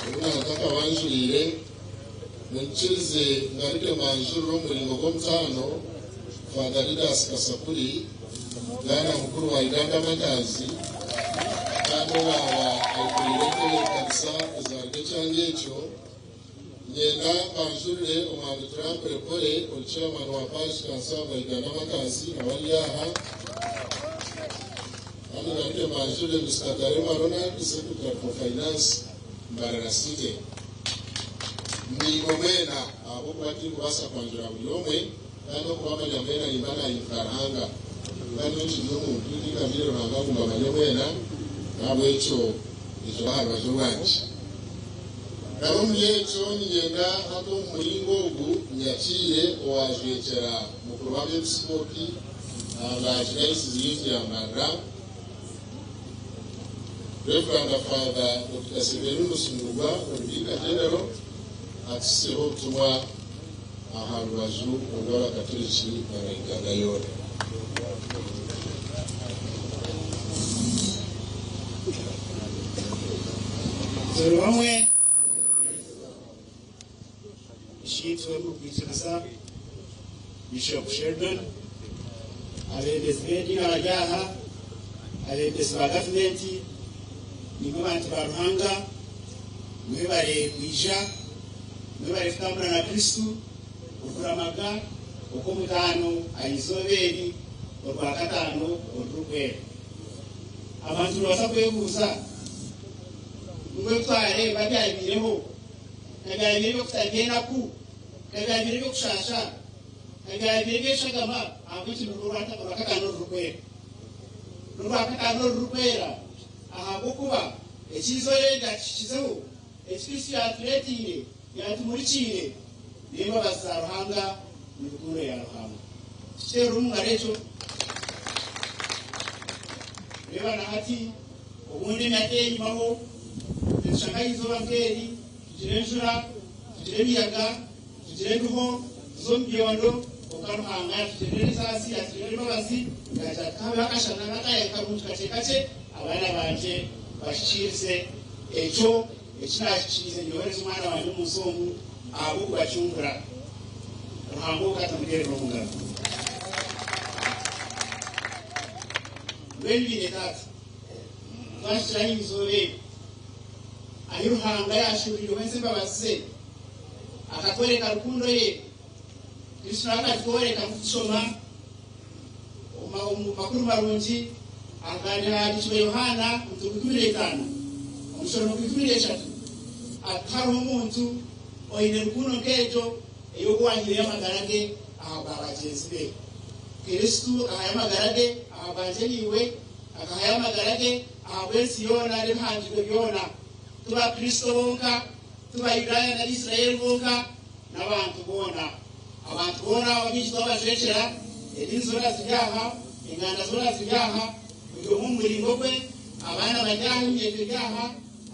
ou nantakabanjuriire. Munyikirize ngaruke mbanjurire omu muringo gw'omutaano Father Didas Kasapuri, Bwana Mukuru wa Uganda Martyrs kandi owaaba ayekoriire entebeekanisa ezaaruga ekyanga ekyo. Niinyenda mbanjurire Omwami Trump Lepore ori Chairman wa Parish Council of Uganda Martyrs nawe ari aha. Kandi ngaruke mbanjurire Mister Taremwa Ronald, Secretary for Finance, Mbarara City. Naimwe mwena, ahabw'okuba tindikubaasa kwanjura buri omwe, kandi okubamanya mwena nimba naahinduka Ruhanga. Kwonka nyowe nkiri omuntu, tingambiire Ruhanga ngu mbamanye mwena, n'ahabw'ekyo ekyo aha rubaju rwangye. Kandi omuri ekyo niinyenda hati omu muringo ogu nyakiire owaajwekyera mukuru w'abeepisikoopi aha Archdiocese yaitu ya Mbarara, Rev. Father Dokita Severinus Ndugwa ori Vicar General atuhiseho obutumwa aha rubaju orw'Abakaturiki na Uganda yoona. Turi bamwe Isheitwe omu kwikiriza Bishop Sheldon, abeebembezi b'ediini abari aha, abeebembezi ba gavumenti, nimwe bantu ba Ruhanga, mwebare kwija, mwebare kutambura na Kristo, okuramaga okw'omutaano aha izooba eri Orwakataano orurikwera. Abantu nibabaasa kwebuuza ngu ebi twareeba byabaireho. Ka byabaire eby'okutarya enaku! Ka byabaire eby'okushaasha! Ka byabaire eby'eshagama! Ahabw'enki nirwo orwakataano orurikwera? N'orwakataano orurikwera ahabw'okuba eki eizooba eri ryatuhikizeho, eki Kristo yaatureeteire, yaatumurikiire, n'embabazi za Ruhanga, ni rukundo ya Ruhanga. Tukiteerere omu ngaro ekyo. Reeba na hati, obundi emyaka ey'enyimaho, nitushanga aha izooba nk'eri, tugire enjura, tugire emiyaga, tugire embiho, tuze omu byondo, kwonka Ruhanga yatugirira esaasi, yatugirira embabazi, yaagira ati, Kahabeho akashana n'akayaga karungi kakye kakye, abaana bangye bahikiirize ekyo eki naahikiriize nyohereza omwana wangye omu nsi omu ahabw'okubacungura. Ruhanga ogwo ka tumuteerere omu ngaro. Mbwenu baine taata, twahikire aha izooba eri, ahi Ruhanga yaashuuriireho ensi embabazi ze, akatworeka rukundo ye, Kristo nawe akagitworeka nk'oku tushoma omu Makuru Marungi agahandiikirwe Yohaana omutwe gw'eikumi n'etaano omushororongo gw'eikumi n'eshatu ati, Tihariho muntu oine rukundo nk'egyo ey'ogwo owahaireyo amagara ge ahabwa bagyenzi be. Kristo akahayo amagara ge ahabwangye naiwe, akahayo amagara ge ahabw'ensi yoona n'ebihangirwe byona. Ti Bakristo bonka, ti Bayudaaya nari Isiraeli bonka, n'abantu boona. Abantu boona abaingi twabajwekyera, ediini zoona ziri aha, enganda zoona ziri aha, buri omwe omu muringo gwe, abaana bari aha, eminyeeto eri aha,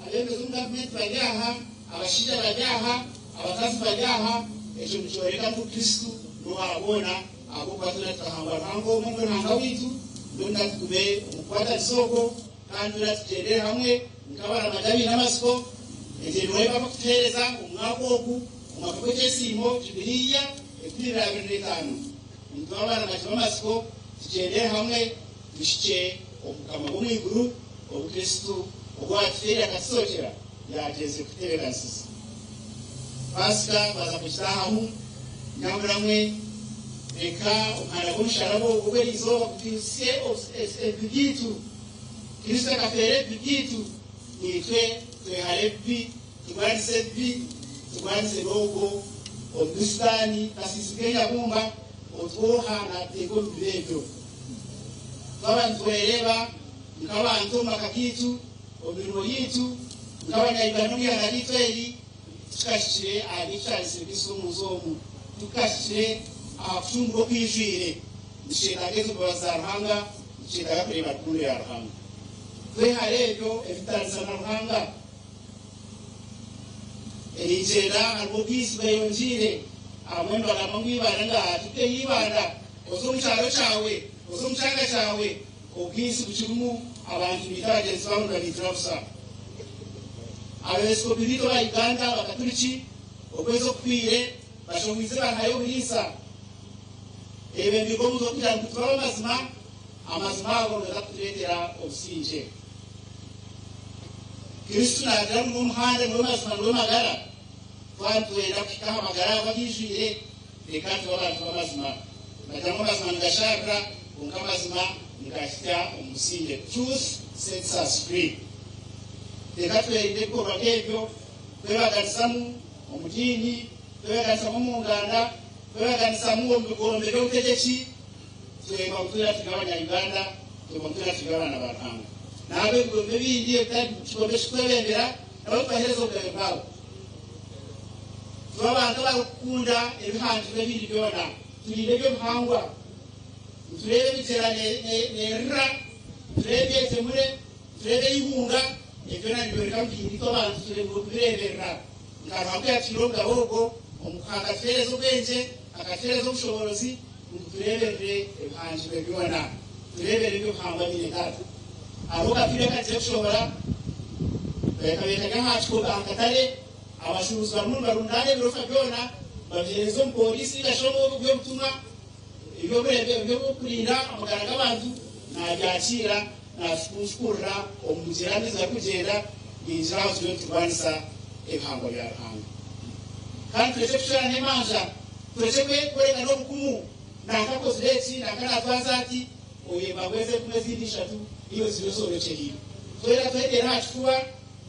abeebembezi omu gavumenti bari aha, abashaija bari aha, abakazi bari aha. Ekyo nikyoreka ngu Kristo n'owa boona, ahabw'okuba twena tukahangwa Ruhanga omwe, niwe Ruhanga waitu. Mbwenu ka tugume omu kukwatanisa okwo kandi twena tugyendere hamwe nk'abaramagi abaine amatsiko. Egyo niyo barikutuheereza omu mwaka ogu, omwaka gw'ekyesiimo, Jubilee Year, 2025. Nituba abaramagi b'amatsiko, tugyendere hamwe tuhikye omu Bukama bw'omu iguru obu Kristo owatufeereire akatuzokyera yaagyenzire kututebeekanisiza. Paasika twaza kugitaahamu nyaburamwe, reka omuhanda gw'omusharaba ogwo ogw'eriizooba gutwijutsye ebibi byaitu. Kristo akafeera ebibi byaitu, naitwe twehare ebibi, turwanise ebibi, turwanise n'ogwo omubi Sitaani, kasiisi k'enyabumba, otwoha naatuteeka omu bibi ebyo. Twaba nitwereeba nk'abantu omu maka gaitu, omu mirimo yaitu, nk'Abanya-Uganda omu ihanga ryaitu eri, Tikukahikire aha by'ekitaanisire Kristo omu nsi omu. Tikukahikire aha kucungurwa okwijwire. Nikyetaaga ezo mbabazi za Ruhanga, nikyetaaga kureeba rukundo ya Ruhanga. Twehare ebyo ebitutaanisa na Ruhanga. Ningyenda harimu obwisi bweyongyeire. Abamwe nibagamba ngu Ibanda ngaaha tituteyo Ibanda. Oze omu kyaro kyawe, oze omu kyanga kyawe, obwisi bukirimu abantu nibaita bagyenzi baabo nibabaitira busa. Abepiskopi baitu aba Uganda Abakaturiki okwezi okuhweire bashomwize bahayo oburiisa ebembirwe omuze okugira ngu tube ab'amazima, amazima ago nigaza kutureetera obusingye. Kristo naagira ngu niwe muhanda, niwe mazima, niwe magara. Twaba nitwenda kuhika aha magara ago agaijwire, reka tube abantu b'amazima. Nibagira ngu amazima nigasharira, kwonka amazima nigahitsya omu busingye. Truth sets us free. Reka twerinde ebikorwa nk'ebyo, kwebaganisamu omu diini, kwebaganisamu omu nganda, kwebaganisamu omu bigombe by'obutegyeki. Twebwa ngu twena turi Abanya-Uganda, twebwa ngu twena turi abaana ba Ruhanga. N'abo ebigombe ebindi ebitari kigombe ekirikutwebembera, nabo tubaheereze obugabe bwabo. Tube abantu abarikukunda ebihangirwe ebindi byona, turinde eby'obuhangwa. Nitureeba emigyera neerira, nitureeba emyetemure, nitureeba eihunga, ebyo byona nibyoreka ngu itwe abantu turemirwe kubireeberera. Nka Ruhanga ku yaatuhaire obugabe obwo, omu kuhanga akatuheereza obwengye, akatuheereza obushoboorozi ngu tureeberere ebihangirwe byona, tureeberere eby'obuhangwa biine Taata. Hariho katwire akagire kushohora, kabaire kari aha kikopo aha katare, abashuubuzi barimu nibarundaana ebirofa byona babiheereza omu pooriisi ninga shi omu by'obutumwa eby'okurinda amagara g'abantu, naabyakiira naabishukurira omu mugyera amaizi garikugyenda, ningira aho turiyo niturwanisa ebihangwa bya Ruhanga. Kandi turekye kucwerana emanja, turekye kworeka n'obukumu, nanka akozire eki, nanka naatwaza ati, oyo embago ezi enkumu ezindi ishatu iwe ziriyo zoorokyereire. Twena tweteere aha kifuba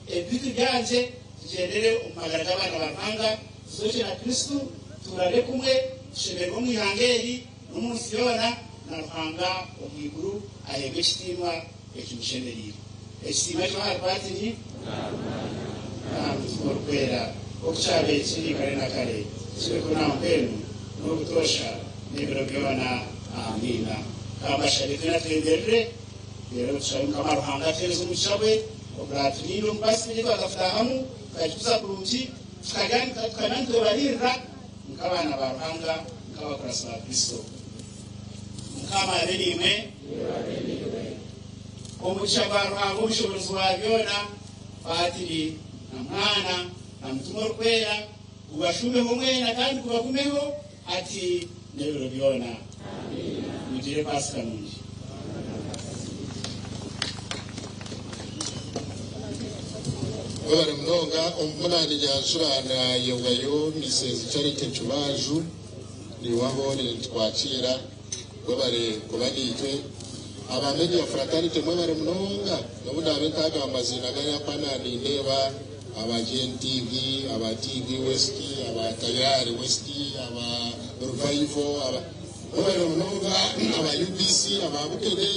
ebibi tubyangye. Tugyendere omu magara g'abaana ba Ruhanga, tuzookye na Kristo, tuturane kumwe, tushemererwe omu ihanga eri n'omu nsi yoona, na Ruhanga omu iguru aheebwe ekitiinwa ekimushemereire. Ekitiinwa kibe ahari Patiri, n'aha Mutima Orikwera, nk'oku kyabaire kiri kare na kare, kibeko na mbwenu, n'obutoosha, n'ebiro byona. Amiina. Ka mbashabe twena twemerere, reero tushabe Mukama Ruhanga atuheereze omugisha gwe, oguraturinde omu Pasika egi twaza kutaahamu, tukagikuza kurungi, tukarya tukanywa nitwebariirira nk'abaana ba Ruhanga, nk'abakuratsi ba Kristo. Mukama abe naimwe. Omugisha gwa Ruhanga Omushoboorozi wa byona, Patiri na Mwana na Mutima Orikwera, gubashuumeho mwena kandi gubagumeho hati n'ebiro byona. Mugire Pasika nungi. Webare munonga omumunani nyanjura nayebwayo Mrs Charity Kibaju niiwe aho nitukwakira webare kuba naitwe aba media fraternity mwebare munonga nobu ndabe ntagamba amaziina gari akuba nanindeeba aba GNTV aba TV West aba Tayari West aba Revival aba mwebare munonga aba UBC aba Bukede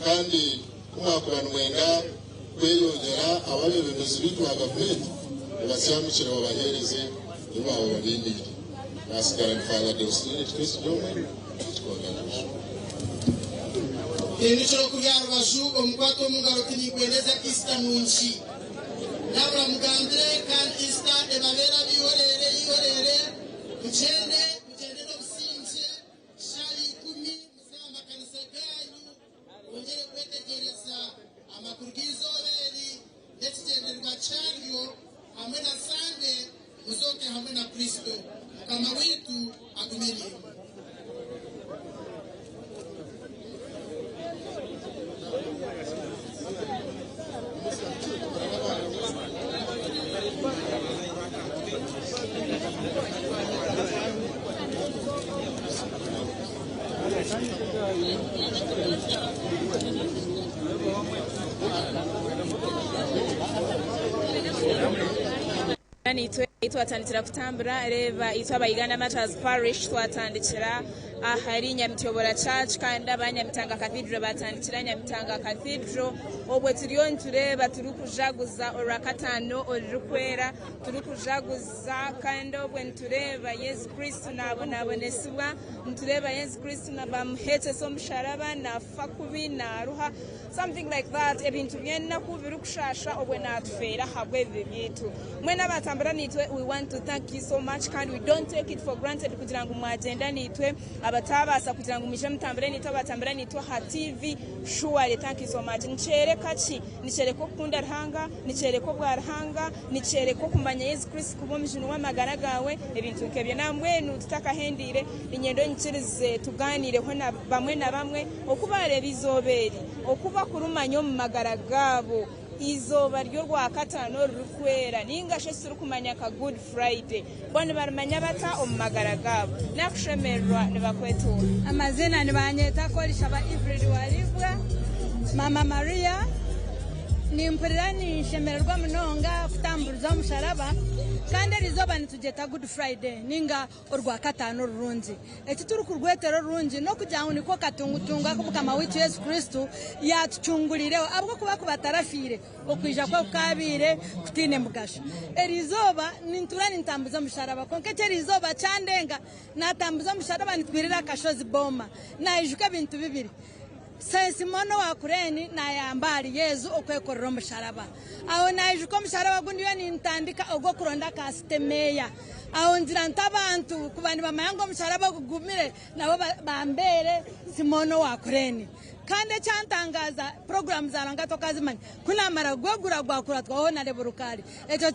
kandi kumwakuba nimwenda kweyongyera ab'abeebembezi baitu ba gavumenti mubasyamukire babaheereze ebi baaba babainiire. Naasigara ni Father Deusdedit Twesigyomwe, Ekikonda Rubaju. Hindukira okurya aha rubaju omukwate omu ngaro oti ninkwendeza Easter nungi. Nabura mugambire kandi Easter ebabeere ab'ihoreere eihoreere mugyende mugyende n'obusingye shaaha ikumi muze aha makanisa gaanyu mwongyere kwetegyereza amakuru g'eizooba eri n'ekigyendererwa kyaryo hamwe na Sande muzooke hamwe na Kristo. Mukama waitu agume naimwe. Naitwe twatandikira kutambura reeba itwe aba Uganda Martyrs Parish twatandikira ahari Nyamityobora Church kandi aba Nyamitanga Cathedral batandikira Nyamitanga Cathedral obwe turiyo nitureeba turikujaguza orwakataano orurikwera turikujaguza kandi obwe nitureeba Yesu Kristo nabonabonesibwa nitureeba Yesu Kristo bamuhekyesa omusharaba nafa kubi naruha something like that ebintu by'enaku birikushasha obwe natufeera ahabw'ebibi byaitu. Mwena abatambura naitwe we want to thank you so much kandi we don't take it for granted kugira ngu mwagyenda naitwe abatabaasa kugira ngu mwije mutambure naitwe abatambura naitwe aha TV surely thank you so much. Nikyereka ki? Nikyereka okukunda Ruhanga, nikyereka obwa Ruhanga, nikyereka okumanya Yesu Kristo kuba omujuni w'amagara gaawe, ebintu nk'ebyo. Nambwenu tutakahendeire niinyenda onyikirize tugaaniireho na bamwe na bamwe oku baareeba eizooba eri, oku bakurimanya omu magara gaabo, eizooba ry'Orwakataano orurikwera nainga shi eki turikumanya nka Good Friday. Bo nibarimanya bata omu magara gaabo? Nakushemererwa nibakwetuura. Amazina nibanyeta Kolishaba Evelyn Walibwa, Mama Maria. Nimpurira ninshemererwa munonga kutamburiza omusharaba kandi erizooba nitugyeta Good Friday ninga Orwakataano orurungi. Eki turikurwetera orurungi n'okugira ngu nikwo katungutungu aku Mukama waitu Yesu Kristo yaatucunguriireho, ahabw'okuba ku batarafiire, okwija kwe kukaabaire kutaine mugasho. Eri izooba nintuura nintambuza omusharaba, kwonka eki eri izooba kyandenga, naatambuza omusharaba nitwirira akashozi Boma, naijuka ebintu bibiri. Simooni owa Kureeni naayamba ahari Yesu okwekorera omusharaba. Aho naijuka omusharaba ogu ndiyo nintandika ogw'okuronda aka sitemeeya. Aho ngira nti abantu kuba nibamanya ngu omusharaba ogu gugumire nabo bambeere Simooni owa Kureeni. Kandi ekyantangaaza puroguraamu za Ruhanga tokazimanya. Ku naamara kugwegura gwakuratwaho nareeba orukaari. Ekyo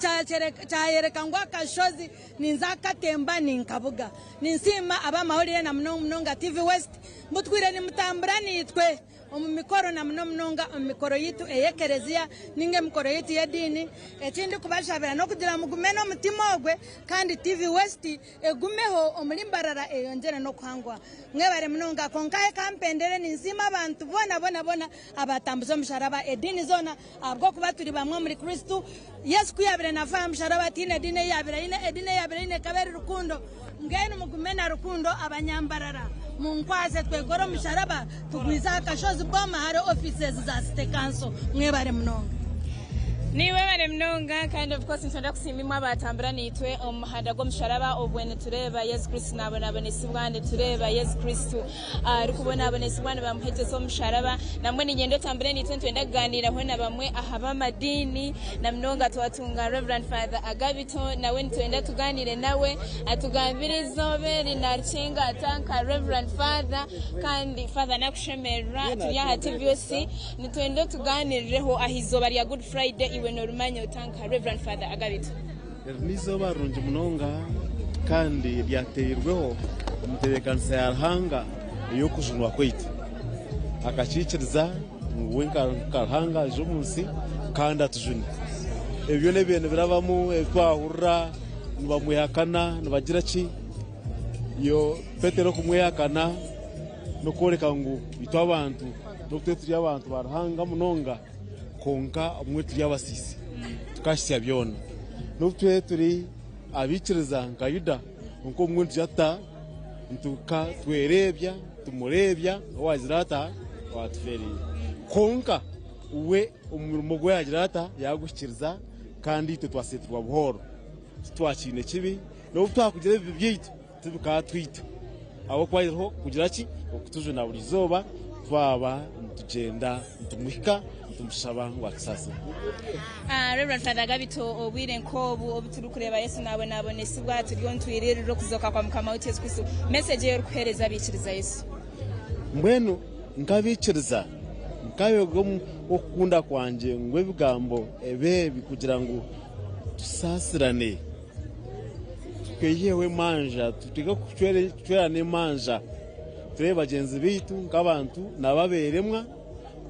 kyayoreka ngu akashozi ninza kukatemba ninkabuga. Ninsiima ab'amahurire na munonga munonga TV West. Mutwire nimutambura naitwe. omu mikoro na muno munonga omu mikoro yaitu ey'ekereziya ninga emikoro yaitu y'ediini. Eki ndikubashabira n'okugira mugume n'omutima ogwe kandi TV West egumeho omuri Mbarara eyongyere n'okuhangwa. Mwebare munonga kwonka eka mpendere ninsiima abantu boona boona boona abatambuza omusharaba ediini zoona ahabw'okuba turi bamwe omuri Kristo. Yesu ku yaabaire naafa aha musharaba tihaine ediini ei yaabaire aine, ediini ei yaabaire aine ekaba eri rukundo. Mbwenu mugume na rukundo abanyambarara munkwase twekore omusharaba tugwize aha kashozi Boma ahari offices za City Council. Mwebare munonga. Niiwe webare munonga kandi of course nitwenda kusiima imwe abatambura naitwe omu muhanda gw'omusharaba obwe nitureeba Yesu Kristo nabonabonesibwa nitureeba Yesu Kristo arikubonabonesibwa nibamuhegyesa omusharaba nambwenu niinyenda otambure naitwe nitwenda kuganiiraho na bamwe aha b'amadiini na munonga twatunga Rev. Father Agabito nawe nitwenda tugaaniire nawe atugambire eizooba eri naarikinga ata nka Rev. Father kandi Father nakushemererwa turi aha TVOC nitwenda otugaaniirireho aha izooba rya Good Friday iwe noorimanya ota nka Rev. Father Agabito? Eri n'eizooba rirungi munonga kandi ryateirweho omu ntebeekanisa ya Ruhanga ey'okujunwa kwaitu. Akakiikiriza ngu we nka Ruhanga aije omu nsi kandi atujune. Ebi byona ebibaire nibirabamu ebi twahurira nibamwehakana nibagira ki, yo Petero okumwehakana n'okworeka ngu itwe abantu n'obu turi turi abantu ba Ruhanga munonga kwonka obumwe turi abasiisi tukahitsya byona. N'obu turi turi abaikiriza nka Yuda kwonka obumwe nitugira tuta? Nituka twereebya tumureebya owaagira ata? Owaatufeereire. Kwonka we omurimo gwe yaagira ata? Yaaguhikiiriza kandi itwe twaseeturwa buhooro. Titwakiine kibi, n'obu twakugira ebibi byaitu tibikaatwita, ahabw'okuba ariho kugira ki? Okutujuna buri izooba twaba nitugyenda nitumuhika nitumushaba ngu atusaasire. Rev. Father Gabito, obwire nk'obu obu turikureeba Yesu naabonabonesibwa, turiyo nitwiririra okuzooka kwa Mukama waitu Yesu Kristo, message ei orikuheereza abaikiriza Yesu? Mbwenu nk'abaikiriza, nkayoga omu okukunda kwangye ngu ebigambo ebi ebi kugira ngu tusaasirane, tweiheho emanja, tutwige kucwerana emanja, turebe bagyenzi baitu nk'abantu nabo abeeremwa,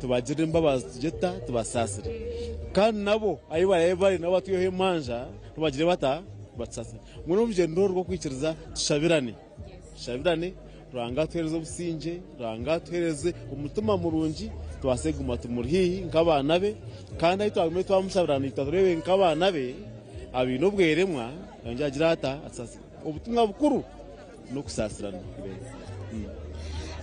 tubagirire embabazi tugye tuta? Tubasaasire. Kandi nabo ahu baraabe bari nabo batwiheho emanja, tubagire bata? Batusaasire. Mbwenu orugyendo oru rw'okwikiriza tushabirane, tushabirane, Ruhanga atuheereze obusingye, Ruhanga atuheereze omutima murungi, tubaase kuguma tumuri haihi nk'abaana be, kandi ahu twagumire twamushabira naitwe atureebe nk'abaana be abaine obweremwa, yongye agire ata? Atusaasire. Obutumwa bukuru n'okusaasirana.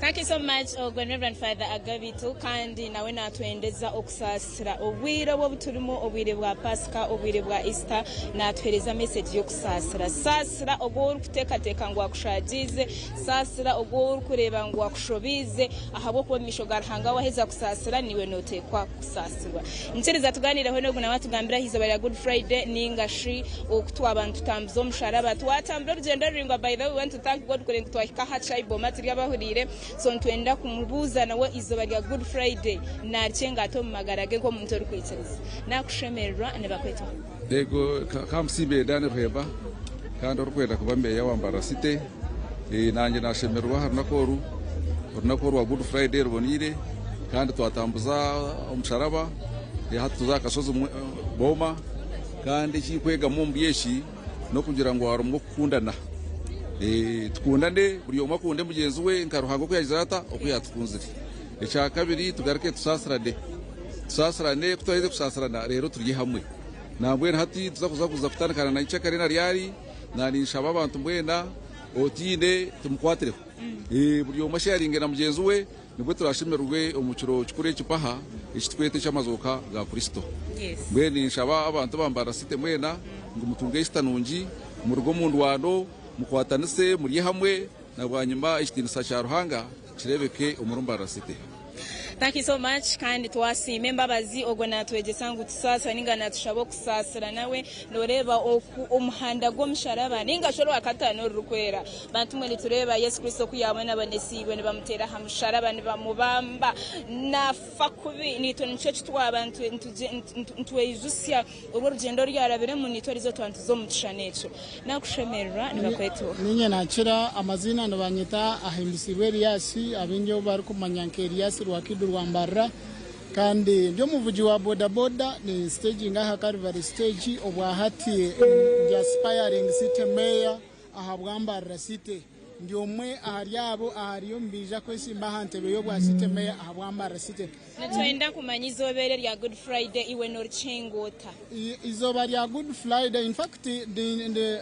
Thank you so much ogwe ni Reverend Father Agabitu kandi nawe natwendeza okusaasira obwire obu obuturimu obwire bwa Pasika obwire bwa Easter natuhereza message y'okusaasira saasira ogwo orikuteekateeka ngu akushaagiize saasira ogwo orikureeba ngu akushobiize ahabw'okuba omu maisho ga Ruhanga waheza kusaasira niiwe noteekwa kusaasirwa Nyikiriza tugaaniireho n'ogu nawe atugambire aha izooba rya Good Friday ninga shi oku twaba nitutambuza omusharaba. Twatambura orugyendo ruraingwa by the way we want to thank God kureeba ngu twahika aha Chaiboma turi abahuriire so nitwenda kumubuuza nawe eizooba rya Good Friday naarikyenga ata omu magara ge nk'omuntu orikwikiriza. Nakushemererwa nibakweta oha? Yego kamusimbe Dan Ruhemba kandi orikwenda kuba meeya wa Mbarara City. Nanye nashemererwa aha runaku oru, orunaku orwa Good Friday ruboniire kandi twatambuza omusharaba hati tuza aha kashozi Booma kandi ekinkwegamu omuri eki n'okugira ngu harimu okukundana. Tukundane buri omwe akunde mugyenzi we nka Ruhanga oku yagize ata oku yatukunzire. Ekyakabiri tugaruke tusaasirane, tusaasirane ku turaheze kusaasirana reero turye hamwe. Nambwenu hati nituza kuza kutandikana na nyenkyakare na ryari naninshaba abantu mbwena otiine tumukwatireho. Buri omwe asheyaringe na mugyenzi we nibwo turashemererwe omu kiro kikuru eki mpaha eki tukweta eky'amazooka ga Kristo. Mbwenu ninshaba abantu aba Mbarara City mwena ngu mutunge Easter nungi, muruge omu ndwano, mukwatanise, murye hamwe na bwanyima ekitiinisa kya Ruhanga kireebeke omuri Mbarara City. Thank you so much kandi twasiima embabazi ogwo natwegyesa ngu tusaasira ninga natushaba okusaasira nawe noreeba oku omuhanda gw'omusharaba ninga shi orwakataano orurikwera bantu mwe nitureeba Yesu Kristo oku yabonabonesiibwe nibamuteera aha musharaba nibamubamba nafa kubi naitwe nikyo eki twaba nitweijutsya Orwo orugyendo oru yaarabiremu naitwe arizo twaba nituza omu kishushani ekyo. Naakushemererwa nibakweta oha? Niinye naakira amaziina nibanyeta Ahimbisibwe Erias, abaingi obu barikumanya nka Erias Rwakidu. rwa Mbarara kandi ndi omuvugi wa bodaboda ni siteginga aha Calvary stage obwa hati ndi aspiring city mayor aha bwa Mbarara city. Ndi omwe ahari abo ahariyo nibaija kwesimba aha ntebe y'obwa city mayor aha bwa Mbarara city. Nitwenda kumanya eizooba eri erya Good Friday iwe nooricenga ota? Eizooba rya Good Friday in fact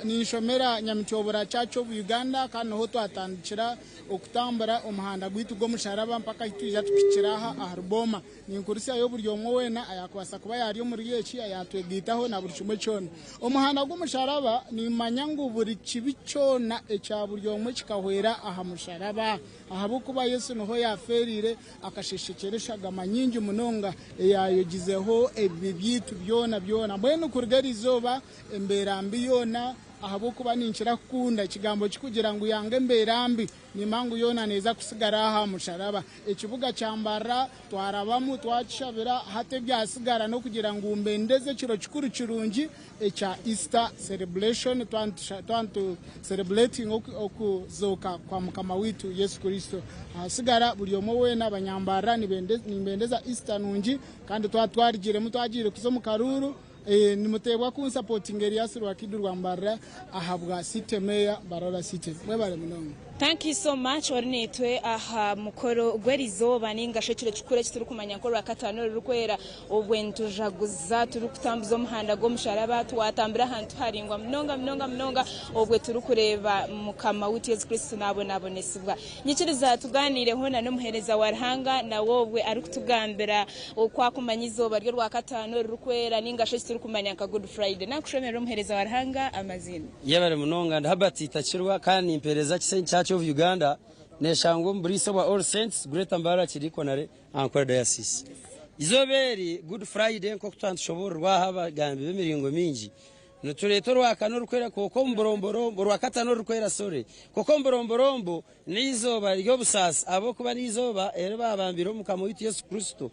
ninshomera Nyamityobora Church of Uganda kandi niho twatandikira okutambura omuhanda gwaitu gw'omusharaba mpaka ahi twija tuhikire aha ahari Booma. Ninkurisyayo buri omwe weena ayaakubaasa kuba yaari omuri eki ayaatwegaitaho na buri kimwe kyona. Omuhanda gw'omusharaba nimmanya ngu buri kibi kyona ekya buri omwe kikahwera aha musharaba. Ahabw'okuba Yesu niho yaafeereire, akasheshekyera eshagama nyingi munonga eyaayogizeho ebibi byaitu byona byona. Mbwenu kuruga eri izooba, embeera mbi yoona, ahabw'okuba ninkira kukunda ekigambo kikugira ngu yanga embeera mbi, nimba ngu yoona neeza kusigara aha musharaba. Ekibuga kya Mbarara twarabamu, twakishabira, hati ebyatsigara n'okugira ngu mbendeze ekiro kikuru kirungi ekya Easter celebration twaba nitu celebratinga okuzooka kwa Mukama waitu Yesu Kristo. Ahasigara buri omwe weena abanyambarara nimbendeza Easter nungi kandi twaba twarugiremu twagiire kuza omu karuuru nimuteebwa kunsapotinga Erias Rwakiidu Rwambarara ahabwa City Mayor Mbarara City. Mwebare munonga. Thank you so much ori naitwe aha mukoro gw'erizooba ninga shi ekiro kikuru eki turikumanya nk'orwakataano orurikwera Obwe nitujaguza turikutambuza omuhanda gw'omusharaba, twatambura ahantu haraingwa munonga munonga munonga, obwe turikureeba Mukama waitu Yesu Kristo nabonabonesibwa. Nyikiriza tuganiireho na n'omuheereza wa Ruhanga nawe obwe arikutugambira oku akumanya eizooba ry'orwakataano orurikwera ninga shi eki turikumanya nka Good Friday. Nakushemererwa omuheereza wa Ruhanga amaziina. Yebare munonga ndi Herbert Itakirwa kandi nimpereza Kisenyi Church of Uganda neshangwa omu buriisa bwa All Saints Greater Mbarara Kirikonare Ankole Diocese. Eizooba eri, Good Friday, nk'oku twaba nitushoboororwa aha abagambi b'emiringo mingi, nitureeta orwakana orukwera kwonka omu buromborombo, orwakataano orukwera sorry, kwonka omu buromborombo n'eizooba ry'obusaasi ahabw'okuba n'eizooba eri baabambiireho Mukama waitu Yesu Kristo.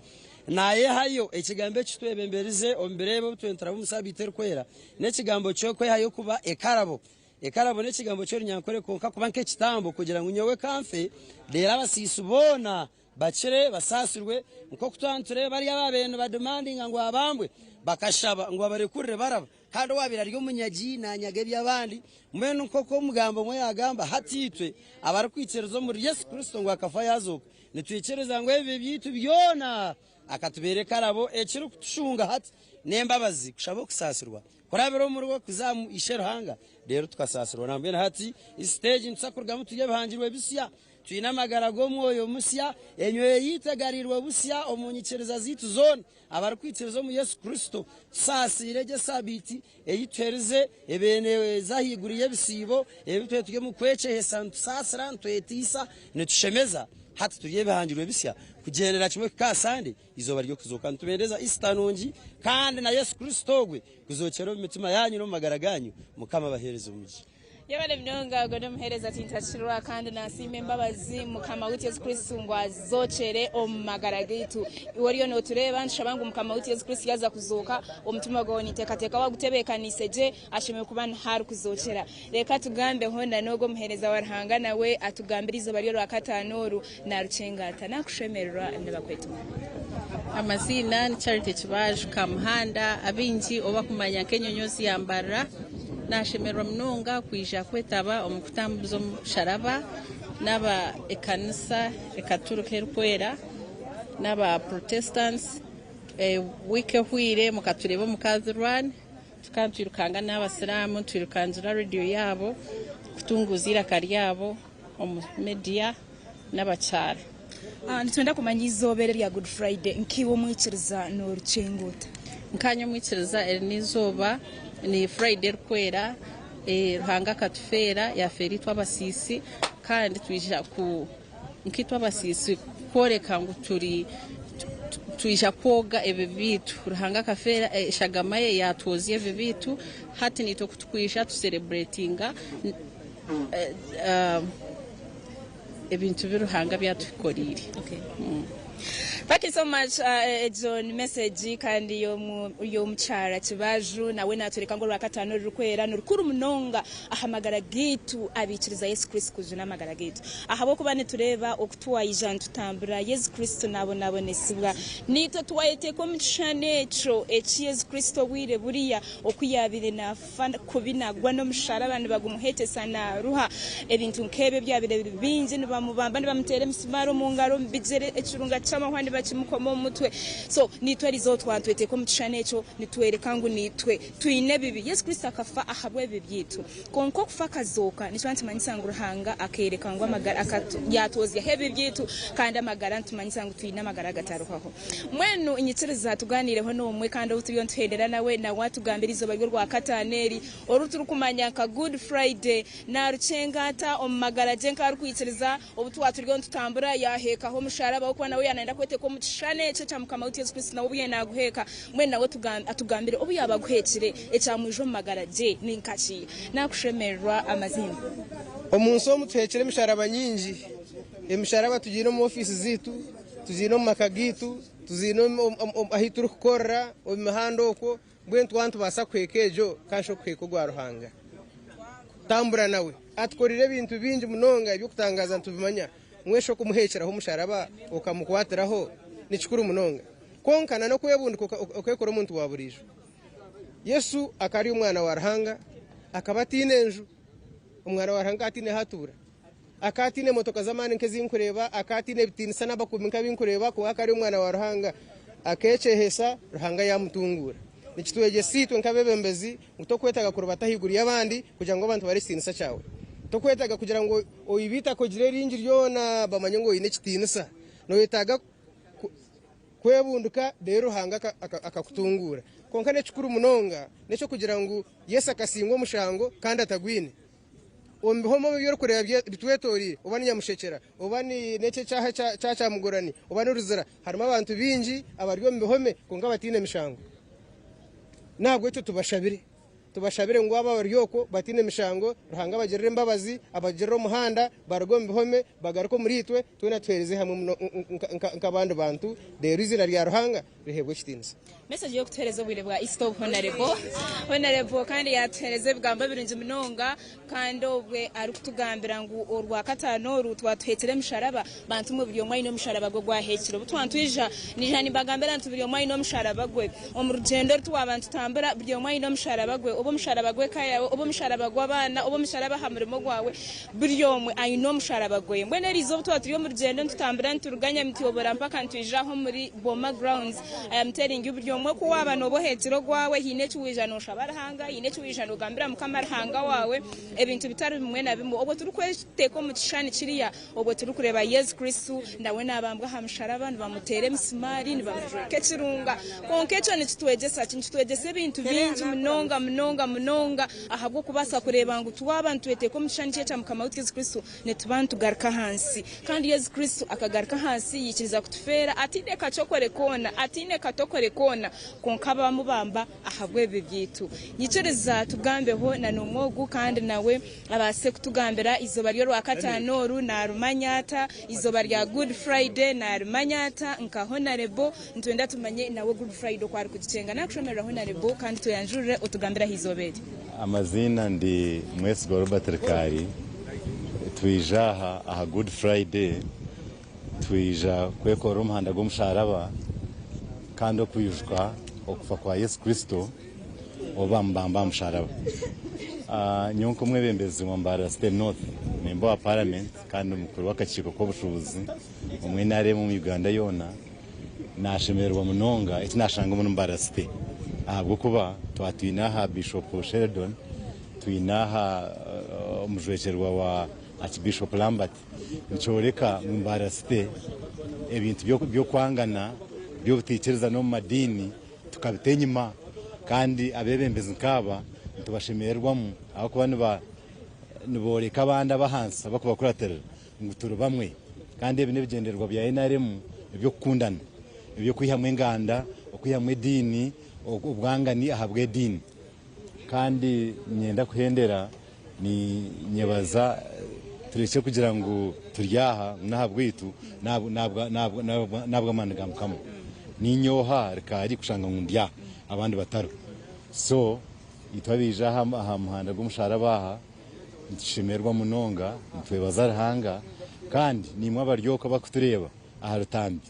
Naayehayo, ekigambo eki twebemberize omu biro ebi obu twena turaba omu saabiiti erikwera, n'ekigambo ky'okwehayo kuba ekarabo. Ekarabo n'ekigambo ky'orunyankore kwonka kuba nk'ekitambo kugira ngu nyowe ka nfe, reero abasiisi boona Bakire basaasirwe, nk'oku twaba nitureeba bariya abaabaire nibadimandinga ngu abambwe, bakashaba ngu babarekurire baraba, kandi owaabaire ari omunyagi naanyaga eby'abandi. Mbwenu nk'oku omugambi omwe yaagamba, hati itwe abarikwikiriza omuri Yesu Kristo ngu akafa yaazooka, nitwikiriza ngu ebibi byaitu byona akatubeera ekarabo. Ekirikutushunga hati n'embabazi kushaba okusaasirwa kurabira omuriwe kuza aha Ishe Ruhanga, reero tukasaasirwa. Nambwenu hati siteegi nituza kurugamu turi ebihangirwe bisya. Twine amagara g'omwoyo musya, emyoyo yaitu egariirwe busya omu nyikiriza zaitu zoona. Abarikwikiriza omu Yesu Kristo, tusaasiire egyo esabiiti ei tuherize ebeene z'ahaiguru y'ebisiibo ebi twaba turi omu kwekyehesa nitusaasira, nitwetiisa, nitushemeza. Hati turi ebihangirwe bisya kugyendera kimwe kuhika aha Sande, eizooba ry'okuzooka. Nitubendeza Isita nungi kandi na Yesu Kristo ogwe kuzookyera omu mitima yaanyu n'omu magara gaanyu. Mukama abaheereze omugisha. Yebare munonga ogwo n'omuheereza Tintakirwa kandi nasiima embabazi mukama waitu Yesu Kristo ngu azokyere omu magara gaitu. Iwe oriyo notureeba nitushaba ngu mukama waitu Yesu Kristo yaza kuzooka omutima gwawe ninteekateeka wagutebeekaniise gye ashemereire kuba niho arikuzokyera. Reka tugambeho na n'ogwo omuheereza wa Ruhanga nawe atugambire eizooba ry'orwakataano oru narucenga ata. Nakushemererwa nibakweta oha? Amaziina ni Charity Kibaaju Kamuhanda abaingi ou bakumanya nk'enyonyoozi ya Mbarara. Naashemererwa munonga kwija kwetaba omu kutambuza omusharaba n'aba ekanisa ekaturika erikwera n'aba Protestants. Wiiki ehweire mukatureeba omu Kazi Run, tukaba nitwirukanga n'abasiraamu nitwirukangira rediyo yaabo kutunguuza eiraka ryabo omu media n'abakyara. Nitwenda kumanya eizooba eri erya Good Friday nkaiwe omwikiriza noorikyenga ota? Nkaanye omwikiriza eri n'eizooba ni Friday erikwera Ruhanga akatufeera yafeera itwe abasiisi kandi twija ku nkaitwe abasiisi kworeka ngu turi twija kwoga ebibi byaitu Ruhanga akafeera eshagama ye yatwozya ebibi byaitu hati naitwe ku tukwija tusereburetinga ebintu bi Ruhanga byatukoreire. Thank you so much egyo ni message kandi y'omukyara Kibaju nawe natworeka ngu orwakataano orurikwera nirukuru munonga aha magara gaitu abaikiriza Yesu Kristo kujuna amagara gaitu ahabw'okuba nitureeba oku twaija nitutambura Yesu Kristo nabonabonesibwa naitwe twayeteeka omu kishushani ekyo eki Yesu Kristo obwire buriya oku yabaire nafa kubi nagwa n'omusharaba nibagumuhekyesa naruha ebintu nk'ebyo ebyabaire biri bingi nibamubamba nibamuteera emisumaari omu ngaro omu bigyere ekirunga ky'amahwa nibakimukoma omu mutwe so naitwe erizooba twaba nitweteeka omu kishushani ekyo nitworeka ngu naitwe twine ebibi Yesu Kristo akafa ahabw'ebibi byaitu kwonka okufa akazooka nikiba nikimanyisa ngu Ruhanga akeereka ngu amagara yatwozyaho ebibi byaitu kandi amagara nitumanyisa ngu twine amagara agataruhwaho. Mbwenu nyikiriza tugaaniireho n'omwe kandi ou turiyo nituhendera nawe, nawe atugambire eizooba ry'Orwakataano eri, oru turikumanya nka Good Friday. Naarukyenga ata omu magara gye nk'arikwikiriza obu twaba turiyo nitutambura yaaheekaho omusharaba ahabw'okuba nawe yaaba naayenda kweteeka omu kishushani ekyo ekya Mukama waitu Yesu Kristo nawe obu yaaba naaguheeka. Mbwenu nawe atugambire obu yaaba aguheekire ekyamwija omu magara gye ni nka ki. Naakushemererwa amazima. Omu nsi omu tuheekire emisharaba nyingi. Emisharaba tugiine omu ofiisi zaitu. Tuziine omu maka gaitu, tuziine ahu turikukorera, omu mihanda okwo, mbwenu twaba nitubaasa kuhika egyo kandi shi okuhika ogwa Ruhanga. Tambura nawe. Atukoreire ebintu bingi munonga eby'okutangaaza nitubimanya. Mbwenu shi okumuheekyeraho omusharaba okamukwatiraho ni kikuru munonga. Kwonka n'okwebundika okeekora omuntu wa buriijo. Yesu akaba ari omwana wa Ruhanga, akaba ataine nju. Omwana wa Ruhanga akaba ataine ahu atuura. Akaba ataine motoka z'amaani nk'ezi nkureeba, akaba ataine ebitiinisa n'abakuumi nk'abi nkureeba, kwonka akaba ari omwana wa Ruhanga. Akeekyehesa, Ruhanga yaamutunguura. Nikitwegyesa itwe nk'abeebembezi ngu tokwetaaga kurubata ahaiguru y'abandi kugira ngu abantu bareebe ekitiinisa kyawe. Tokwetaaga kugira ngu oibe eitaka ogire eringi ryona bamanye ngu oine ekitiinisa. Noyetaaga kwebundika reero Ruhanga akakutunguura. Kwonka n'ekikuru munonga n'eky'okugira ngu Yesu akasingwa omushango kandi atagwine. Omu bihome omu ebi orikureeba bitwetoreire, oba ni nyamushekyera, oba n'eki ekyaha kya kyamugorani, oba n'oruzira, harimu abantu baingi abari omu bihome kwonka bataine mishango. N'ahabw'ekyo tubashabire, tubashabire ngu abo abari okwo bataine mishango, Ruhanga abagirire embabazi, abagirire omuhanda, baruge omu bihome bagaruke omuriitwe, twena tuheereze hamwe nk'abandi bantu, reero eiziina rya Ruhanga riheebwe ekitiinisa. Message y'okutuhereza obwire bwa Easter obu Honarebo Honarebo kandi yatuhereza ebigambo birungi munonga kandi obwe arikutugambira ngu orwakataano oru twatuhekire emisharaba bantu mwe buri omwe aine omusharaba gwe ogwahekire obu twantwija nija nimbagambira nti buri omwe aine omusharaba gwe omu rugyendo oru twaba nitutambura buri omwe aine omusharaba gwe oba omusharaba gw'eka yaawe oba omusharaba gw'abaana oba omusharaba aha murimo gwawe Buri omwe aine omusharaba gwe. Mbwenu eriizooba obu twaba turi omu rugyendo nitutambura nituruga Nyamityobora mpaka nitwija aha omuri Boma Grounds, I am telling you buri omwe ku waaba nooba oheekire ogwawe haine eki waija nooshaba Ruhanga, haine eki waija noogambira Mukama Ruhanga waawe, ebintu bitari bimwe na bimwe. Obwo turikweteeka omu kishushani kiriya, obwo turikureeba Yesu Kristo nawe naabambwa aha musharaba, nibamuteera emisimaari, nibamujweka ekirunga. Kwonka ekyo nikitwegyesa ki? Nikitwegyesa ebintu bingi munonga munonga munonga. Ahabw'okubaasa kureeba ngu twaba nitweteeka omu kishushani ky'ekya Mukama waitu Yesu Kristo, nituba nitugaruka ahansi. Kandi Yesu Kristo akagaruka ahansi yaikiriza kutufeera ataine kacokore koona, ataine katokore koona, kwonka bamubamba ahabw'ebibi byaitu. Nyikiriza tugambeho na n'omwe ogu kandi nawe abaase kutugambira eizooba ry'Orwakataano oru naarumanya ata, eizooba rya Good Friday naarimanya ata nka Honarebo. Nitwenda tumanye nawe Good Friday oku arikugikyenga. Nakushemerera Honarebo kandi tweyanjurire otugambire aha izooba eri. Amaziina ndi Mwesigwa Robert Rikaari, twija aha aha Good Friday twija kwekorera omuhanda gw'omusharaba kandi okwijuka okufa kwa Yesu Kristo obu bamubamba aha musharaba. Nyowe nk'omwebembezi wa Mbarara City North, memba wa parliament kandi mukuru w'akakiiko k'obushuubuzi omu NRM omu Uganda yoona, Nashemererwa munonga eki nashanga omuri Mbarara City ahabw'okuba twaba twine aha Bishop Sheldon, twine aha omujwekyerwa wa Archbishop Lambert nikyoreka ngu Mbarara City ebintu by'okwangana, by'obutaikirizana omu madiini tukabita enyima kandi abeebembezi nkaaba nitubashemererwamu ahabw'okuba nibooreka abandi ab'ahansi abarikubakuratirira. ngu turi bamwe kandi ebi n'ebigyendererwa bya nrm eby'okukundana, eby'okwihamu enganda, okwihamu ediini, obwangani ' ahabw'ediini. Kandi niinyenda kuhendera ninyebaza Turekye kugira ngu turi aha ngu n'ahabwaitu n'ahabw'amaani ga Mukama. Niinye oha Rikaari kushanga ngu ndi aha abandi batariho. So itwe abaija aha aha muhanda gw'omusharaba aha nitushemererwa munonga, nitwebaza Ruhanga kandi naimwe abari okwo abarikutureeba aha rutambi,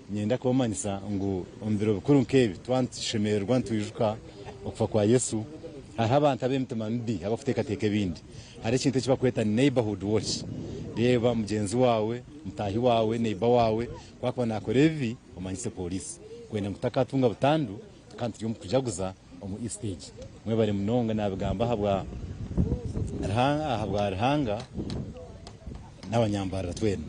niinyenda kubamanyisa ngu omu biro bikuru nk'ebi twaba nitushemererwa nitwijuka okufa kwa Yesu, hariho abantu ab'emitima mibi abarikuteekateeka ebindi. Hariho ekintu eki barikweta neighbourhood watch. Reeba mugyenzi waawe, mutaahi waawe, neighbour waawe ku arikuba naakora ebibi omanyise pooriisi kwenda ngu tutakatunga butandu kandi turi omu kujaguza omu Easter egi. Mwebare munonga naabigamba ahabwa ahabwa Ruhanga n'abanyambarara twena.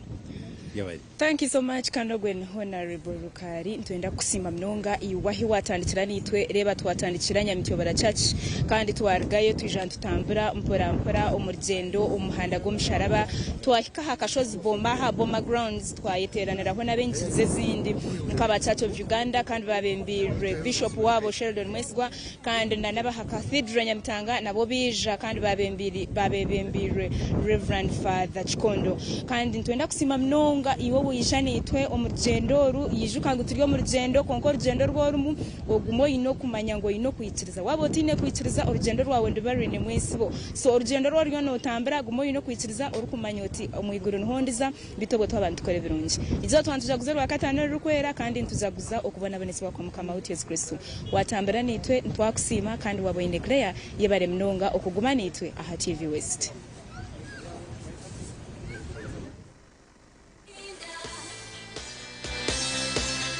Yebare. Thank you so much kandi ogwe ni Honarable Rukaari nitwenda kukusiima munonga iwe ahi watandikira naitwe reeba twatandikira Nyamityobora Church kandi twarugayo twija nitutambura mpora mpora omu rugyendo omu muhanda gw'omusharaba twahika aha kashozi Boma aha Boma Grounds twayeteraniraho n'abenyikiriza ezindi nkaba Church of Uganda kandi babembiirwe Bishop waabo Sheldon Mwesigwa kandi na n'abaha Cathedral Nyamitanga nabo baija kandi babebembiirwe Rev. Father Kikondo. Kandi nitwenda kusiima munonga iwe owaija naitwe omu rugyendo oru. Ijuka ngu turi omu rugyendo kwonka orugyendo oru orimu ogume oine okumanya ngu oine okwikiriza. Waaba otaine kwikiriza orugyendo rwawe niruba rwinemu entsibo. So orugyendo oru oriyo nootambura guma oine okwikiriza orikumanya oti omu iguru niho ndiza. Beitu obwo twaba nitukora ebirungi. Eizooba twaba nitujaguza Orwakataano orurikwera kandi nitujaguza okubonabonesibwa kwa Mukama waitu Yesu Kristo. Waatambura naitwe, nitwakusiima kandi waaba oine Claire, yebare munonga okuguma naitwe aha TV West.